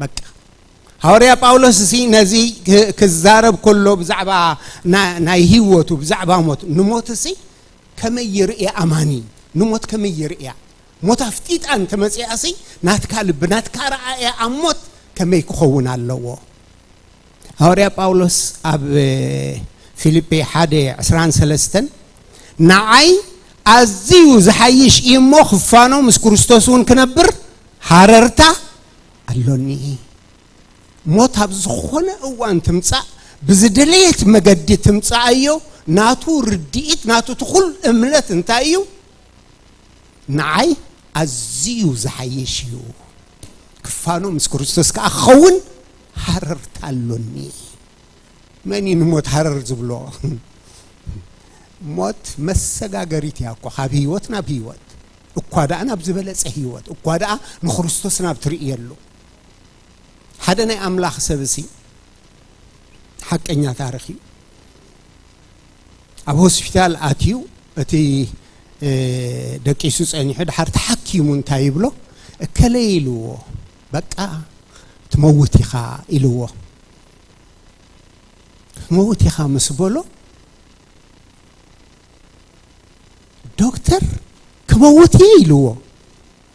በቃ። ሃዋርያ ጳውሎስ እዚ ነዚ ክ-፣ ክዛረብ ከሎ ብዛዕባ ና-፣ ናይ ህይወቱ፣ ብዛዕባ ሞት፣ ንሞት እዚ ከመይ ይርእያ ኣማኒ? ንሞት ከመይ ይርእያ? ሞት ኣፍጢጣ እንተመጺኣሲ፣ ናትካ ልቢ፣ ናትካ ረኣያ ኣብ ሞት ከመይ ክኸውን ኣለዎ? ሃዋርያ ጳውሎስ ኣብ፣ እ፣ ፊልጲ ሓደ ዕስራን ሰለስተን፣ "ንዓይ ኣዝዩ ዝሓይሽ እዩ እሞ፣ ክፋኖ ምስ ክርስቶስ እውን ክነብር ሃረርታ ኣሎኒ።" ሞት ኣብ ዝኾነ እዋን ትምጻእ፣ ብዝደለየት መገዲ ትምጻኣዮ፣ ናቱ ርድኢት፣ ናቱ ትኹል እምነት እንታይ እዩ? ንዓይ ኣዝዩ ዝሓይሽ እዩ። ክፋኖ ምስ ክርስቶስ ከኣ ክኸውን ሃረርታ ኣሎኒ። መን እዩ ንሞት ሃረር ዝብሎ? ሞት መሰጋገሪት እያ እኮ፣ ካብ ህይወት ናብ ህይወት። እኳ ደኣ ናብ ዝበለጸ ህይወት፣ እኳ ደኣ ንክርስቶስ ናብ ትርእየሉ። ሓደ ናይ ኣምላኽ ሰብ እሲ ሓቀኛ ታሪኽ እዩ። ኣብ ሆስፒታል ኣትዩ፣ እቲ፣ እ፣ ደቂሱ ጸኒሑ፣ ድሓር ተሓኪሙ እንታይ ይብሎ? እከለ ኢልዎ፣ በቃ ትመውት ኢኻ ኢልዎ። ክትመውት ኢኻ ምስ በሎ፣ ዶክተር ክመውት እየ ኢልዎ።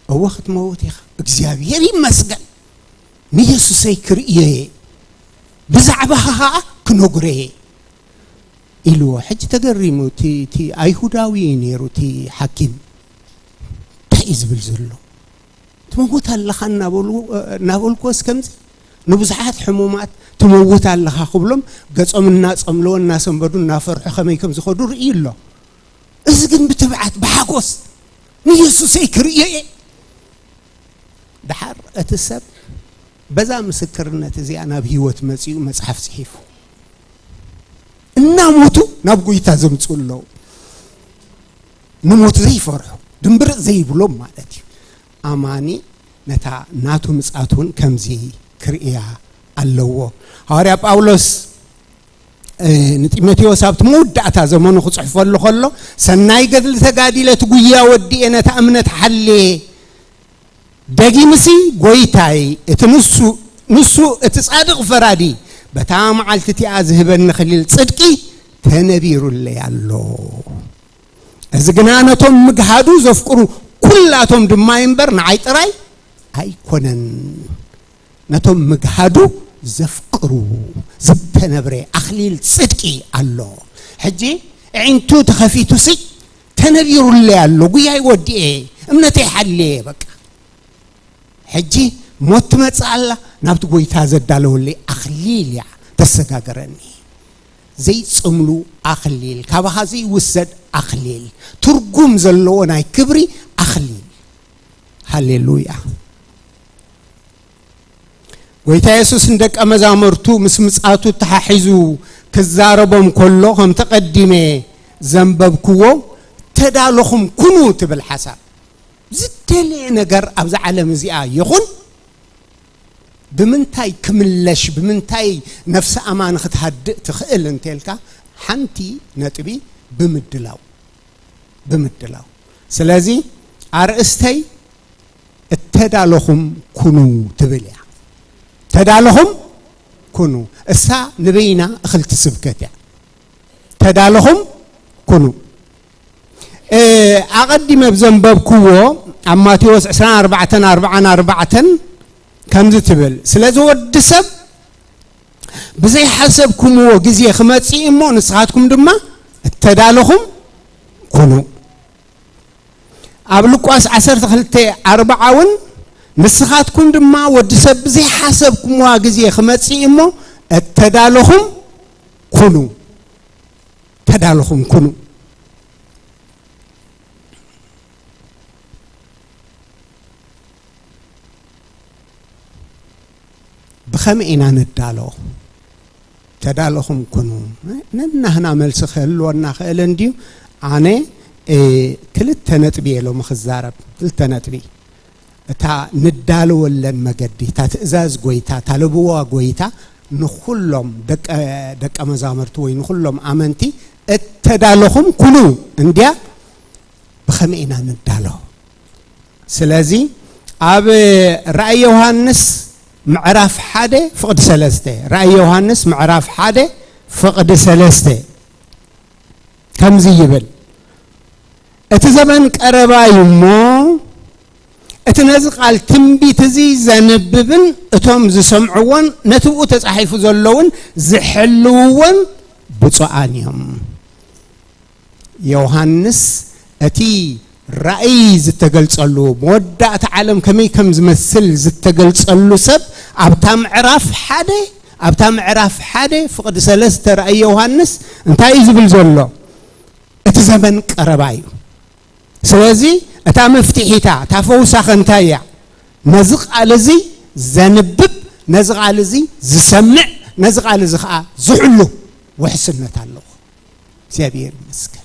እወ ክትመውት ኢኻ፣ እግዚኣብሔር ይመስገን፣ ንየሱሰይ ክርእዮ እየ፣ ብዛዕባኻ ኸዓ ክነግሮ እየ ኢልዎ። ሕጂ ተገሪሙ፣ እቲ፣ እቲ ኣይሁዳዊ እዩ ነይሩ እቲ ሓኪም። እንታይ እዩ ዝብል ዘሎ? ትመውት ኣለኻ እናበሉ-፣ እናበልኩዎስ ከምዚ ንብዙሓት ሕሙማት ትመውት ኣለኻ ክብሎም፣ ገጾም እናጸምልዎ፣ እናሰንበዱ፣ እናፈርሑ ከመይ ከም ዝኸዱ ርእዩ ኣሎ። እዚ ግን ብትብዓት ብሓጎስ ንየሱሰይ ክርእዮ እየ። ደሓር እቲ ሰብ በዛ ምስክርነት እዚኣ ናብ ህይወት መጺኡ መጽሓፍ ጽሒፉ። እናሞቱ ናብ ጎይታ ዘምጽኡ ኣለዉ። ንሞት ዘይፈርሑ፣ ድንብርጥ ዘይብሎም ማለት እዩ። ኣማኒ ነታ ናቱ ምጽኣት እውን ከምዚ ክርእያ ኣለዎ። ሃዋርያ ጳውሎስ፣ እ፣ ንጢሞቴዎስ ኣብቲ መወዳእታ ዘመኑ ክጽሕፈሉ ከሎ፣ "ሰናይ ገድሊ ተጋዲለ፣ እቲ ጉያ ወዲኤ፣ ነታ እምነት ሓልየ፣ ደጊምሲ ጎይታይ፣ እቲ ንሱ፣ ንሱ እቲ ጻድቕ ፈራዲ፣ በታ መዓልቲ እቲኣ ዝህበኒ ክሊል ጽድቂ ተነቢሩለይ ኣሎ። እዚ ግና ነቶም ምግሃዱ ዘፍቅሩ ኩላቶም ድማ እዩ እምበር፣ ንዓይ ጥራይ ኣይኮነን።" ነቶም ምግሃዱ ዘፍቅሩ ዝተነብረ ኣኽሊል ጽድቂ ኣሎ። ሕጂ ኣዒንቱ ተኸፊቱሲ ተነቢሩለይ ኣሎ። ጉያይ ወዲኤ፣ እምነተይ ሓልየ፣ በቃ። ሕጂ ሞት ትመጽእ ኣላ፣ ናብቲ ጎይታ ዘዳለወለይ ኣኽሊል እያ ተሰጋገረኒ። ዘይጽምሉ ኣኽሊል፣ ካባኻ ዘይውሰድ ኣኽሊል፣ ትርጉም ዘለዎ ናይ ክብሪ ኣኽሊል። ሃሌሉያ። ጎይታ የሱስ ንደቀ መዛሙርቱ ምስ ምጻቱ ተሓሒዙ ክዛረቦም ከሎ፣ ከምቲ ቀዲመ ዘንበብክዎ፣ "ተዳለኹም ኩኑ" ትብል ሓሳብ። ዝደለየ ነገር ኣብዛ ዓለም እዚኣ ይኹን፣ ብምንታይ ክምለሽ፣ ብምንታይ ነፍሲ ኣማኒ ክትሃድእ ትኽእል እንተልካ፣ ሓንቲ ነጥቢ ብምድላው፣ ብምድላው። ስለዚ ኣርእስተይ "እተዳለኹም ኩኑ" ትብል እያ። "ተዳለኹም ኩኑ"፣ እሳ ንበይና እኽልቲ ስብከት እያ። "ተዳለኹም ኩኑ". እ፣ ኣቐዲመ ብዘንበብክዎ ኣብ ማቴዎስ ዕስራን ኣርባዕተን ኣርባዓን ኣርባዕተን ከምዚ ትብል፣ "ስለዚ ወዲ ሰብ ብዘይሓሰብኩምዎ ግዜ ክመጽእ እሞ ንስኻትኩም ድማ እተዳለኹም ኩኑ።" ኣብ ሉቃስ ዓሰርተ ክልተ ኣርብዓ እውን፣ "ንስኻትኩም ድማ ወዲ ሰብ ብዘይሓሰብኩምዋ ግዜ ክመጽእ እሞ እተዳለኹም ኩኑ፣ ተዳለኹም ኩኑ።" ብኸመይ ኢና ንዳሎ? ተዳለኹም ኩኑ። ነናህና መልሲ ክህልወና ክእል እንድዩ። ኣነ፣ እ፣ ክልተ ነጥቢ እየ ሎሚ ክዛረብ። ክልተ ነጥቢ። እታ ንዳለወለን መገዲ፣ እታ ትእዛዝ ጎይታ፣ እታ ለብዋ ጎይታ ንኹሎም ደቀ፣ ደቀ መዛሙርቲ ወይ ንኹሎም ኣመንቲ እተዳለኹም ኩኑ እንድያ። ብኸመይ ኢና ንዳሎ? ስለዚ ኣብ ራእይ ዮሃንስ ምዕራፍ ሓደ ፍቕዲ ሰለስተ፣ ራእይ ዮሃንስ ምዕራፍ ሓደ ፍቕዲ ሰለስተ ከምዚ ይብል፣ "እቲ ዘመን ቀረባ እዩ እሞ፣ እቲ ነዚ ቃል ትንቢት እዚ ዘንብብን እቶም ዝሰምዕዎን ነቲ ብኡ ተጻሒፉ ዘለውን ዝሕልውዎን ብፁዓን እዮም።" ዮሃንስ እቲ ራእይ ዝተገልጸሉ፣ መወዳእታ ዓለም ከመይ ከም ዝመስል ዝተገልጸሉ ሰብ ኣብታ ምዕራፍ ሓደ፣ ኣብታ ምዕራፍ ሓደ ፍቕዲ ሰለስተ ራእይ ዮሃንስ እንታይ እዩ ዝብል ዘሎ? "እቲ ዘመን ቀረባ እዩ።" ስለዚ እታ መፍትሒታ፣ እታ ፈውሳኸ እንታይ እያ? ነዚ ቃል እዚ ዘንብብ፣ ነዚ ቃል እዚ ዝሰምዕ፣ ነዚ ቃል እዚ ኸዓ ዝሕሉ ውሕስነት ኣለዎ። እግዚኣብሔር ይመስገን።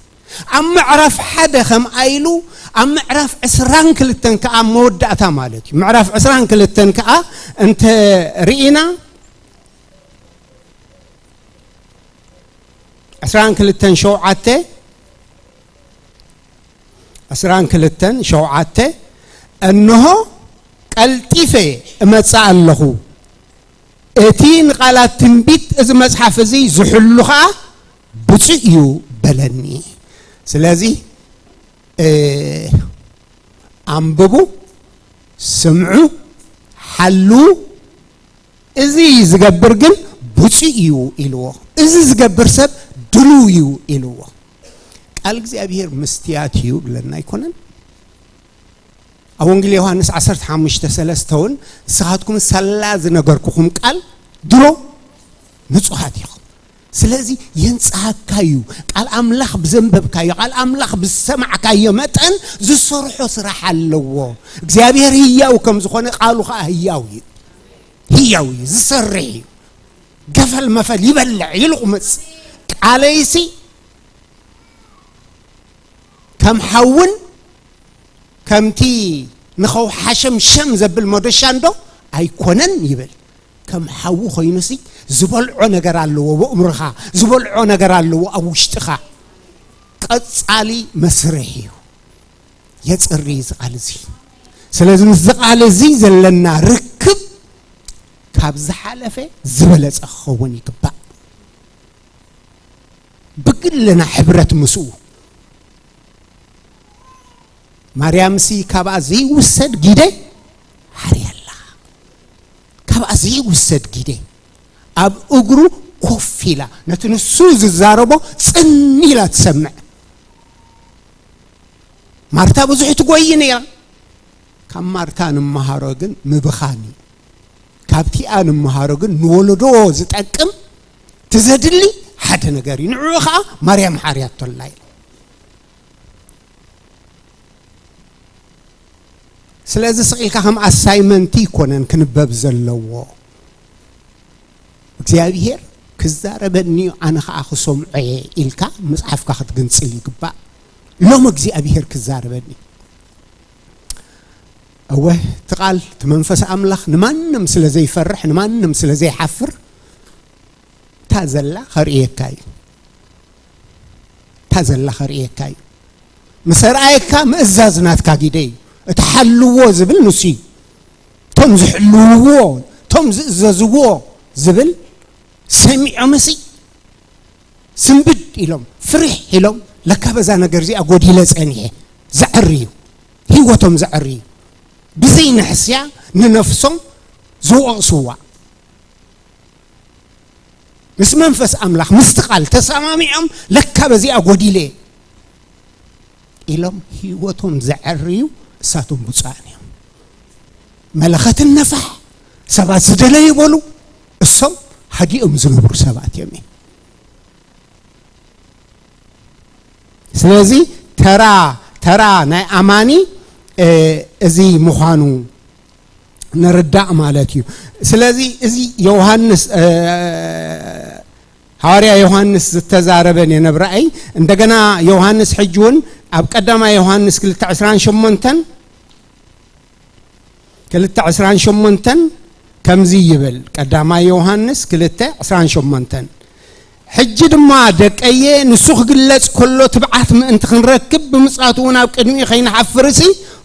ኣብ ምዕራፍ ሓደ ከምኣ ኢሉ፣ ኣብ ምዕራፍ ዕስራን ክልተን ከኣ መወዳእታ ማለት እዩ። ምዕራፍ ዕስራን ክልተን ከኣ እንተ ርኢና፣ ዕስራን ክልተን ሸውዓተ፣ ዕስራን ክልተን ሸውዓተ፣ "እንሆ ቀልጢፈ እመጽእ ኣለኹ። እቲ ንቓላት ትንቢት እዚ መጽሓፍ እዚ ዝሕሉ ኸኣ ብፁዕ እዩ በለኒ። ስለዚ፣ እ፣ ኣንብቡ፣ ስምዑ፣ ሓልዉ። እዚ ዝገብር ግን ብፁዕ እዩ ኢልዎ። እዚ ዝገብር ሰብ ድሉው እዩ ኢልዎ። ቃል እግዚኣብሔር ምስትያት እዩ ብለና ኣይኮነን? ኣብ ወንጌል ዮሃንስ ዓሰርተ ሓሙሽተ ሰለስተ እውን፣ "ንስኻትኩም ሳላ ዝነገርኩኹም ቃል ድሮ ንጹሃት ኢኹም." ስለዚ የንጽሃካ እዩ። ቃል ኣምላኽ ብዘንበብካዮ፣ ቃል ኣምላኽ ብዝሰማዕካዮ መጠን ዝሰርሖ ስራሕ ኣለዎ። እግዚኣብሔር ህያው ከም ዝኾነ ቃሉ ኸኣ ህያው እዩ። ህያው እዩ፣ ዝሰርሕ እዩ። ገፈል መፈል ይበልዕ፣ ይልቑምጽ። ቃለይሲ ከም ሓውን ከምቲ ንኸውሓ ሸምሸም ዘብል መዶሻ እንዶ ኣይኮነን ይብል። ከም ሓዊ ኮይኑሲ ዝበልዖ ነገር ኣለዎ፣ በእምርኻ ዝበልዖ ነገር ኣለዎ ኣብ ውሽጥኻ። ቀጻሊ መስርሕ እዩ። የጽሪ እዚ ቃል እዚ። ስለዚ ምስዚ ቃል እዚ ዘለና ርክብ ካብ ዝሓለፈ ዝበለጸ ክኸውን ይግባእ። ብግልና ሕብረት ምስኡ። ማርያምሲ ካብኣ ዘይውሰድ ግደ ሓርያ ኣላ። ካብኣ ዘይውሰድ ግደ ኣብ እግሩ ኮፍ ኢላ ነቲ ንሱ ዝዛረቦ ጽን ኢላ ትሰምዕ። ማርታ ብዙሕ ትጎይ ነይራ። ካብ ማርታ ንምሃሮ ግን ምብኻን እዩ። ካብቲኣ ንምሃሮ ግን ንወለዶ ዝጠቅም ትዘድሊ ሓደ ነገር እዩ። ንዕኡ ኸኣ ማርያም ሓርያቶ ኣላ ኢሉ። ስለዚ ስቕ ኢልካ ከም ኣሳይመንት ይኮነን ክንበብ ዘለዎ። እግዚኣብሔር ክዛረበኒ እዩ፣ ኣነ ኸኣ ክሰምዖ እየ ኢልካ መጽሓፍካ ክትግንጽል ይግባእ። ሎም እግዚኣብሔር ክዛረበኒ። እወ፣ እቲ ቃል፣ እቲ መንፈስ ኣምላኽ ንማንም ስለ ዘይፈርሕ፣ ንማንም ስለ ዘይሓፍር፣ እታ ዘላ ከርእየካ እዩ። እታ ዘላ ከርእየካ እዩ። ምስ ኣርኣየካ ምእዛዝ ናትካ ግደ እዩ። እቲ ሓልዎ ዝብል ንሱ እዩ። እቶም ዝሕልውዎ፣ እቶም ዝእዘዝዎ ዝብል ሰሚዖምሲ ስንብድ ኢሎም፣ ፍርሕ ኢሎም፣ ለካ በዛ ነገር እዚኣ ጎዲለ ጸኒሐ። ዘዕሪ እዩ። ህይወቶም ዘዕሪ እዩ። ብዘይ ንሕስያ ንነፍሶም ዝወቕስዋ። ምስ መንፈስ ኣምላኽ፣ ምስቲ ቃል ተሰማሚዖም፣ ለካ በዚኣ ጎዲለ ኢሎም ህይወቶም ዘዕርዩ እሳቶም ብፁዓን እዮም። መለኸትን ነፋሕ፣ ሰባት ዝደለዩ በሉ፣ እሶም ሃዲኦም ዝነብሩ ሰባት እዮም። ስለዚ ተራ፣ ተራ ናይ ኣማኒ፣ እ፣ እዚ ምዃኑ ንርዳእ ማለት እዩ። ስለዚ እዚ ዮሃንስ፣ እ፣ ሃዋርያ ዮሃንስ ዝተዛረበን የነብራእይ። እንደገና ዮሃንስ ሕጂ እውን ኣብ ቀዳማይ ዮሃንስ ክልተ ዕስራን ሸሞንተን፣ ክልተ ዕስራን ሸሞንተን ከምዚ ይብል፣ ቀዳማይ ዮሃንስ ክልተ ዕስራን ሸሞንተን፣ "ሕጂ ድማ ደቀየ፣ ንሱ ክግለጽ ከሎ ትብዓት ምእንቲ ክንረክብ፣ ብምጽኣቱ እውን ኣብ ቅድሚኡ ከይንሓፍርሲ፣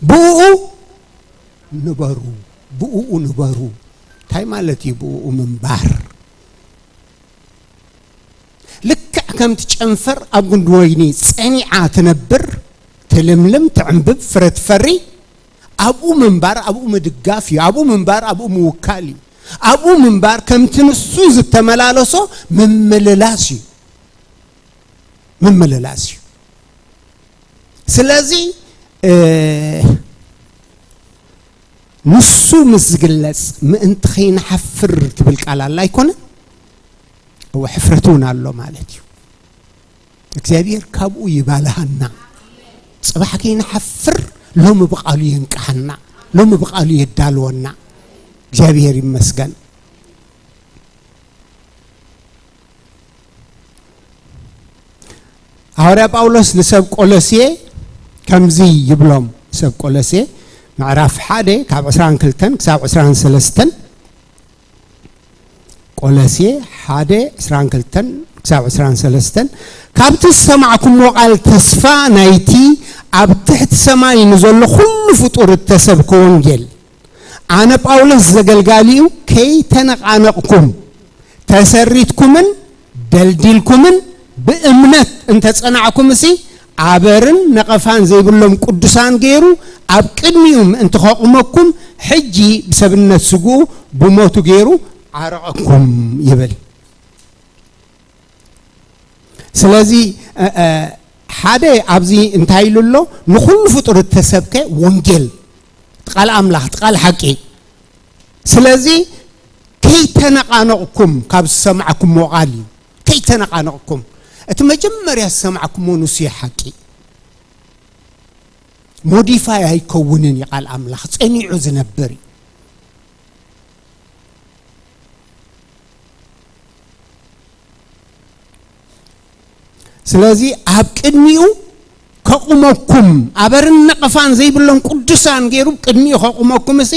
ብእኡ ንበሩ፣ ብእኡ ንበሩ።" እንታይ ማለት እዩ ብእኡ ምንባር? ልክዕ ከምቲ ጨንፈር ኣብ ጉንዲ ወይኒ ጸኒዓ ትነብር፣ ትልምልም፣ ትዕንብብ፣ ፍረ ትፈሪ፣ ኣብኡ ምንባር፣ ኣብኡ ምድጋፍ እዩ። ኣብኡ ምንባር፣ ኣብኡ ምውካል እዩ። ኣብኡ ምንባር ከምቲ ንሱ ዝተመላለሶ ምምልላስ እዩ። ምምልላስ እዩ። ስለዚ፣ እ፣ ንሱ ምስ ዝግለጽ ምእንቲ ከይንሓፍር ትብል ቃል ኣላ ኣይኮነን? እወ፣ ሕፍረት እውን ኣሎ ማለት እዩ። እግዚኣብሔር ካብኡ ይባልሃና። ጽባሕ ከይንሓፍር ሎሚ ብቓሉ የንቅሓና፣ ሎሚ ብቓሉ የዳልወና። እግዚኣብሔር ይመስገን። ሃዋርያ ጳውሎስ ንሰብ ቆሎሴ ከምዚ ይብሎም፣ ንሰብ ቆሎሴ ምዕራፍ ሓደ ካብ ዕስራን ክልተን ክሳብ ዕስራን ሰለስተን፣ ቆሎሴ ሓደ ዕስራን ክልተን ክሳብ ዕስራን ሰለስተን፣ "ካብቲ ዝሰማዕኩምዎ ቃል ተስፋ ናይቲ ኣብ ትሕቲ ሰማይ ንዘሎ ኩሉ ፍጡር እተሰብከ ወንጌል፣ ኣነ ጳውሎስ ዘገልጋሊኡ ከይተነቓነቕኩም ተሰሪትኩምን ደልዲልኩምን ብእምነት እንተጸናዕኩምሲ፣ ኣበርን ነቐፋን ዘይብሎም ቅዱሳን ገይሩ ኣብ ቅድሚኡ ምእንቲ ከቑመኩም፣ ሕጂ ብሰብነት ስግኡ ብሞቱ ገይሩ ዓረቐኩም ይብል። ስለዚ ሓደ ኣብዚ እንታይ ኢሉ ኣሎ? ንኹሉ ፍጡር እተሰብከ ወንጌል፣ እቲ ቃል ኣምላኽ፣ እቲ ቃል ሓቂ። ስለዚ ከይተነቓነቕኩም ካብ ዝሰማዕኩምዎ ቃል እዩ። ከይተነቓነቕኩም፣ እቲ መጀመርያ ዝሰማዕኩምዎ ንሱ እዩ ሓቂ። ሞዲፋይ ኣይከውንን እዩ ቃል ኣምላኽ፣ ጸኒዑ ዝነብር እዩ። ስለዚ ኣብ ቅድሚኡ ከቑመኩም፣ ኣበርን ነቐፋን ዘይብሎም ቅዱሳን ገይሩ ቅድሚኡ ከቑመኩም፣ እሲ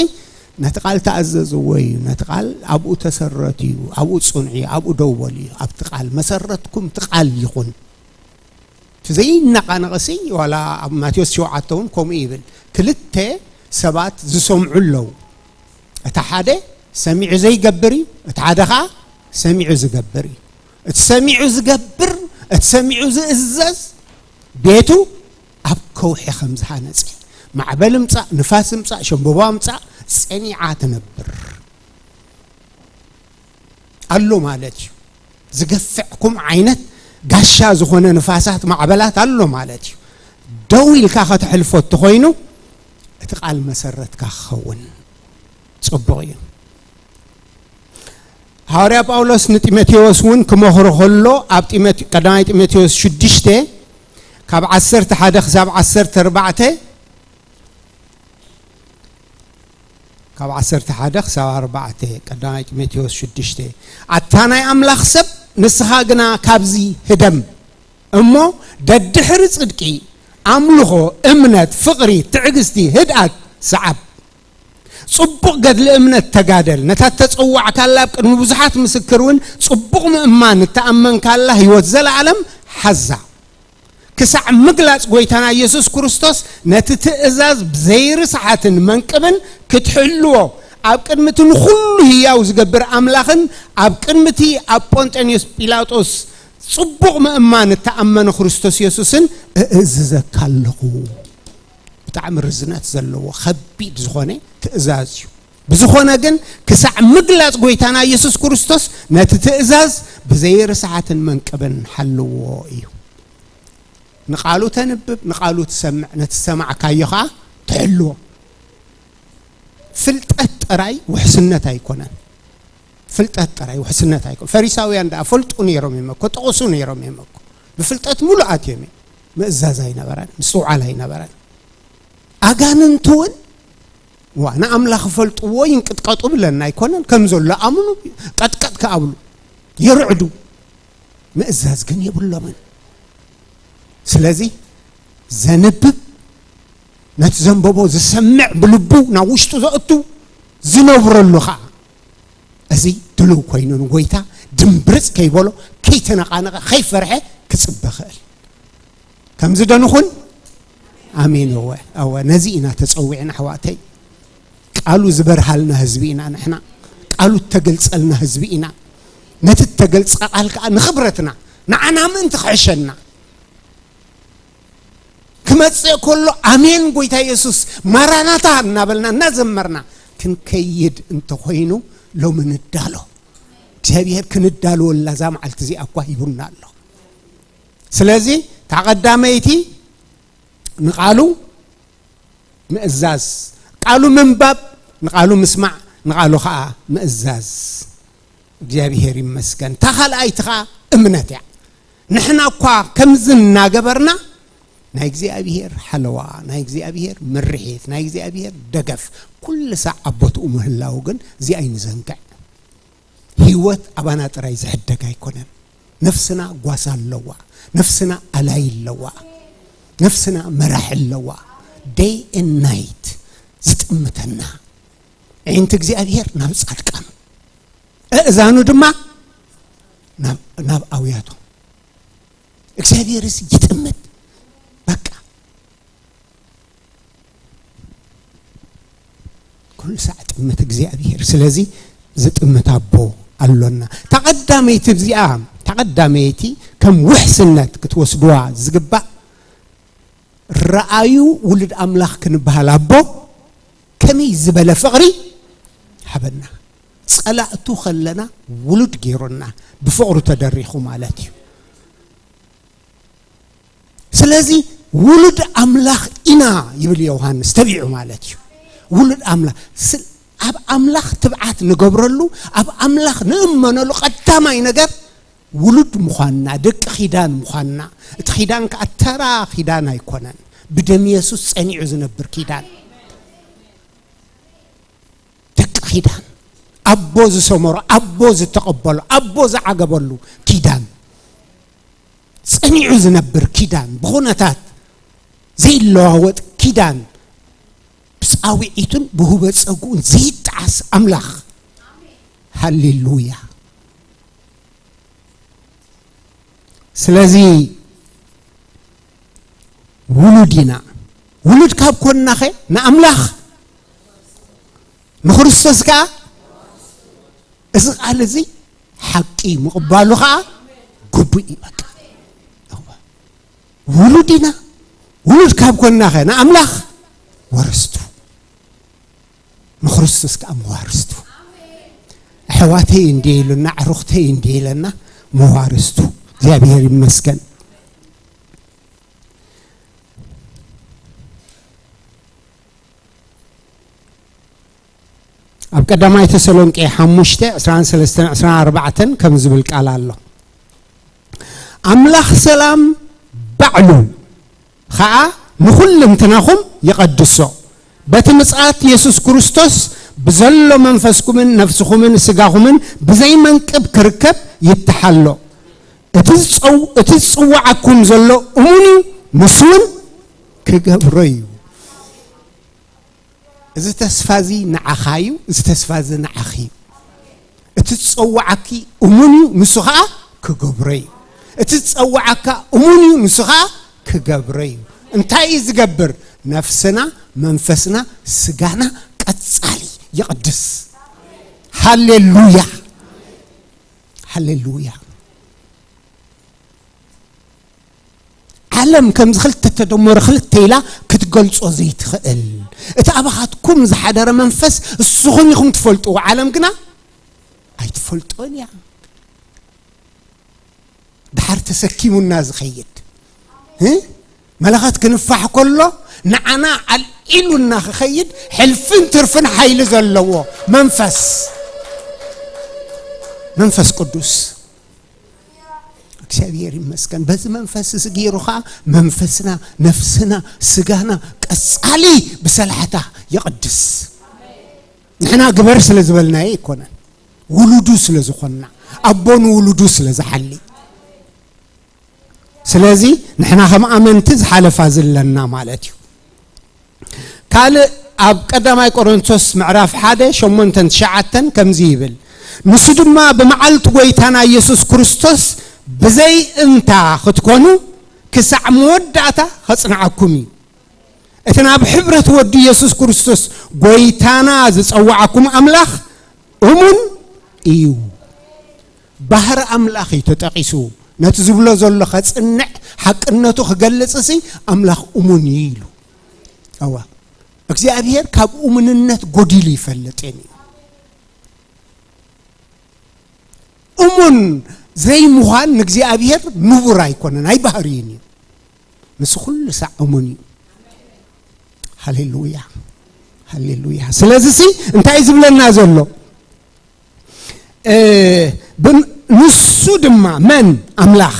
ነቲ ቃል ተኣዘዝዎ እዩ። ነቲ ቃል ኣብኡ ተሰረቱ እዩ፣ ኣብኡ ጽንዑ እዩ፣ ኣብኡ ደው በሉ እዩ። ኣብቲ ቃል መሰረትኩም፣ እቲ ቃል ይኹን። እቲ ዘይነቓነቕሲ ዋላ ኣብ ማቴዎስ ሸውዓተ እውን ከምኡ ይብል። ክልተ ሰባት ዝሰምዑ ኣለዉ። እቲ ሓደ ሰሚዑ ዘይገብር እዩ፣ እቲ ሓደ ኸዓ ሰሚዑ ዝገብር እዩ። እቲ ሰሚዑ ዝገብር፣ እቲ ሰሚዑ ዝእዘዝ ቤቱ ኣብ ከውሒ ከም ዝሃነጸ፣ ማዕበል ምጻእ፣ ንፋስ ምጻእ፣ ሸምበባ ምጻእ፣ ጸኒዓ ትነብር ኣሎ ማለት እዩ። ዝገፍዕ ከምኡ ዓይነት ጋሻ ዝኾነ ንፋሳት ማዕበላት ኣሎ ማለት እዩ። ደው ኢልካ ከተሕልፎ እተኾይኑ እቲ ቃል መሰረትካ ክኸውን ጽቡቕ እዩ። ሃዋርያ ጳውሎስ ንጢሞቴዎስ እውን ክመኽሮ ከሎ ኣብ ጢሞቴ-፣ ቀዳማይ ጢሞቴዎስ ሽዱሽተ ካብ ዓሰርተ ሓደ ክሳብ ዓሰርተ ኣርባዕተ፣ ካብ ዓሰርተ ሓደ ክሳብ ኣርባዕተ፣ ቀዳማይ ጢሞቴዎስ ሽዱሽተ፣ ኣታ ናይ ኣምላኽ ሰብ፣ ንስኻ ግና ካብዚ ህደም እሞ፣ ደድሕሪ ጽድቂ፣ ኣምልኾ፣ እምነት፣ ፍቕሪ፣ ትዕግስቲ፣ ህድኣት ሰዓብ። ጽቡቕ ገድሊ እምነት ተጋደል፣ ነታ እተጸዋዕካላ ኣብ ቅድሚ ብዙሓት ምስክር እውን ጽቡቕ ምእማን እተኣመንካላ ህይወት ዘለኣለም ሓዛ። ክሳዕ ምግላጽ ጐይታና ኢየሱስ ክርስቶስ ነቲ ትእዛዝ ብዘይርስሓትን መንቅብን ክትሕልዎ፣ ኣብ ቅድሚ እቲ ንኹሉ ህያው ዝገብር ኣምላኽን ኣብ ቅድሚ እቲ ኣብ ጶንጠንዮስ ጲላጦስ ጽቡቕ ምእማን እተኣመነ ክርስቶስ የሱስን እእዝዘካ ኣለኹ። ብጣዕሚ ርዝነት ዘለዎ ኸቢድ ዝኾነ ትእዛዝ እዩ። ብዝኾነ ግን ክሳዕ ምግላጽ ጐይታና ኢየሱስ ክርስቶስ ነቲ ትእዛዝ ብዘይርስሓትን መንቅብን ሓልዎ እዩ። ንቓሉ ተንብብ፣ ንቓሉ ትሰምዕ፣ ነቲ ዝሰማዕካዮ ኸዓ ትሕልዎ። ፍልጠት ጥራይ ውሕስነት ኣይኮነን። ፍልጠት ጥራይ ውሕስነት ኣይኮነን። ፈሪሳውያን ደኣ ፈልጡ ነይሮም እዮም እኮ፣ ጠቕሱ ነይሮም እዮም እኮ። ብፍልጠት ምሉኣት እዮም። ምእዛዝ ኣይነበረን፣ ምስትውዓል ኣይነበረን። ኣጋንንቲ እውን ዋ ንኣምላኽ ፈልጥዎ ይንቅጥቀጡ ብለና ኣይኮነን። ከም ዘሎ ኣምኑ፣ ቀጥቀጥ ክኣብሉ፣ ይርዕዱ። ምእዛዝ ግን የብሎምን። ስለዚ ዘንብብ፣ ነቲ ዘንበቦ ዝሰምዕ፣ ብልቡ ናብ ውሽጡ ዘእቱ፣ ዝነብረሉ ኸዓ፣ እዚ ድሉው ኮይኑ ንጎይታ ድምብርጽ ከይበሎ፣ ከይተነቓነቐ፣ ከይፈርሐ ክጽበ ኽእል። ከምዚ ዶ ንኹን? ኣሜን። እወ፣ እወ፣ ነዚ ኢና ተጸዊዕና ኣሕዋተይ። ቃሉ ዝበርሃልና ህዝቢ ኢና ንሕና። ቃሉ እተገልጸልና ህዝቢ ኢና። ነቲ እተገልጸ ቃል ከኣ ንኽብረትና፣ ንዓና ምእንቲ ክሕሸና። ክመጽእ ከሎ ኣሜን ጎይታ የሱስ፣ ማራናታ እናበልና እናዘመርና ክንከይድ እንተኾይኑ፣ ሎሚ ንዳሎ። እግዚኣብሔር ክንዳልወላ እዛ መዓልቲ እዚኣ እኳ ሂቡና ኣሎ። ስለዚ እታ ቀዳመይቲ ንቃሉ ምእዛዝ፣ ቃሉ ምንባብ፣ ንቃሉ ምስማዕ፣ ንቃሉ ኸዓ ምእዛዝ። እግዚኣብሔር ይመስገን። እታ ካልኣይቲ ኸዓ እምነት እያ። ንሕና እኳ ከምዚ እናገበርና ናይ እግዚኣብሔር ሓለዋ፣ ናይ እግዚኣብሔር ምርሒት፣ ናይ እግዚኣብሔር ደገፍ ኩሉ ሳዕ ኣብ ቦትኡ ምህላው ግን እዚ ኣይንዘንግዕ። ህይወት ኣባና ጥራይ ዝሕደግ ኣይኮነን። ነፍስና ጓሳ ኣለዋ። ነፍስና ኣላይ ኣለዋ። ነፍስና መራሕ ኣለዋ። Day and night ዝጥምተና። ኣዒንቲ እግዚኣብሔር ናብ ጻድቃኑ፣ ኣእዛኑ ድማ ናብ፣ ናብ ኣውያቱ። እግዚኣብሔርስ ይጥምት። በቃ። ኩሉ ሳዕ ጥምት እግዚኣብሔር። ስለዚ ዝጥምት ኣቦ ኣሎና። ተቐዳመይቲ እዚኣ፣ ተቐዳመይቲ ከም ውሕስነት ክትወስድዋ ዝግባእ፣ ረኣዩ ውሉድ ኣምላኽ ክንበሃል ኣቦ ከመይ ዝበለ ፍቕሪ ሃበና። ጸላእቱ ከለና ውሉድ ገይሩና፣ ብፍቕሩ ተደሪኹ ማለት እዩ። ስለዚ ውሉድ ኣምላኽ ኢና ይብል ዮሃንስ፣ ተቢዑ ማለት እዩ። ውሉድ ኣምላኽ ስ-፣ ኣብ ኣምላኽ ትብዓት ንገብረሉ፣ ኣብ ኣምላኽ ንእመነሉ ቀዳማይ ነገር ውሉድ ምዃንና፣ ደቂ ኪዳን ምዃንና። እቲ ኪዳን ከኣ ተራ ኪዳን ኣይኮነን፣ ብደም የሱስ ጸኒዑ ዝነብር ኪዳን። ደቂ ኪዳን፣ ኣቦ ዝሰመሮ፣ ኣቦ ዝተቐበሎ፣ ኣቦ ዝዓገበሉ ኪዳን፣ ጸኒዑ ዝነብር ኪዳን፣ ብኹነታት ዘይለዋወጥ ኪዳን፣ ብጻውዒቱን ብህበ ጸጉኡን ዘይጠዓስ ኣምላኽ። ሃሌሉያ። ስለዚ ውሉድ ኢና። ውሉድ ካብ ኮንናኸ ንኣምላኽ፣ ንክርስቶስ ከኣ፣ እዚ ቃል እዚ ሓቂ ምቕባሉ ከኣ ግቡእ እዩ። በቃ፣ እወ፣ ውሉድ ኢና። ውሉድ ካብ ኮንናኸ ንኣምላኽ ወረስቱ፣ ንክርስቶስ ከኣ መዋርስቱ። ኣሕዋተይ እንዲየ ኢሉና፣ ኣዕሩኽተይ እንዲየ ኢለና፣ መዋርስቱ። እግዚኣብሔር ይመስገን። ኣብ ቀዳማይ ተሰሎንቄ ሓሙሽተ፣ ዕስራን ሰለስተን፣ ዕስራን ኣርባዕተን ከም ዝብል ቃል ኣሎ። ኣምላኽ ሰላም ባዕሉ ኸኣ ንኹልንትናኹም ይቐድሶ። በቲ ምጽኣት የሱስ ክርስቶስ ብዘሎ መንፈስኩምን ነፍስኹምን ስጋኹምን ብዘይመንቅብ ክርከብ ይተሓሎ። እቲ ዝጸው-፣ እቲ ዝጽውዓኩም ዘሎ እሙን እዩ፣ ንሱ እውን ክገብሮ እዩ። እዚ ተስፋ እዚ ንዓኻ እዩ፣ እዚ ተስፋ እዚ ንዓኺ እዩ። እቲ ዝጸውዓኪ እሙን እዩ፣ ንሱ ኸኣ ክገብሮ እዩ። እቲ ዝጸውዓካ እሙን እዩ፣ ንሱ ኸኣ ክገብሮ እዩ። እንታይ እዩ ዝገብር? ነፍስና፣ መንፈስና፣ ስጋና ቀጻሊ ይቕድስ። ሃሌሉያ፣ ሃሌሉያ። ዓለም ከምዚ ክልተ ተደመረ ክልተ ኢላ ክትገልጾ ዘይትኽእል፣ እቲ ኣባኻትኩም ዝሓደረ መንፈስ እስኹም ኢኹም ትፈልጥዎ፣ ዓለም ግና ኣይትፈልጦን እያ። ድሓር ተሰኪሙና ዝኸይድ፣ እ? መለኸት ክንፋሕ ከሎ ንዓና ኣልዒሉና ክኸይድ፣ ሕልፍን ትርፍን ሓይሊ ዘለዎ መንፈስ፣ መንፈስ ቅዱስ። እግዚኣብሔር ይመስገን። በዚ መንፈስ እዚ ገይሩ ኸዓ መንፈስና፣ ነፍስና፣ ስጋና ቀጻሊ ብሰላሕታ ይቕድስ። ንሕና ግበር ስለ ዝበልናዮ ኣይኮነን፣ ውሉዱ ስለ ዝኾንና፣ ኣቦ ንውሉዱ ስለ ዝሓሊ። ስለዚ ንሕና ከም ኣመንቲ ዝሓለፋ ዝለና ማለት እዩ። ካልእ ኣብ ቀዳማይ ቆሮንቶስ ምዕራፍ ሓደ ሸሞንተን ትሽዓተን ከምዚ ይብል፣ ንሱ ድማ ብመዓልቲ ጐይታና ኢየሱስ ክርስቶስ ብዘይ እንታ ክትኮኑ ክሳዕ መወዳእታ ኸጽንዓኩም እዩ። እቲ ናብ ሕብረት ወዱ ኢየሱስ ክርስቶስ ጐይታና ዝጸውዓኩም ኣምላኽ እሙን እዩ። ባህሪ ኣምላኽ እዩ ተጠቒሱ። ነቲ ዝብሎ ዘሎ ኸጽንዕ፣ ሓቅነቱ ክገልጽ ሲ ኣምላኽ እሙን እዩ ኢሉ። እዋ፣ እግዚኣብሔር ካብ እሙንነት ጎዲሉ ይፈልጥን እዩ። እሙን ዘይምዃን ንእግዚኣብሔር ንቡር ኣይኮነን፣ ኣይባህርይን እዩ። ንሱ ኩሉ ሳዕ እሙን እዩ። ሃሌሉያ፣ ሃሌሉያ። ስለዚ ሲ እንታይ እዩ ዝብለና ዘሎ? እ፣ ብም-፣ ንሱ ድማ፣ መን? ኣምላኽ።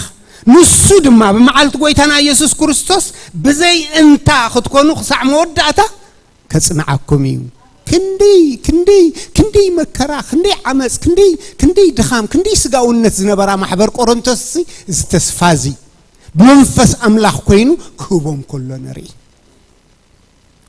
ንሱ ድማ ብመዓልቲ ጐይታና ኢየሱስ ክርስቶስ ብዘይ እንታ ክትኮኑ ክሳዕ መወዳእታ ከጽንዓኩም እዩ። ክንደይ፣ ክንደይ፣ ክንደይ መከራ፣ ክንደይ ዓመጽ፣ ክንደይ፣ ክንደይ ድኻም፣ ክንደይ ስጋውነት ዝነበራ ማሕበር ቆሮንቶስ ሲ፣ እዚ ተስፋ እዚ ብመንፈስ ኣምላኽ ኮይኑ ክህቦም ከሎ ንርኢ።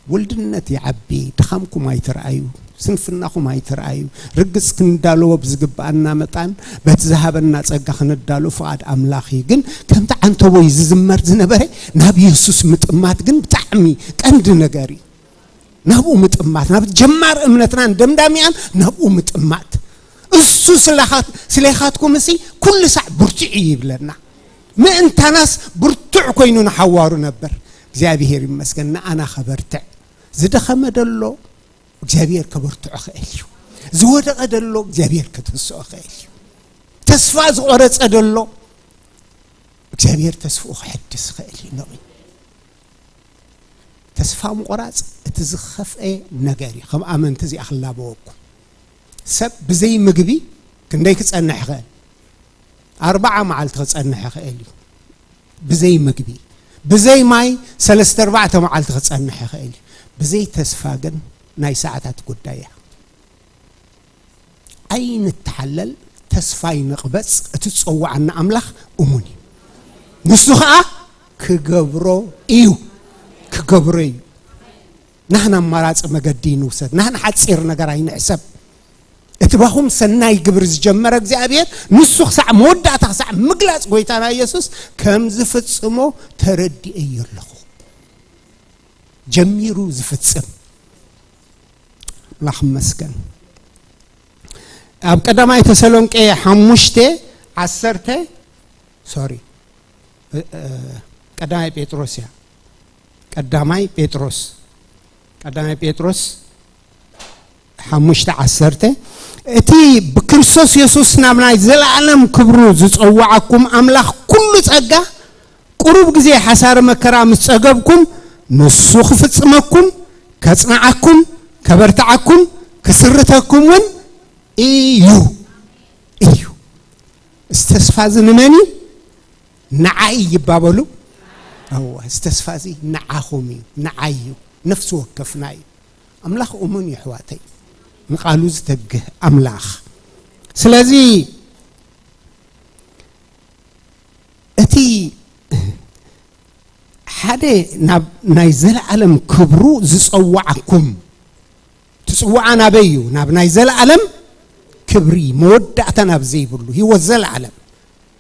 ውልድነት ይዓቢ፣ ድኻምኩም ኣይትርኣዩ፣ ስንፍናኹም ኣይትርኣዩ። ርግጽ ክንዳለዎ ብዝግብኣና መጣን በቲ ዝሃበና ጸጋ ክንዳሎ ፍቓድ ኣምላኽ እዩ። ግን ከምቲ ዓንተቦይ ዝዝመር ዝነበረ ናብ የሱስ ምጥማት ግን ብጣዕሚ ቀንዲ ነገር እዩ። ናብኡ ምጥማት፣ ናብ ጀማር እምነትናን ደምዳሚኣን ናብኡ ምጥማት። እሱ ስለኻት-፣ ስሌኻትኩም እሲ ኩሉ ሳዕ ብርትዑ እዩ ይብለና። ምእንታናስ ብርቱዕ ኮይኑ ንሓዋሩ ነበር። እግዚኣብሔር ይመስገን፣ ንኣና ከበርትዕ። ዝደኸመ ደሎ እግዚኣብሔር ከበርትዖ ኽእል እዩ። ዝወደቐ ደሎ እግዚኣብሔር ከተስኦ ኽእል እዩ። ተስፋ ዝቖረጸ ደሎ እግዚኣብሔር ተስፍኡ ክሕድስ ኽእል እዩ። ኖሚ ተስፋ ምቑራጽ እቲ ዝኸፍኤ ነገር እዩ። ከም ኣመንቲ እዚኣ ክላበወኩም። ሰብ ብዘይ ምግቢ ክንደይ ክጸንሕ ይኽእል? ኣርባዓ መዓልቲ ክጸንሕ ይኽእል እዩ። ብዘይ ምግቢ፣ ብዘይ ማይ ሰለስተ ኣርባዕተ መዓልቲ ክጸንሕ ይኽእል እዩ። ብዘይ ተስፋ ግን ናይ ሰዓታት ጉዳይ እያ። ኣይንተሓለል፣ ተስፋ ኣይንቕበጽ። እቲ ዝጸውዓና ኣምላኽ እሙን እዩ። ንሱ ኸኣ ክገብሮ እዩ። ክገብሮ እዩ። ናህና ኣማራጺ መገዲ ንውሰድ። ናህና ሓጺር ነገር ኣይንሕሰብ። እቲ ባኹም ሰናይ ግብሪ ዝጀመረ እግዚኣብሔር ንሱ ክሳዕ መወዳእታ፣ ክሳዕ ምግላጽ ጎይታና ኢየሱስ ከም ዝፍጽሞ ተረዲኤዮ ኣለኹ። ጀሚሩ ዝፍጽም። ኣምላኽ ይመስገን። ኣብ ቀዳማይ ተሰሎንቄ ሓሙሽተ ዓሰርተ፣ ሶሪ፣ እ፣ እ፣ ቀዳማይ ጴጥሮስ እያ። ቀዳማይ ጴጥሮስ፣ ቀዳማይ ጴጥሮስ ሓሙሽተ ዓሰርተ፣ እቲ ብክርስቶስ የሱስ ናብ ናይ ዘለኣለም ክብሩ ዝጸውዓኩም ኣምላኽ ኩሉ ጸጋ ቁሩብ ግዜ ሓሳረ መከራ ምስ ጸገብኩም፣ ንሱ ክፍጽመኩም፣ ከጽንዓኩም፣ ከበርትዓኩም፣ ክስርተኩም እውን እዩ። እዩ። እዚ ተስፋ እዚ ንመን እዩ? ንዓይ ይባበሉ። እወ፣ እዚ ተስፋ እዚ ንዓኹም እዩ፣ ንዓይ እዩ፣ ነፍሲ ወከፍና እዩ። ኣምላኽ እሙን እዩ፣ ኣሕዋተይ፣ ንቓሉ ዝተግህ ኣምላኽ። ስለዚ እቲ ሓደ ናብ ናይ ዘለኣለም ክብሩ ዝጸዋዓኩም፣ ትጽዋዓ ናበይ እዩ? ናብ ናይ ዘለኣለም ክብሪ፣ መወዳእታ ናብ ዘይብሉ ህይወት ዘለኣለም።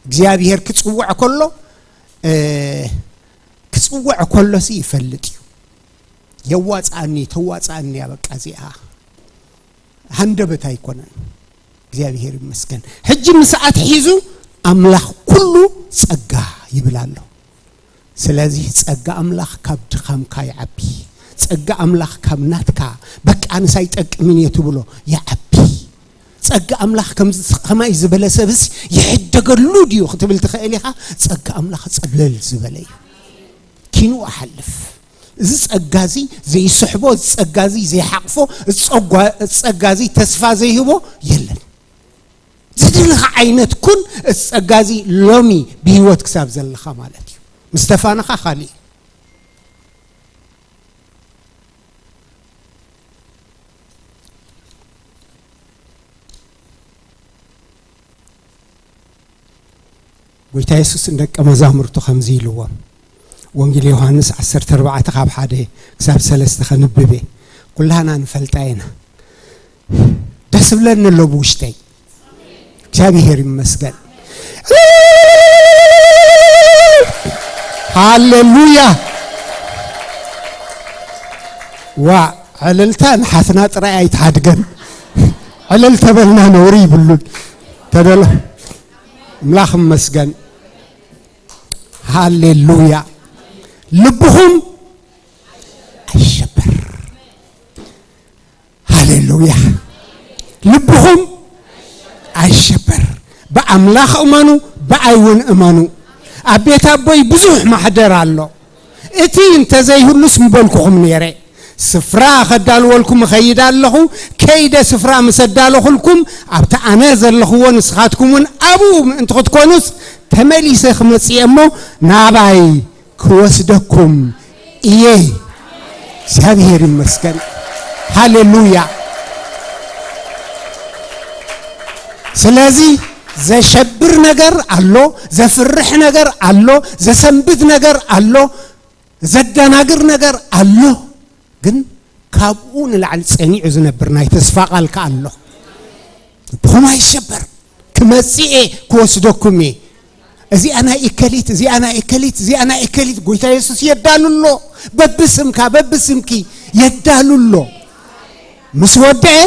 እግዚኣብሔር ክጽውዕ ከሎ፣ እ፣ ክጽውዕ ከሎሲ ይፈልጥ እዩ። የዋጽኣኒ፣ ተዋጽኣኒ እያ፣ በቃ እዚኣ ሃንደበት ኣይኮነን። እግዚኣብሔር ይመስገን። ሕጂ ምስ ኣትሒዙ ኣምላኽ ኩሉ ጸጋ ይብል ኣሎ። ስለዚ ጸጋ ኣምላኽ ካብ ድኻምካ ይዓቢ። ጸጋ ኣምላኽ ካብ ናትካ፣ በቃ ኣነስ ኣይጠቅምን እየ ትብሎ ይዓቢ። ጸጋ ኣምላኽ ከምዚ፣ ከማይ ዝበለ ሰብስ ይሕደገሉ ድዩ ክትብል ትኽእል ኢኻ። ጸጋ ኣምላኽ ጸብለል ዝበለ እዩ። ኪኑ ኣሓልፍ። እዚ ጸጋ እዚ ዘይስሕቦ፣ እዚ ጸጋ እዚ ዘይሓቕፎ፣ እዚ ጸጓ-፣ እዚ ጸጋ እዚ ተስፋ ዘይህቦ የለን። ዝደለኻ ዓይነት ኩን፣ እዚ ጸጋ እዚ ሎሚ ብህይወት ክሳብ ዘለኻ ማለት እዩ። ምስ ተፋነኻ ካልእ እዩ። ጎይታ የሱስ ንደቀ መዛሙርቱ ከምዚ ኢልዎም፣ ወንጌል ዮሃንስ ዓሰርተ ኣርባዕተ ካብ ሓደ ክሳብ ሰለስተ ከንብብ እየ። ኩላህና ንፈልጣ ኢና። ደስ ብለኒ ኣሎ ብውሽጠይ። እግዚኣብሔር ይመስገን። ሃሌሉያ። ዋ፣ ዕልልታ ንሓትና ጥራይ ኣይትሓድገን። ዕልል ተበልና ነውሪ ይብሉን። ተደሎ-፣ ኣምላኽ ይመስገን። ሃሌሉያ። ልብኹም ኣይሸበር። ሃሌሉያ። ልብኹም ኣይሸበር። ብኣምላኽ እመኑ፣ ብኣይ እውን እመኑ። ኣብ ቤት ኣቦይ ብዙሕ ማሕደር ኣሎ። እቲ እንተዘይህሉስ ምበልኩኹም ነይረ። ስፍራ ኸዳልወልኩም እኸይድ ኣለኹ። ከይደ ስፍራ ምስ ኣዳለኹልኩም፣ ኣብቲ ኣነ ዘለኹዎ ንስኻትኩም እውን ኣብኡ ምእንቲ ክትኮኑስ፣ ተመሊሰ ክመጽእ እየ እሞ፣ ናባይ ክወስደኩም እየ። እግዚኣብሔር ይመስገን። ሃሌሉያ። ስለዚ ዘሸብር ነገር ኣሎ፣ ዘፍርሕ ነገር ኣሎ፣ ዘሰንብድ ነገር ኣሎ፣ ዘደናግር ነገር ኣሎ። ግን ካብኡ ንላዕሊ ጸኒዑ ዝነብር ናይ ተስፋ ቃል ከኣ ኣሎ። ልብኹም ኣይሸበር፣ ክመጽእ እየ፣ ክወስደኩም እየ። እዚኣ ናይ እከሊት፣ እዚኣ ናይ እከሊት፣ እዚኣ ናይ እከሊት፣ ጎይታ የሱስ የዳሉ ኣሎ። በብስምካ፣ በብስምኪ፣ የዳሉ ኣሎ። ምስ ወደአ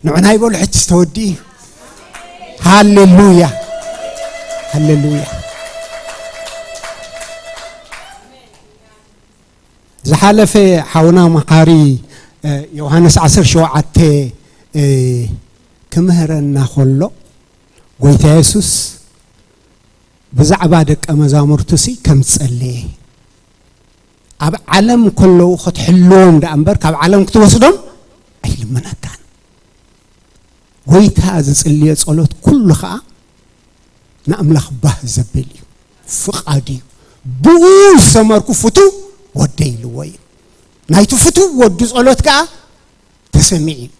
ንዑ ናይ በሉ ሕጂ ተወዲኡ እዩ። ሃሌሉያ፣ ሃሌሉያ። ዝሓለፈ ሓውና መሓሪ ዮሃንስ ዓሰርተ ሸውዓተ ክምህረና ከሎ፣ ጎይታ የሱስ ብዛዕባ ደቀ መዛሙርቱ ሲ ከም ዝጸለየ፣ ኣብ ዓለም ከለዉ ክትሕልዎም ደኣ እምበር ካብ ዓለም ክትወስዶም ኣይልምነካን። ጎይታ ዝጽልዮ ጸሎት ኩሉ ኸኣ ንኣምላኽ ባህ ዘብል እዩ፣ ፍቓድ እዩ። ብኡ ዝሰመርኩ ፍቱው ወደይ ኢልዎ እዩ። ናይቲ ፍቱው ወዱ ጸሎት ከኣ ተሰሚዑ እዩ።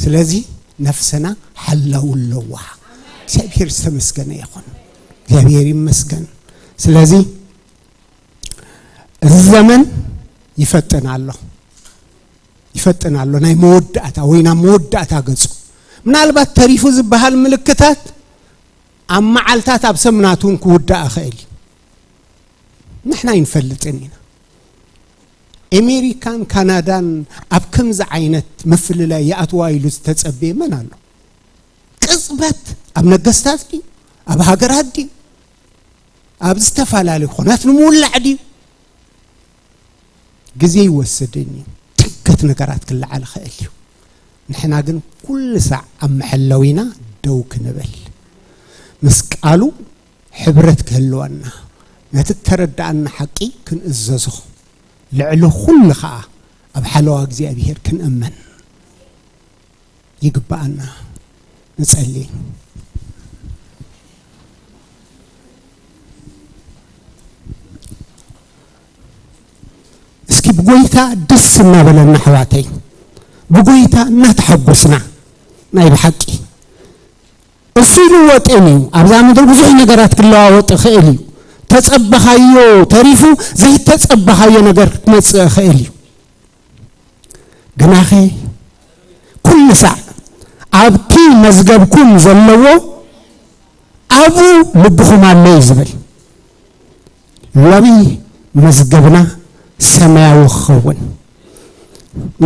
ስለዚ ነፍስና ሓላው ኣለዋ። እግዚኣብሔር ዝተመስገነ ይኹን። እግዚኣብሔር ይመስገን። ስለዚ እዚ ዘመን ይፈጥን ኣሎ፣ ይፈጥን ኣሎ። ናይ መወዳእታ ወይ ናብ መወዳእታ ገጹ ምናልባት ተሪፉ ዝበሃል ምልክታት ኣብ መዓልታት ኣብ ሰምናት እውን ክውዳእ ይኽእል እዩ። ንሕና ኣይንፈልጥን ኢና። ኣሜሪካን ካናዳን ኣብ ከምዚ ዓይነት ምፍልላይ ይኣትዋ ኢሉ ዝተጸበየ መን ኣሎ? ቅጽበት ኣብ ነገስታት ድዩ? ኣብ ሃገራት ድዩ? ኣብ ዝተፈላለዩ ኾናት ንምውላዕ ድዩ? ግዜ ይወስድን እዩ። ድንገት ነገራት ክለዓል ይኽእል እዩ። ንሕና ግን ኩሉ ሳዕ ኣብ መሐለዊና ደው ክንብል፣ ምስ ቃሉ ሕብረት ክህልወና፣ ነቲ እተረዳኣና ሓቂ ክንእዘዞ፣ ልዕሊ ኩሉ ኸኣ ኣብ ሓለዋ እግዚኣብሔር ክንእመን ይግብኣና። ንጸሊ። እስኪ ብጎይታ ደስ እናበለና ኣሕዋተይ፣ ብጎይታ እናተሐጎስና፣ ናይ ብሓቂ እሱ ይልወጥን እዩ። ኣብዛ ምድሪ ብዙሕ ነገራት ክለዋወጥ ይኽእል እዩ። ተጸበኻዮ ተሪፉ ዘይተጸበኻዮ ነገር ክመጽእ ይኽእል እዩ። ግናኸ ኩሉ ሳዕ ኣብቲ መዝገብኩም ዘለዎ ኣብኡ ልብኹም ኣሎ እዩ ዝብል። ሎሚ መዝገብና ሰማያዊ ክኸውን፣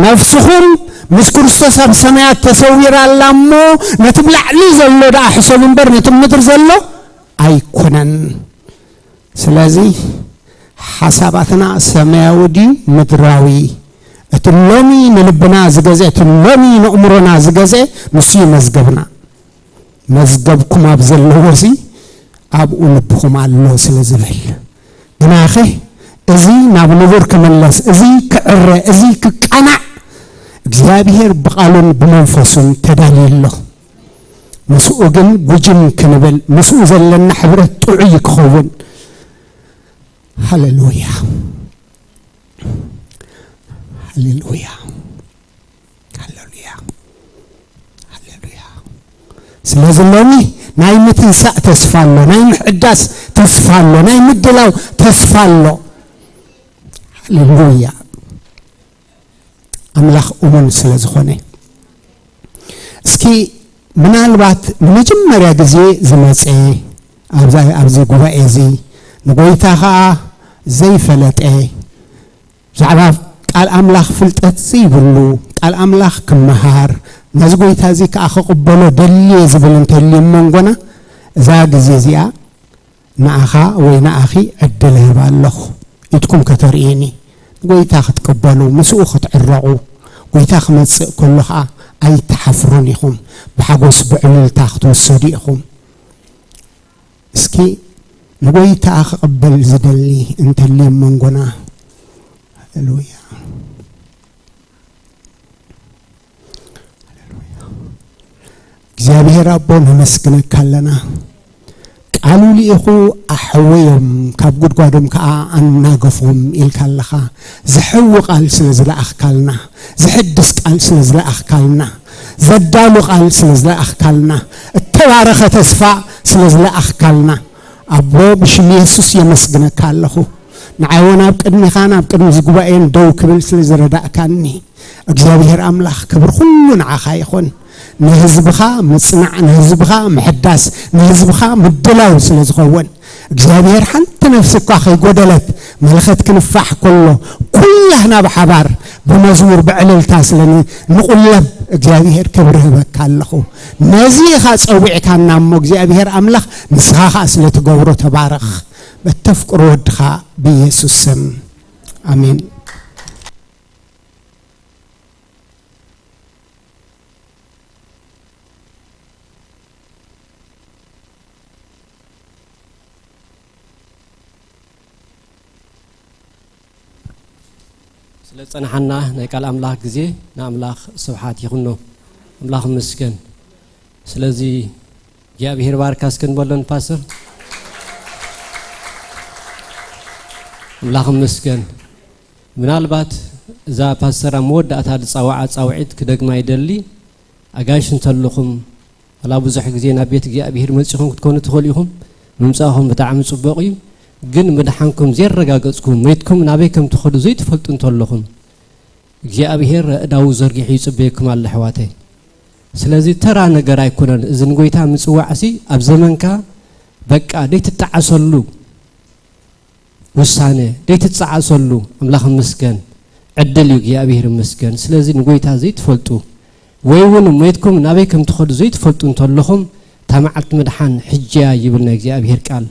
ነፍስኹም ምስ ክርስቶስ ኣብ ሰማያት ተሰዊራ ኣላ እሞ፣ ነቲ ብላዕሊ ዘሎ ደኣ ሕሰቡ እምበር ነቲ ምድሪ ዘሎ ኣይኮነን። ስለዚ ሓሳባትና ሰማያዊ ድዩ ምድራዊ? እቲ ሎሚ ንልብና ዝገዝአ፣ እቲ ሎሚ ንእምሮና ዝገዝአ ንሱ እዩ መዝገብና። መዝገብኩም ኣብ ዘለዎ ሲ ኣብኡ ልብኹም ኣሎ ስለ ዝብል። ግናኸ እዚ ናብ ንቡር ክምለስ፣ እዚ ክዕረ፣ እዚ ክቃናዕ እግዚኣብሔር ብቓሉን ብመንፈሱን ተዳልዩ ኣሎ። ምስኡ ግን ጉጅም ክንብል፣ ምስኡ ዘለና ሕብረት ጥዑይ ክኸውን። ሃሌሉያ፣ ሃሌሉያ፣ ሃሌሉያ፣ ሃሌሉያ። ስለዚ ሎሚ ናይ ምትንሳእ ተስፋ ኣሎ፣ ናይ ምሕዳስ ተስፋ ኣሎ፣ ናይ ምድላው ተስፋ ኣሎ። ሃሌሉያ። ኣምላኽ እሙን ስለ ዝኾነ። እስኪ ምናልባት ንመጀመርያ ግዜ ዝመጸ ኣብዛ-፣ ኣብዚ ጉባኤ እዚ ንጎይታ ኸኣ ዘይፈለጠ፣ ብዛዕባ ቃል ኣምላኽ ፍልጠት ዘይብሉ፣ ቃል ኣምላኽ ክመሃር፣ ነዚ ጎይታ እዚ ከኣ ክቕበሎ ደልየ ዝብል እንተልዩ መንጎና፣ እዛ ግዜ እዚኣ ንኣኻ ወይ ንኣኺ ዕድል እህብ ኣለኹ። ኢድኩም ከተርእየኒ፣ ንጎይታ ክትቅበሉ፣ ምስኡ ክትዕረቑ፣ ጎይታ ክመጽእ ከሎ ኸኣ ኣይትሓፍሩን ኢኹም። ብሓጎስ ብዕልልታ ክትውሰዱ ኢኹም። እስኪ ንጎይታ ክቕበል ዝደሊ እንተልዩ መንጎና። ሃሌሉያ። እግዚኣብሔር ኣቦ ነመስግነካ ኣለና። ቃሉ ልኢኹ ኣሕወዮም ካብ ጉድጓዶም ከኣ ኣናገፎም ኢልካ ኣለኻ። ዘሕዊ ቃል ስለ ዝለኣኽካልና፣ ዘሕድስ ቃል ስለ ዝለኣኽካልና፣ ዘዳሉ ቃል ስለ ዝለኣኽካልና፣ እተባረኸ ተስፋ ስለ ዝለኣኽካልና፣ ኣቦ ብሽም የሱስ የመስግነካ ኣለኹ። ንዓይ እውን ኣብ ቅድሚኻን ኣብ ቅድሚ እዚ ጉባኤን ደው ክብል ስለ ዝረዳእካኒ፣ እግዚኣብሔር ኣምላኽ ክብሪ ኩሉ ንዓኻ ይኹን። ንህዝብኻ ምጽናዕ፣ ንህዝብኻ ምሕዳስ፣ ንህዝብኻ ምድላው ስለ ዝኸውን፣ እግዚኣብሔር ሓንቲ ነፍሲ እኳ ከይጎደለት፣ መለኸት ክንፋሕ ከሎ፣ ኩሉ ኩላህና ብሓባር ብመዝሙር ብዕልልታ ስለ ንቁለብ እግዚኣብሔር ክብሪ ህበካ ኣለኹ። ነዚ ኢኻ ጸዊዕካና እሞ እግዚኣብሔር ኣምላኽ ንስኻ ኸኣ ስለ ትገብሮ ተባረኽ። በተፍቅሮ ወድኻ ብኢየሱስ ስም ኣሜን። ስለ ዝጸንሓና ናይ ቃል ኣምላኽ ግዜ ንኣምላኽ ስብሓት ይኹኖ። ኣምላኽ ይመስገን። ስለዚ እግዚኣብሔር ባርካ እስከ ንበሎ ንፓስተር። ኣምላኽ ይመስገን። ምናልባት እዛ ፓስተር ኣብ መወዳእታ ዝጻውዓ ጻውዒት ክደግማ ይደሊ። ኣጋይሽ እንተለኹም፣ ዋላ ብዙሕ ግዜ ናብ ቤት እግዚኣብሔር መጺኹም ክትኮኑ ትኽእሉ ኢኹም። ምምጻእኹም ብጣዕሚ ጽቡቕ እዩ። ግን ምድሓንኩም ዘየረጋገጽኩም፣ መይትኩም ናበይ ከም ትኸዱ ዘይትፈልጡ እንተለኹም፣ እግዚኣብሔር ኣእዳዉ ዘርጊሑ ይጽበየኩም ኣሎ ኣሕዋተይ። ስለዚ ተራ ነገር ኣይኮነን። እዚ ንጎይታ ምጽዋዕሲ ኣብ ዘመንካ በቃ ዘይትጠዓሰሉ ውሳነ ዘይትጸዓሰሉ ኣምላኽ ይመስገን ዕድል እዩ፣ እግዚኣብሔር ይመስገን። ስለዚ ንጎይታ ዘይትፈልጡ ወይ እውን ሞይትኩም ናበይ ከም ትኸዱ ዘይትፈልጡ እንተለኹም፣ እታ መዓልቲ ምድሓን ሕጂ እያ ይብል ናይ እግዚኣብሔር ቃል።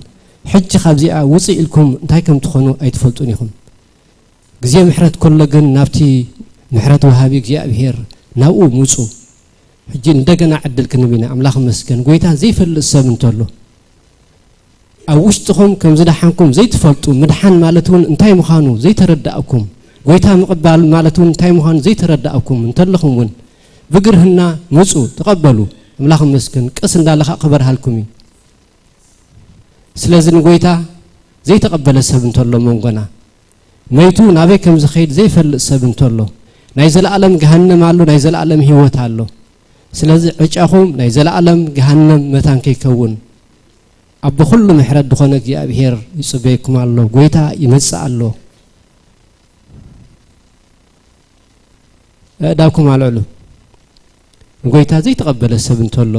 ሕጂ ካብዚኣ ውጽእ ኢልኩም እንታይ ከም ትኾኑ ኣይትፈልጡን ኢኹም። ግዜ ምሕረት ከሎ ግን ናብቲ ምሕረት ወሃቢ እግዚኣብሔር ናብኡ ምጹ። ሕጂ እንደገና ዕድል ክንህብ ኢና። ኣምላኽ ይመስገን። ጎይታ ዘይፈልጥ ሰብ እንተሎ ኣብ ውሽጥኹም ከም ዝደሓንኩም ዘይትፈልጡ፣ ምድሓን ማለት እውን እንታይ ምዃኑ ዘይተረዳእኩም፣ ጎይታ ምቕባል ማለት እውን እንታይ ምዃኑ ዘይተረዳእኩም እንተለኹም እውን ብግርህና ምጹ፣ ተቐበሉ። ኣምላኽ ይመስገን። ቀስ እንዳለ ኸኣ ክበርሃልኩም እዩ። ስለዚ ንጎይታ ዘይተቐበለ ሰብ እንተሎ መንጎና፣ መይቱ ናበይ ከም ዝኸይድ ዘይፈልጥ ሰብ እንተሎ፣ ናይ ዘለኣለም ገሃነም ኣሎ፣ ናይ ዘለኣለም ህይወት ኣሎ። ስለዚ ዕጫኹም ናይ ዘለኣለም ገሃነም መታን ከይከውን፣ ኣቦ ኩሉ ምሕረት ዝኾነ እግዚኣብሔር ይጽበየኩም ኣሎ። ጎይታ ይመጽእ ኣሎ። ኣእዳውኩም ኣልዕሉ። ንጎይታ ዘይተቐበለ ሰብ እንተሎ፣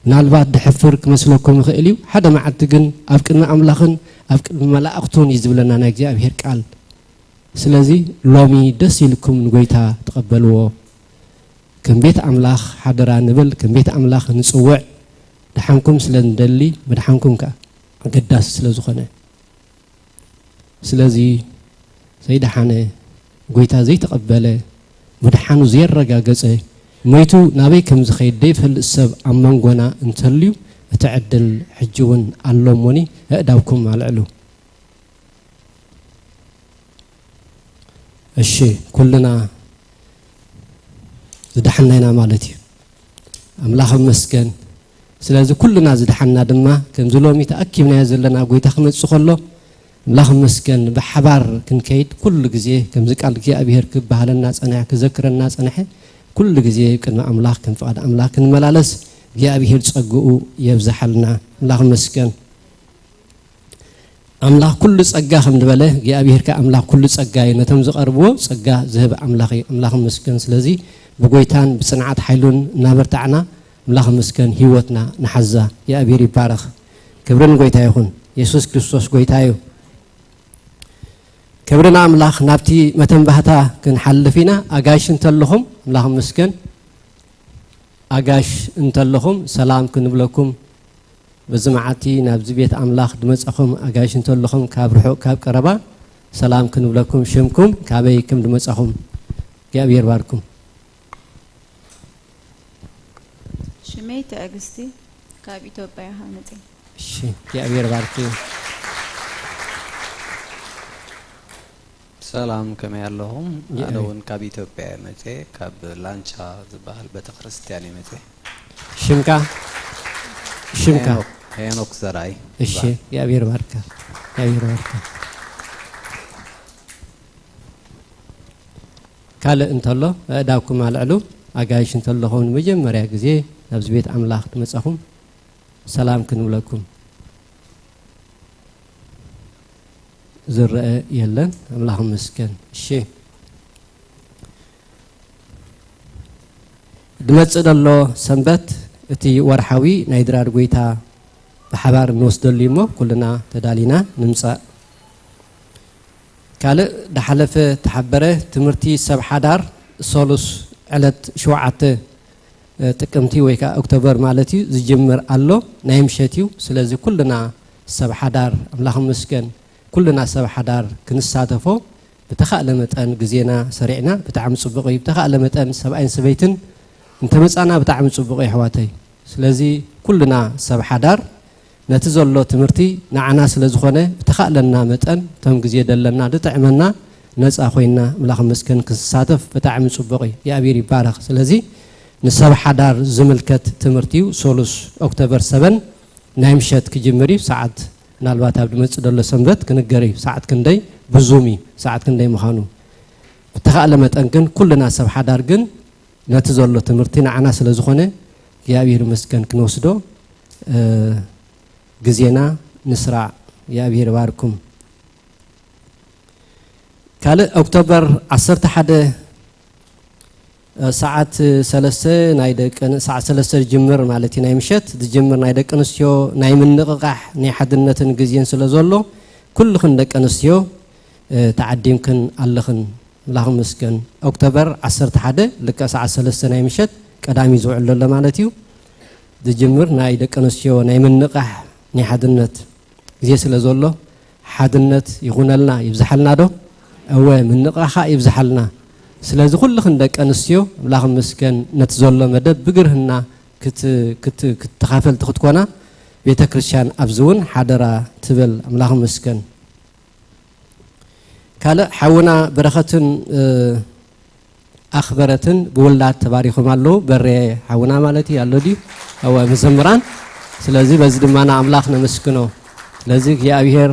ምናልባት ድሕፍር ክመስለኩም ይኽእል እዩ። ሓደ መዓልቲ ግን ኣብ ቅድሚ ኣምላኽን ኣብ ቅድሚ መላእኽቱን እዩ ዝብለና ናይ እግዚኣብሔር ቃል። ስለዚ ሎሚ ደስ ኢልኩም ንጎይታ ተቐበልዎ። ከም ቤት ኣምላኽ ሓደራ ንብል፣ ከም ቤት ኣምላኽ ንጽውዕ። ደሓንኩም ስለ ንደሊ፣ ምድሓንኩም ከኣ ኣገዳሲ ስለ ዝኾነ። ስለዚ ዘይደሓነ፣ ጎይታ ዘይተቐበለ፣ ምድሓኑ ዘየረጋገጸ፣ ሞይቱ ናበይ ከም ዝኸይድ ዘይፈልጥ ሰብ ኣብ መንጎና እንተልዩ፣ እቲ ዕድል ሕጂ እውን ኣሎ እሞኒ፣ ኣእዳውኩም ኣልዕሉ። እሺ፣ ኩልና ዝደሓንና ኢና ማለት እዩ። ኣምላኽ ይመስገን። ስለዚ ኩልና ዝደሓንና ድማ ከምዚ ሎሚ ተኣኪብናዮ ዘለና ጎይታ ክመጽእ ከሎ ኣምላኽ ይመስገን ብሓባር ክንከይድ ኩሉ ግዜ ከምዚ ቃል እግዚኣብሔር ክበሃለና ጸንሐ፣ ክዘክረና ጸንሐ፣ ኩሉ ግዜ ቅድሚ ኣምላኽ ከም ፍቓድ ኣምላኽ ክንመላለስ እግዚኣብሔር ጸግኡ የብዝሓልና። ኣምላኽ ይመስገን። ኣምላኽ ኩሉ ጸጋ ከም ዝበለ፣ እግዚኣብሔር ከኣ ኣምላኽ ኩሉ ጸጋ እዩ፣ ነቶም ዝቐርብዎ ጸጋ ዝህብ ኣምላኽ እዩ። ኣምላኽ ይመስገን። ስለዚ ብጎይታን ብጽንዓት ሓይሉን እናበርታዕና፣ ኣምላኽ ይመስገን፣ ህይወትና ንሓዛ። እግዚኣብሔር ይባረኽ። ክብሪ ንጎይታ ይኹን። የሱስ ክርስቶስ ጎይታ እዩ። ክብሪ ንኣምላኽ። ናብቲ መተንባህታ ክንሓልፍ ኢና። ኣጋይሽ እንተለኹም፣ ኣምላኽ ይመስገን። ኣጋይሽ እንተለኹም ሰላም ክንብለኩም በዚ መዓልቲ ናብዚ ቤት ኣምላኽ ዝመጻኹም ኣጋይሽ እንተለኹም ካብ ርሑቕ ካብ ቀረባ ሰላም ክንብለኩም ሽምኩም ካበይ ከም ዝመጻኹም እግዚኣብሔር ባርኩም። ሽመይ ትዕግስቲ ካብ ኢትዮጵያ ሃመፀ። እሺ እግዚኣብሔር ባርኪ። ሰላም ከመይ ኣለኹም? ኣነ እውን ካብ ኢትዮጵያ እየ መፅየ፣ ካብ ላንቻ ዝበሃል ቤተክርስትያን እየ መፅየ። ሽምካ ሽምካ ሄኖክ ዘርኣይ። እሺ እግዚኣብሔር ባርካ እግዚኣብሔር ባርካ። ካልእ እንተሎ ኣእዳውኩም ኣልዕሉ። ኣጋይሽ እንተለኹም ንመጀመርያ ግዜ ናብዚ ቤት ኣምላኽ ትመጻኹም ሰላም ክንብለኩም። ዝረአ የለን። ኣምላኽ ይመስገን። እሺ ዝመጽእ ዘሎ ሰንበት እቲ ወርሓዊ ናይ ድራር ጎይታ ብሓባር እንወስደሉ እዩ እሞ ኩልና ተዳሊና ንምጻእ። ካልእ ዝሓለፈ ተሓበረ ትምህርቲ ሰብ ሓዳር ሶሉስ ዕለት ሸውዓተ ጥቅምቲ ወይ ከዓ ኦክቶበር ማለት እዩ ዝጅምር ኣሎ። ናይ ምሸት እዩ። ስለዚ ኩልና ሰብ ሓዳር ኣምላኽ ይመስገን፣ ኩልና ሰብ ሓዳር ክንሳተፎ ብተኻእለ መጠን ግዜና ሰሪዕና ብጣዕሚ ጽቡቕ እዩ። ብተኻእለ መጠን ሰብኣይን ሰበይትን እንተመጻና ብጣዕሚ ጽቡቕ እዩ ኣሕዋተይ። ስለዚ ኩልና ሰብ ሓዳር ነቲ ዘሎ ትምህርቲ ንዓና ስለ ዝኾነ ብተኻእለና መጠን እቶም ግዜ ደለና ዝጥዕመና ነጻ ኮይና ኣምላኽ ይመስገን ክንሳተፍ ብጣዕሚ ጽቡቕ እዩ። እግዚኣብሔር ይባረኽ። ስለዚ ንሰብ ሓዳር ዝምልከት ትምህርቲ እዩ። ሶሉስ ኦክቶበር ሰበን ናይ ምሸት ክጅምር እዩ። ሰዓት ምናልባት ኣብ ዝመጽእ ዘሎ ሰንበት ክንገር እዩ። ሰዓት ክንደይ ብዙም እዩ፣ ሰዓት ክንደይ ምዃኑ ብተኻእለ መጠን ግን ኩልና ሰብ ሓዳር ግን ነቲ ዘሎ ትምህርቲ ንዓና ስለ ዝኾነ እግዚኣብሔር ይመስገን ክንወስዶ እ፣ ግዜና ንስራዕ። እግዚኣብሔር ይባርኩም። ካልእ ኦክቶበር ዓሰርተ ሓደ ሰዓት ሰለስተ ናይ ደቂ ኣን- ሰዓት ሰለስተ ዝጅምር ማለት እዩ፣ ናይ ምሸት ዝጅምር ናይ ደቂ ኣንስትዮ ናይ ምንቕቓሕ ናይ ሓድነትን ግዜን ስለ ዘሎ ኩልኽን ደቂ ኣንስትዮ እ፣ ተዓዲምክን ኣለኽን። ኣምላኽ ይመስገን። ኦክቶበር ዓሰርተ ሓደ ልክዕ ሰዓት ሰለስተ ናይ ምሸት ቀዳሚ ዝውዕል ዘሎ ማለት እዩ። ዝጅምር ናይ ደቂ ኣንስትዮ ናይ ምንቓሕ ናይ ሓድነት ግዜ ስለ ዘሎ ሓድነት ይኹነልና፣ ይብዝሓልና ዶ? እወ፣ ምንቓኻ ይብዝሓልና። ስለዚ ኩልኽን ደቂ ኣንስትዮ ኣምላኽ ይመስገን ነቲ ዘሎ መደብ ብግርህና ክት- ክት- ክትተኻፈልቲ ክትኮና ቤተ ክርስቲያን ኣብዚ እውን ሓደራ ትብል። ኣምላኽ ይመስገን። ካልእ ሓውና በረኸትን እ፣ ኣኽበረትን ብውላድ ተባሪኾም ኣለዉ። በሬ ሓውና ማለት እዩ ኣሎ ድዩ? እወ፣ መዘምራን። ስለዚ በዚ ድማ ንኣምላኽ ነመስግኖ። ስለዚ እግዚኣብሔር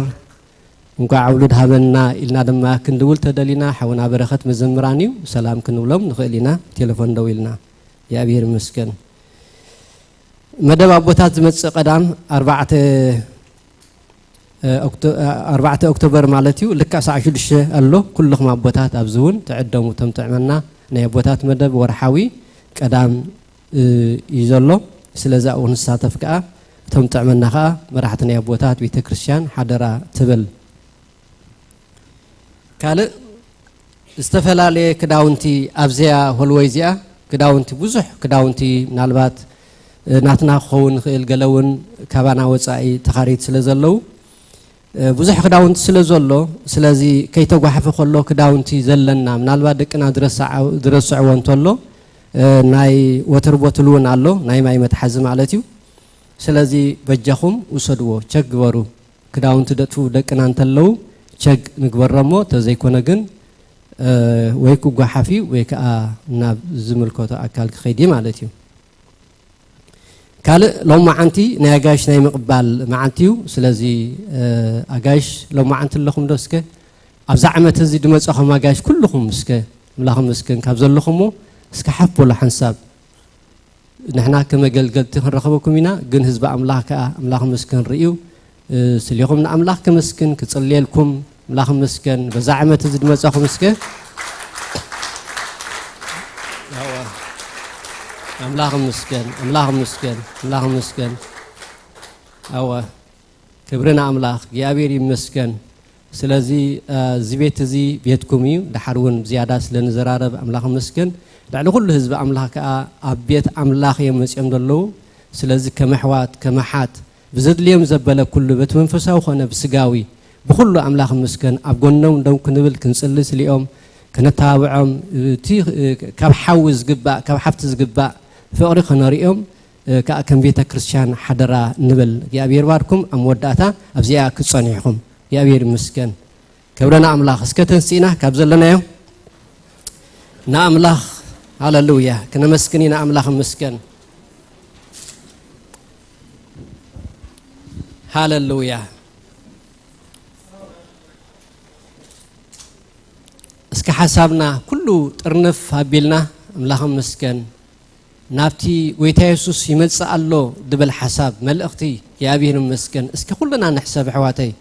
እንኳዕ ውሉድ ሃበና ኢልና ድማ ክንድውል ተደሊና ሓውና በረኸት መዘምራን እዩ። ሰላም ክንብሎም ንኽእል ኢና። ቴሌፎን ደው ኢልና። እግዚኣብሔር ይመስገን። መደብ ኣቦታት ዝመጽእ ቀዳም ኣርባዕተ ኦክቶ- ኣርባዕተ ኦክቶበር ማለት እዩ። ልክዕ ሰዓት ሽዱሽተ ኣሎ። ኩልኹም ኣቦታት ኣብዚ እውን ትዕደሙ። እቶም ጥዕመና ናይ ኣቦታት መደብ ወርሓዊ ቀዳም እ፣ እዩ ዘሎ። ስለዚ ኣብኡ ንሳተፍ ከዓ እቶም ጥዕመና ከዓ መራሕቲ ናይ ኣቦታት ቤተ ክርስቲያን ሓደራ ትብል። ካልእ ዝተፈላለየ ክዳውንቲ ኣብዚኣ ሆልወይ እዚኣ ክዳውንቲ ብዙሕ ክዳውንቲ ምናልባት እ፣ ናትና ክኸውን ይኽእል፣ ገለ እውን ካባና ወፃኢ ተኻሪት ስለ ዘለዉ እ፣ ብዙሕ ክዳውንቲ ስለ ዘሎ ስለዚ ከይተጓሕፈ ከሎ ክዳውንቲ ዘለና ምናልባት ደቅና ዝረስዓ- ዝረስዕዎ እንተሎ እ፣ ናይ ወተር ቦትል እውን ኣሎ፣ ናይ ማይ መትሓዚ ማለት እዩ። ስለዚ በጃኹም ውሰድዎ፣ ቸክ ግበሩ። ክዳውንቲ ደጥፍኡ ደቅና እንተለዉ ቸክ ንግበሮ እሞ፣ ተዘይኮነ ግን እ፣ ወይ ክጓሓፍ እዩ ወይ ከዓ ናብ ዝምልከቶ ኣካል ክኸይድ እዩ ማለት እዩ። ካልእ ሎማዓንቲ ናይ ኣጋይሽ ናይ ምቕባል መዓልቲ እዩ። ስለዚ እ፣ ኣጋይሽ ሎማዓንቲ ኣለኹም ዶ? እስከ ኣብዚ ዓመት እዚ ዝመፀኹም ኣጋይሽ ኩልኹም እስከ ኣምላኽ ይመስገን ካብ ዘለኹሞ እስከ ሓፍ በሉ ሓንሳብ። ንሕና ከም ኣገልገልቲ ክንረኽበኩም ኢና፣ ግን ህዝቢ ኣምላኽ ከኣ ኣምላኽ ይመስገን ርእዩ፣ እ፣ ስሊኹም ንኣምላኽ ከመስግን ክጽልየልኩም፣ ኣምላኽ ይመስገን። በዛ ዓመት እዚ ዝመጻኹም እስከ ኣዋ፣ ኣምላኽ ይመስገን፣ ኣምላኽ ይመስገን፣ ኣምላኽ ይመስገን። ኣዋ። ክብሪ ንኣምላኽ እግዚኣብሔር ይመስገን። ስለዚ እ፣ እዚ ቤት እዚ ቤትኩም እዩ። ድሓር እውን ብዝያዳ ስለ ንዘራረብ ኣምላኽ ይመስገን። ልዕሊ ኩሉ ህዝቢ ኣምላኽ ከኣ ኣብ ቤት ኣምላኽ እዮም መጺኦም ዘለዉ። ስለዚ ከም ኣሕዋት ከም ኣሓት ብዘድልዮም ዘበለ ኩሉ በቲ መንፈሳዊ ኮነ ብስጋዊ ብኹሉ ኣምላኽ ይመስገን ኣብ ጎኖም ደው ክንብል ክንጽሊ ስሊኦም ከነተባብዖም እቲ እ፣ ካብ ሓዊ ዝግባእ ካብ ሓፍቲ ዝግባእ ፍቕሪ ከነርእዮም እ፣ ከኣ ከም ቤተ ክርስቲያን ሓደራ ንብል። እግዚኣብሔር ባርኩም። ኣብ መወዳእታ ኣብዚኣ ክትጸንሕኹም እግዚኣብሔር ይመስገን። ክብሪ ንኣምላኽ። እስከ ተንስኢና ካብ ዘለናዮ ንኣምላኽ ሃለሉያ ክነመስግን ኢና። ኣምላኽ ይመስገን። ሃለሉያ። እስከ ሓሳብና ኩሉ ጥርንፍ ኣቢልና ኣምላኽ ይመስገን ናብቲ ጎይታ የሱስ ይመጽእ ኣሎ ድብል ሓሳብ መልእኽቲ እግዚኣብሔር ይመስገን። እስከ ኩልና ንሕሰብ ኣሕዋተይ።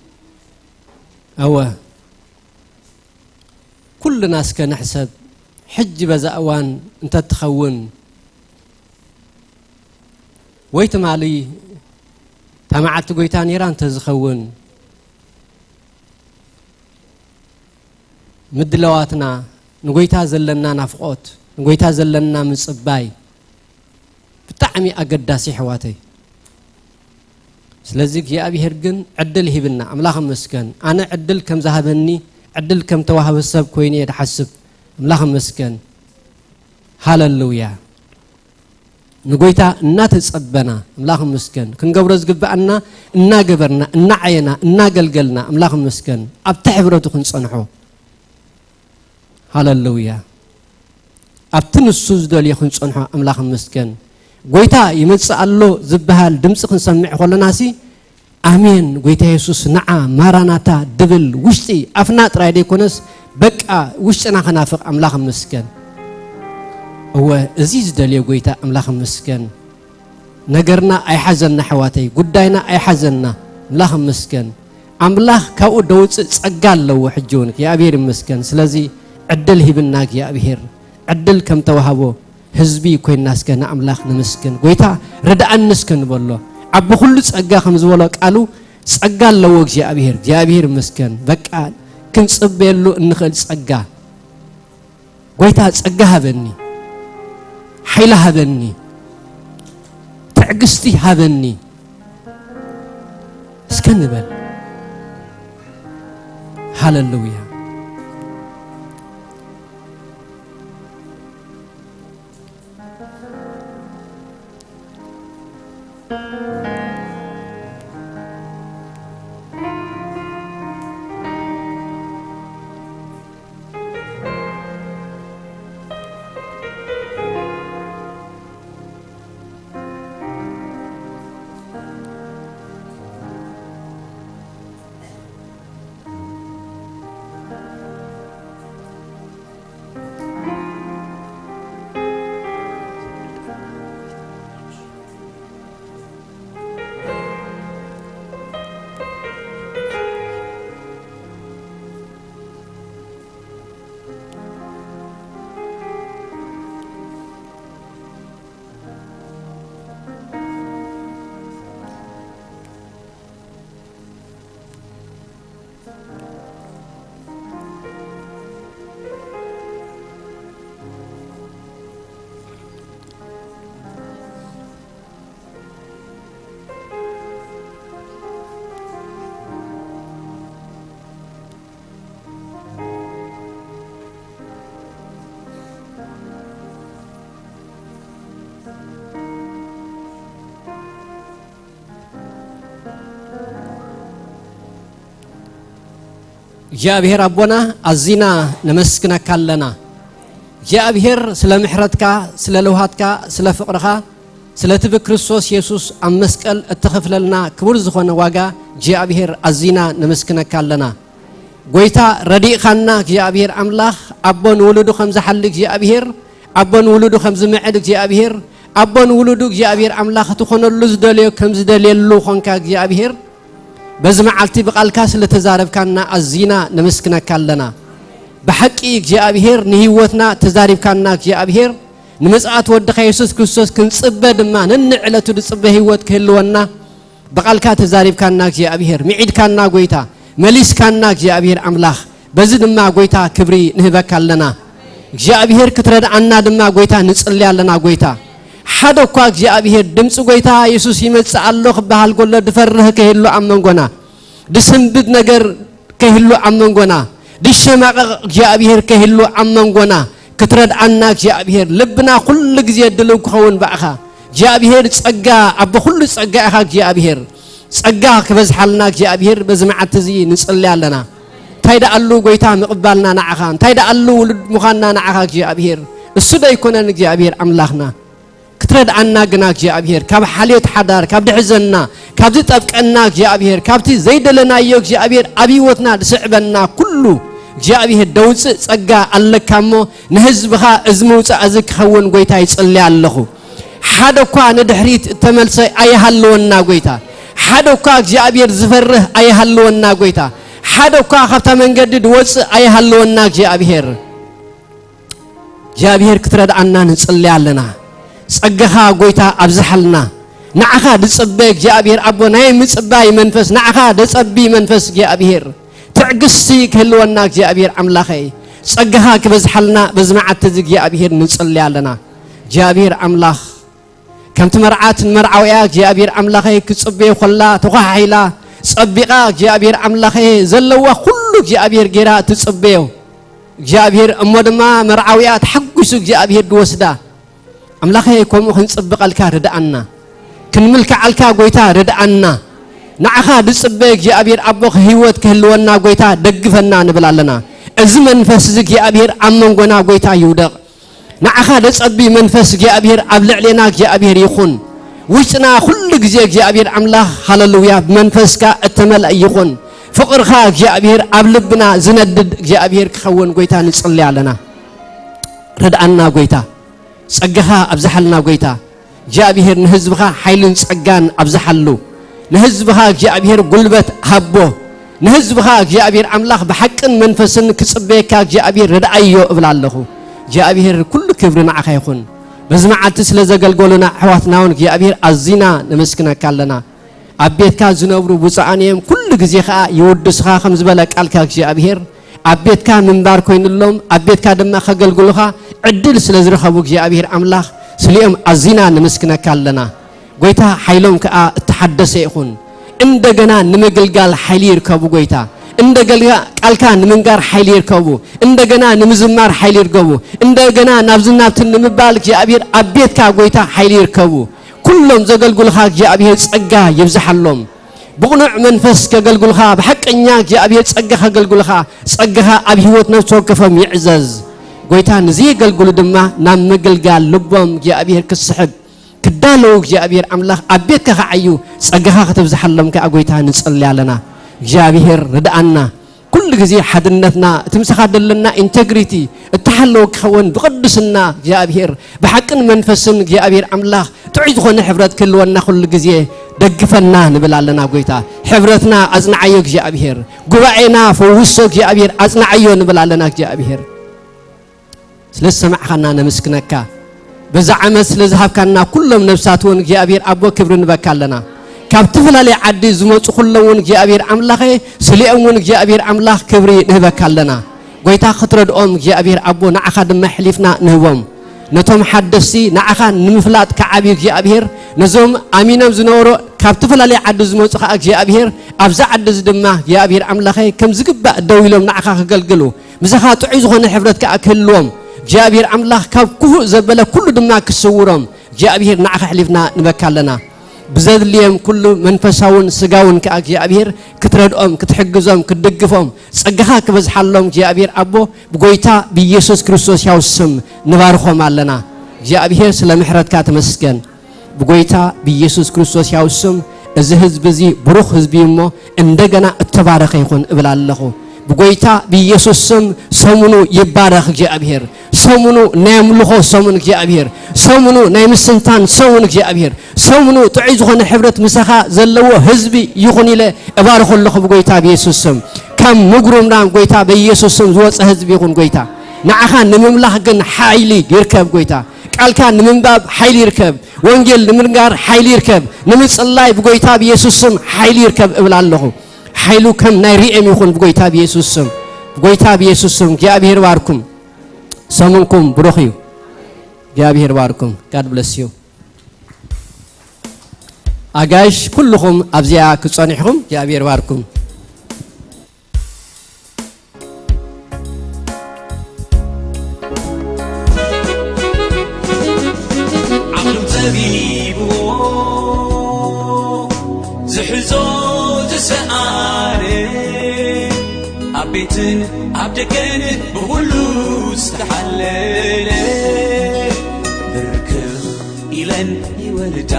ኣወ ኩልና እስከ ንሕሰብ። ሕጂ በዛ እዋን እንተትኸውን ወይ ትማሊ እታ መዓልቲ ጎይታ ነይራ እንተዝኸውን ምድላዋትና፣ ንጎይታ ዘለና ናፍቆት፣ ንጎይታ ዘለና ምጽባይ ብጣዕሚ ኣገዳሲ፣ ኣሕዋተይ። ስለዚ እግዚኣብሔር ግን ዕድል ሂብና፣ ኣምላኽ ይመስገን። ኣነ ዕድል ከም ዝሃበኒ፣ ዕድል ከም ተዋህበ ሰብ ኮይነ እየ ድሓስብ። ኣምላኽ ይመስገን። ሃለሉያ። ንጎይታ እናተጸበና፣ ኣምላኽ ይመስገን፣ ክንገብሮ ዝግብኣና እናገበርና፣ እናዓየና፣ እናገልገልና፣ ኣምላኽ ይመስገን፣ ኣብቲ ሕብረቱ ክንጸንሖ። ሃለሉያ። ኣብቲ ንሱ ዝደልዮ ክንጸንሖ፣ ኣምላኽ ይመስገን። ጎይታ ይመጽእ ኣሎ ዝበሃል ድምጺ ክንሰምዕ ከለናሲ፣ ኣሜን፣ ጎይታ የሱስ ንዓ፣ ማራናታ ድብል ውሽጢ ኣፍና ጥራይ ደይኮነስ፣ በቃ ውሽጥና ከናፍቕ፣ ኣምላኽ ይመስገን። እወ፣ እዚ ዝደልዮ ጎይታ፣ ኣምላኽ ይመስገን። ነገርና ኣይሓዘና፣ ኣሕዋተይ፣ ጉዳይና ኣይሓዘና፣ ኣምላኽ ይመስገን። ኣምላኽ ካብኡ ደውጽእ ጸጋ ኣለዎ። ሕጂ እውን እግዚኣብሔር ይመስገን። ስለዚ ዕድል ሂብና እግዚኣብሔር፣ ዕድል ከም ተዋህቦ ህዝቢ ኮይና እስከ ንኣምላኽ ነመስግን። ጎይታ ርድኣኒ እስከ ንበሎ። ዓቢ ኩሉ ጸጋ ከም ዝበሎ ቃሉ፣ ጸጋ ኣለዎ እግዚኣብሔር። እግዚኣብሔር ይመስገን። በቃ ክንጽበየሉ እንኽእል ጸጋ። ጎይታ ጸጋ ሃበኒ፣ ሓይሊ ሃበኒ፣ ትዕግስቲ ሃበኒ እስከ ንበል። ሃለሉያ። እግዚኣብሔር ኣቦና፣ ኣዚና ነመስግነካ ኣለና። እግዚኣብሔር፣ ስለ ምሕረትካ፣ ስለ ለውሃትካ፣ ስለ ፍቕርኻ፣ ስለቲ ብክርስቶስ የሱስ ኣብ መስቀል እተኸፍለልና ክቡር ዝኾነ ዋጋ፣ እግዚኣብሔር፣ ኣዚና ነመስግነካ ኣለና። ጎይታ፣ ረዲእኻና እግዚኣብሔር ኣምላኽ፣ ኣቦ ንውሉዱ ከም ዝሓሊ እግዚኣብሔር፣ ኣቦ ንውሉዱ ከም ዝምዕድ እግዚኣብሔር፣ ኣቦ ንውሉዱ እግዚኣብሔር ኣምላኽ ትኾነሉ ዝደልዮ ከም ዝደልየሉ ኾንካ እግዚኣብሔር፣ በዚ መዓልቲ ብቓልካ ስለ ተዛረብካና ኣዚና ነመስግነካ ኣለና። ብሓቂ እግዚኣብሔር ንህይወትና ተዛሪብካና እግዚኣብሔር፣ ንምጽኣት ወድኻ የሱስ ክርስቶስ ክንጽበ ድማ ነንዕለቱ ዝጽበ ህይወት ክህልወና ብቓልካ ተዛሪብካና እግዚኣብሔር፣ ምዒድካና ጎይታ፣ መሊስካና እግዚኣብሔር ኣምላኽ። በዚ ድማ ጎይታ ክብሪ ንህበካ ኣለና። እግዚኣብሔር ክትረድኣና ድማ ጎይታ ንጽሊ ኣለና ጎይታ። ሓደ እኳ እግዚኣብሔር ድምፂ ጎይታ የሱስ ይመጽእ ኣሎ ክበሃል ከሎ ድፈርህ ከይህሉ ኣብ መንጎና፣ ድስንብድ ነገር ከይህሉ ኣብ መንጎና፣ ድሸማቐቕ እግዚኣብሔር ከይህሉ ኣብ መንጎና ክትረድኣና እግዚኣብሔር፣ ልብና ኩሉ ግዜ ድልው ክኸውን ብኣኻ እግዚኣብሔር ጸጋ፣ ኣቦ ኩሉ ጸጋ ኢኻ እግዚኣብሔር። ጸጋ ክበዝሓልና እግዚኣብሔር በዚ መዓልቲ እዚ ንጽሊ ኣለና። እንታይ ደኣሉ ጎይታ ምቕባልና ንዓኻ፣ እንታይ ደኣሉ ውሉድ ምዃንና ንዓኻ እግዚኣብሔር። እሱ ዶ ኣይኮነን እግዚኣብሔር ኣምላኽና? ክትረድኣና ግና እግዚኣብሔር፣ ካብ ሓልዮት ሓዳር፣ ካብ ድሕዘና፣ ካብዚ ጠብቀና እግዚኣብሔር፣ ካብቲ ዘይደለናዮ እግዚኣብሔር ኣብ ህይወትና ዝስዕበና ኩሉ እግዚኣብሔር ደውፅእ ጸጋ ኣለካ እሞ፣ ንህዝብኻ እዚ ምውፃእ እዚ ክኸውን ጎይታ ይጽሊ ኣለኹ። ሓደ እኳ ንድሕሪት እተመልሰ ኣይሃለወና ጎይታ። ሓደ እኳ እግዚኣብሔር ዝፈርህ ኣይሃለወና ጎይታ። ሓደ እኳ ካብታ መንገዲ ድወፅእ ኣይሃለወና እግዚኣብሔር። እግዚኣብሔር ክትረድኣና ንጽሊ ኣለና። ጸጋኻ ጎይታ ኣብዝሓልና። ንዓኻ ድጽበ እግዚኣብሔር ኣቦ ናይ ምጽባይ መንፈስ፣ ንዓኻ ደጸቢ መንፈስ እግዚኣብሔር። ትዕግስቲ ክህልወና እግዚኣብሔር ኣምላኸይ፣ ጸጋኻ ክበዝሓልና በዚ መዓልቲ እዚ እግዚኣብሔር ንጽሊ ኣለና። እግዚኣብሔር ኣምላኽ፣ ከምቲ መርዓት ንመርዓውያ እግዚኣብሔር ኣምላኸይ ክጽበዮ ከላ ተዃሓሒላ፣ ጸቢቓ እግዚኣብሔር ኣምላኸይ ዘለዋ ኩሉ እግዚኣብሔር ጌራ ትጽበዮ። እግዚኣብሔር እሞ ድማ መርዓውያ ተሓጒሱ እግዚኣብሔር ድወስዳ። ኣምላኸይ፣ ከምኡ ክንጽብቐልካ ርድኣና፣ ክንምልክዓልካ ጎይታ ርድኣና። ንዓኻ ድጽበ እግዚኣብሔር ኣቦ ህይወት ክህልወና ጎይታ ደግፈና ንብል ኣለና። እዚ መንፈስ እዚ እግዚኣብሔር ኣብ መንጎና ጎይታ ይውደቕ። ንዓኻ ደጸቢ መንፈስ እግዚኣብሔር ኣብ ልዕሌና እግዚኣብሔር ይኹን። ውሽጥና ኩሉ ግዜ እግዚኣብሔር ኣምላኽ፣ ሃለሉያ፣ ብመንፈስካ እተመልአ ይኹን። ፍቕርኻ እግዚኣብሔር ኣብ ልብና ዝነድድ እግዚኣብሔር ክኸውን ጎይታ ንጽሊ ኣለና። ርድኣና ጎይታ፣ ጸጋኻ ኣብዝሓልና ጎይታ። እግዚኣብሔር ንህዝብኻ ሓይልን ጸጋን ኣብዝሓሉ። ንህዝብኻ እግዚኣብሔር ጉልበት ሃቦ። ንህዝብኻ እግዚኣብሔር ኣምላኽ ብሓቅን መንፈስን ክጽበየካ እግዚኣብሔር ርድኣዮ እብል ኣለኹ። እግዚኣብሔር ኩሉ ክብሪ ንዓኻ ይኹን። በዚ መዓልቲ ስለ ዘገልገሉና ኣሕዋትና እውን እግዚኣብሔር ኣዚና ነመስግነካ ኣለና። ኣብ ቤትካ ዝነብሩ ብፁዓን እዮም፣ ኩሉ ግዜ ኸኣ ይውድስኻ ከም ዝበለ ቃልካ እግዚኣብሔር፣ ኣብ ቤትካ ምንባር ኮይኑሎም፣ ኣብ ቤትካ ድማ ከገልግሉኻ ዕድል ስለ ዝረኸቡ እግዚኣብሔር ኣምላኽ ስሊኦም ኣዚና ነመስግነካ ኣለና። ጎይታ ሓይሎም ከኣ እተሓደሰ ይኹን። እንደገና ንምግልጋል ሓይሊ ይርከቡ ጎይታ። እንደገና ቃልካ ንምንጋር ሓይሊ ይርከቡ። እንደገና ንምዝማር ሓይሊ ይርከቡ። እንደገና ናብዚ ናብትን ንምባል እግዚኣብሔር ኣብ ቤትካ ጎይታ ሓይሊ ይርከቡ። ኩሎም ዘገልግሉኻ እግዚኣብሔር ጸጋ ይብዝሓሎም። ብቕኑዕ መንፈስ ከገልግሉኻ፣ ብሓቀኛ እግዚኣብሔር ጸጋ ከገልግሉኻ፣ ጸጋኻ ኣብ ህይወት ነፍሲ ወከፎም ይዕዘዝ። ጎይታ ንዘየገልግሉ ድማ ናብ ምግልጋል ልቦም እግዚኣብሔር ክስሕብ ክዳለዉ እግዚኣብሔር ኣምላኽ ኣብ ቤትካ ክዓዩ ጸጋኻ ከተብዝሓሎም ከኣ ጎይታ ንጸሊ ኣለና። እግዚኣብሔር ርድኣና። ኩሉ ግዜ ሓድነትና፣ እቲ ምሳኻ ዘለና ኢንተግሪቲ እተሓለወ ክኸውን፣ ብቕድስና እግዚኣብሔር፣ ብሓቅን መንፈስን እግዚኣብሔር ኣምላኽ ጥዑይ ዝኾነ ሕብረት ክህልወና ኩሉ ግዜ ደግፈና ንብል ኣለና ጎይታ። ሕብረትና ኣጽንዓዮ እግዚኣብሔር፣ ጉባኤና ፈውሶ እግዚኣብሔር፣ ኣጽንዓዮ ንብል ኣለና እግዚኣብሔር። ስለ ዝሰማዕኻና ነመስግነካ። በዛ ዓመት ስለ ዝሃብካና ኩሎም ነብሳት እውን እግዚኣብሔር ኣቦ ክብሪ ንበካ ኣለና። ካብ ዝተፈላለየ ዓዲ ዝመጹ ኩሎም እውን እግዚኣብሔር ኣምላኸ ስሊኦም እውን እግዚኣብሔር ኣምላኽ ክብሪ ንህበካ ኣለና። ጎይታ ክትረድኦም እግዚኣብሔር ኣቦ ንዓኻ ድማ ኣሕሊፍና ንህቦም። ነቶም ሓደስቲ ንዓኻ ንምፍላጥ ክዓብዩ እግዚኣብሔር ነዞም ኣሚኖም ዝነበሩ ካብ ዝተፈላለየ ዓዲ ዝመጹ ኸዓ እግዚኣብሔር ኣብዛ ዓዲ እዚ ድማ እግዚኣብሔር ኣምላኸ ከም ዝግባእ ደው ኢሎም ንዓኻ ክገልግሉ ምሳኻ ጥዑይ ዝኾነ ሕብረት ከኣ ክህልዎም እግዚኣብሔር ኣምላኽ ካብ ክፉእ ዘበለ ኩሉ ድማ ክስውሮም እግዚኣብሔር ንዓኻ ኣሕሊፍና ንበካ ኣለና። ብዘድልዮም ኩሉ መንፈሳውን ስጋውን ከኣ እግዚኣብሔር ክትረድኦም ክትሕግዞም ክትድግፎም ጸጋኻ ክበዝሓሎም እግዚኣብሔር ኣቦ ብጎይታ ብኢየሱስ ክርስቶስ ያው ስም ንባርኾም ኣለና። እግዚኣብሔር ስለ ምሕረትካ ተመስገን። ብጎይታ ብኢየሱስ ክርስቶስ ያው ስም እዚ ህዝቢ እዚ ብሩኽ ህዝቢ እዩ እሞ እንደገና እተባረኸ ይኹን እብል ኣለኹ። ብጎይታ ብኢየሱስ ስም ሰሙኑ ይባረኽ እግዚኣብሔር። ሰሙኑ ናይ ኣምልኾ ሰሙን እግዚኣብሔር፣ ሰሙኑ ናይ ምስንታን ሰሙን እግዚኣብሔር፣ ሰሙኑ ጥዑይ ዝኾነ ሕብረት ምሳኻ ዘለዎ ህዝቢ ይኹን ኢለ እባርኾ ኣለኹ ብጎይታ ብኢየሱስ ስም። ካብ ምጉርምራም ጎይታ ብኢየሱስ ስም ዝወፀ ህዝቢ ይኹን ጎይታ። ንዓኻ ንምምላኽ ግን ሓይሊ ይርከብ ጎይታ። ቃልካ ንምንባብ ሓይሊ ይርከብ። ወንጌል ንምንጋር ሓይሊ ይርከብ። ንምጽላይ ብጎይታ ብኢየሱስ ስም ሓይሊ ይርከብ እብል ኣለኹ። ሓይሉ ከም ናይ ሪኤም ይኹን ብጎይታ ብኢየሱስ ስም። ብጎይታ ብኢየሱስ ስም እግዚኣብሔር ባርኩም። ሰሙንኩም ብሩኽ እዩ። እግዚኣብሔር ባርኩም። God bless you። ኣጋይሽ ኩልኹም ኣብዚኣ ክጸኒሕኹም እግዚኣብሔር ባርኩም። ዓቕሉ ጠቢብዎ ዝሕዞ ዝሰኣነ ኣብ ቤትን ኣብ ደገን ብኹሉ ዝተሓለለ ብርክኽ ኢለን ይወርዳ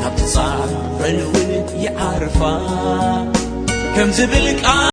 ካብ ትጻረን እውን ይዓርፋ ከም ዝብል ቃል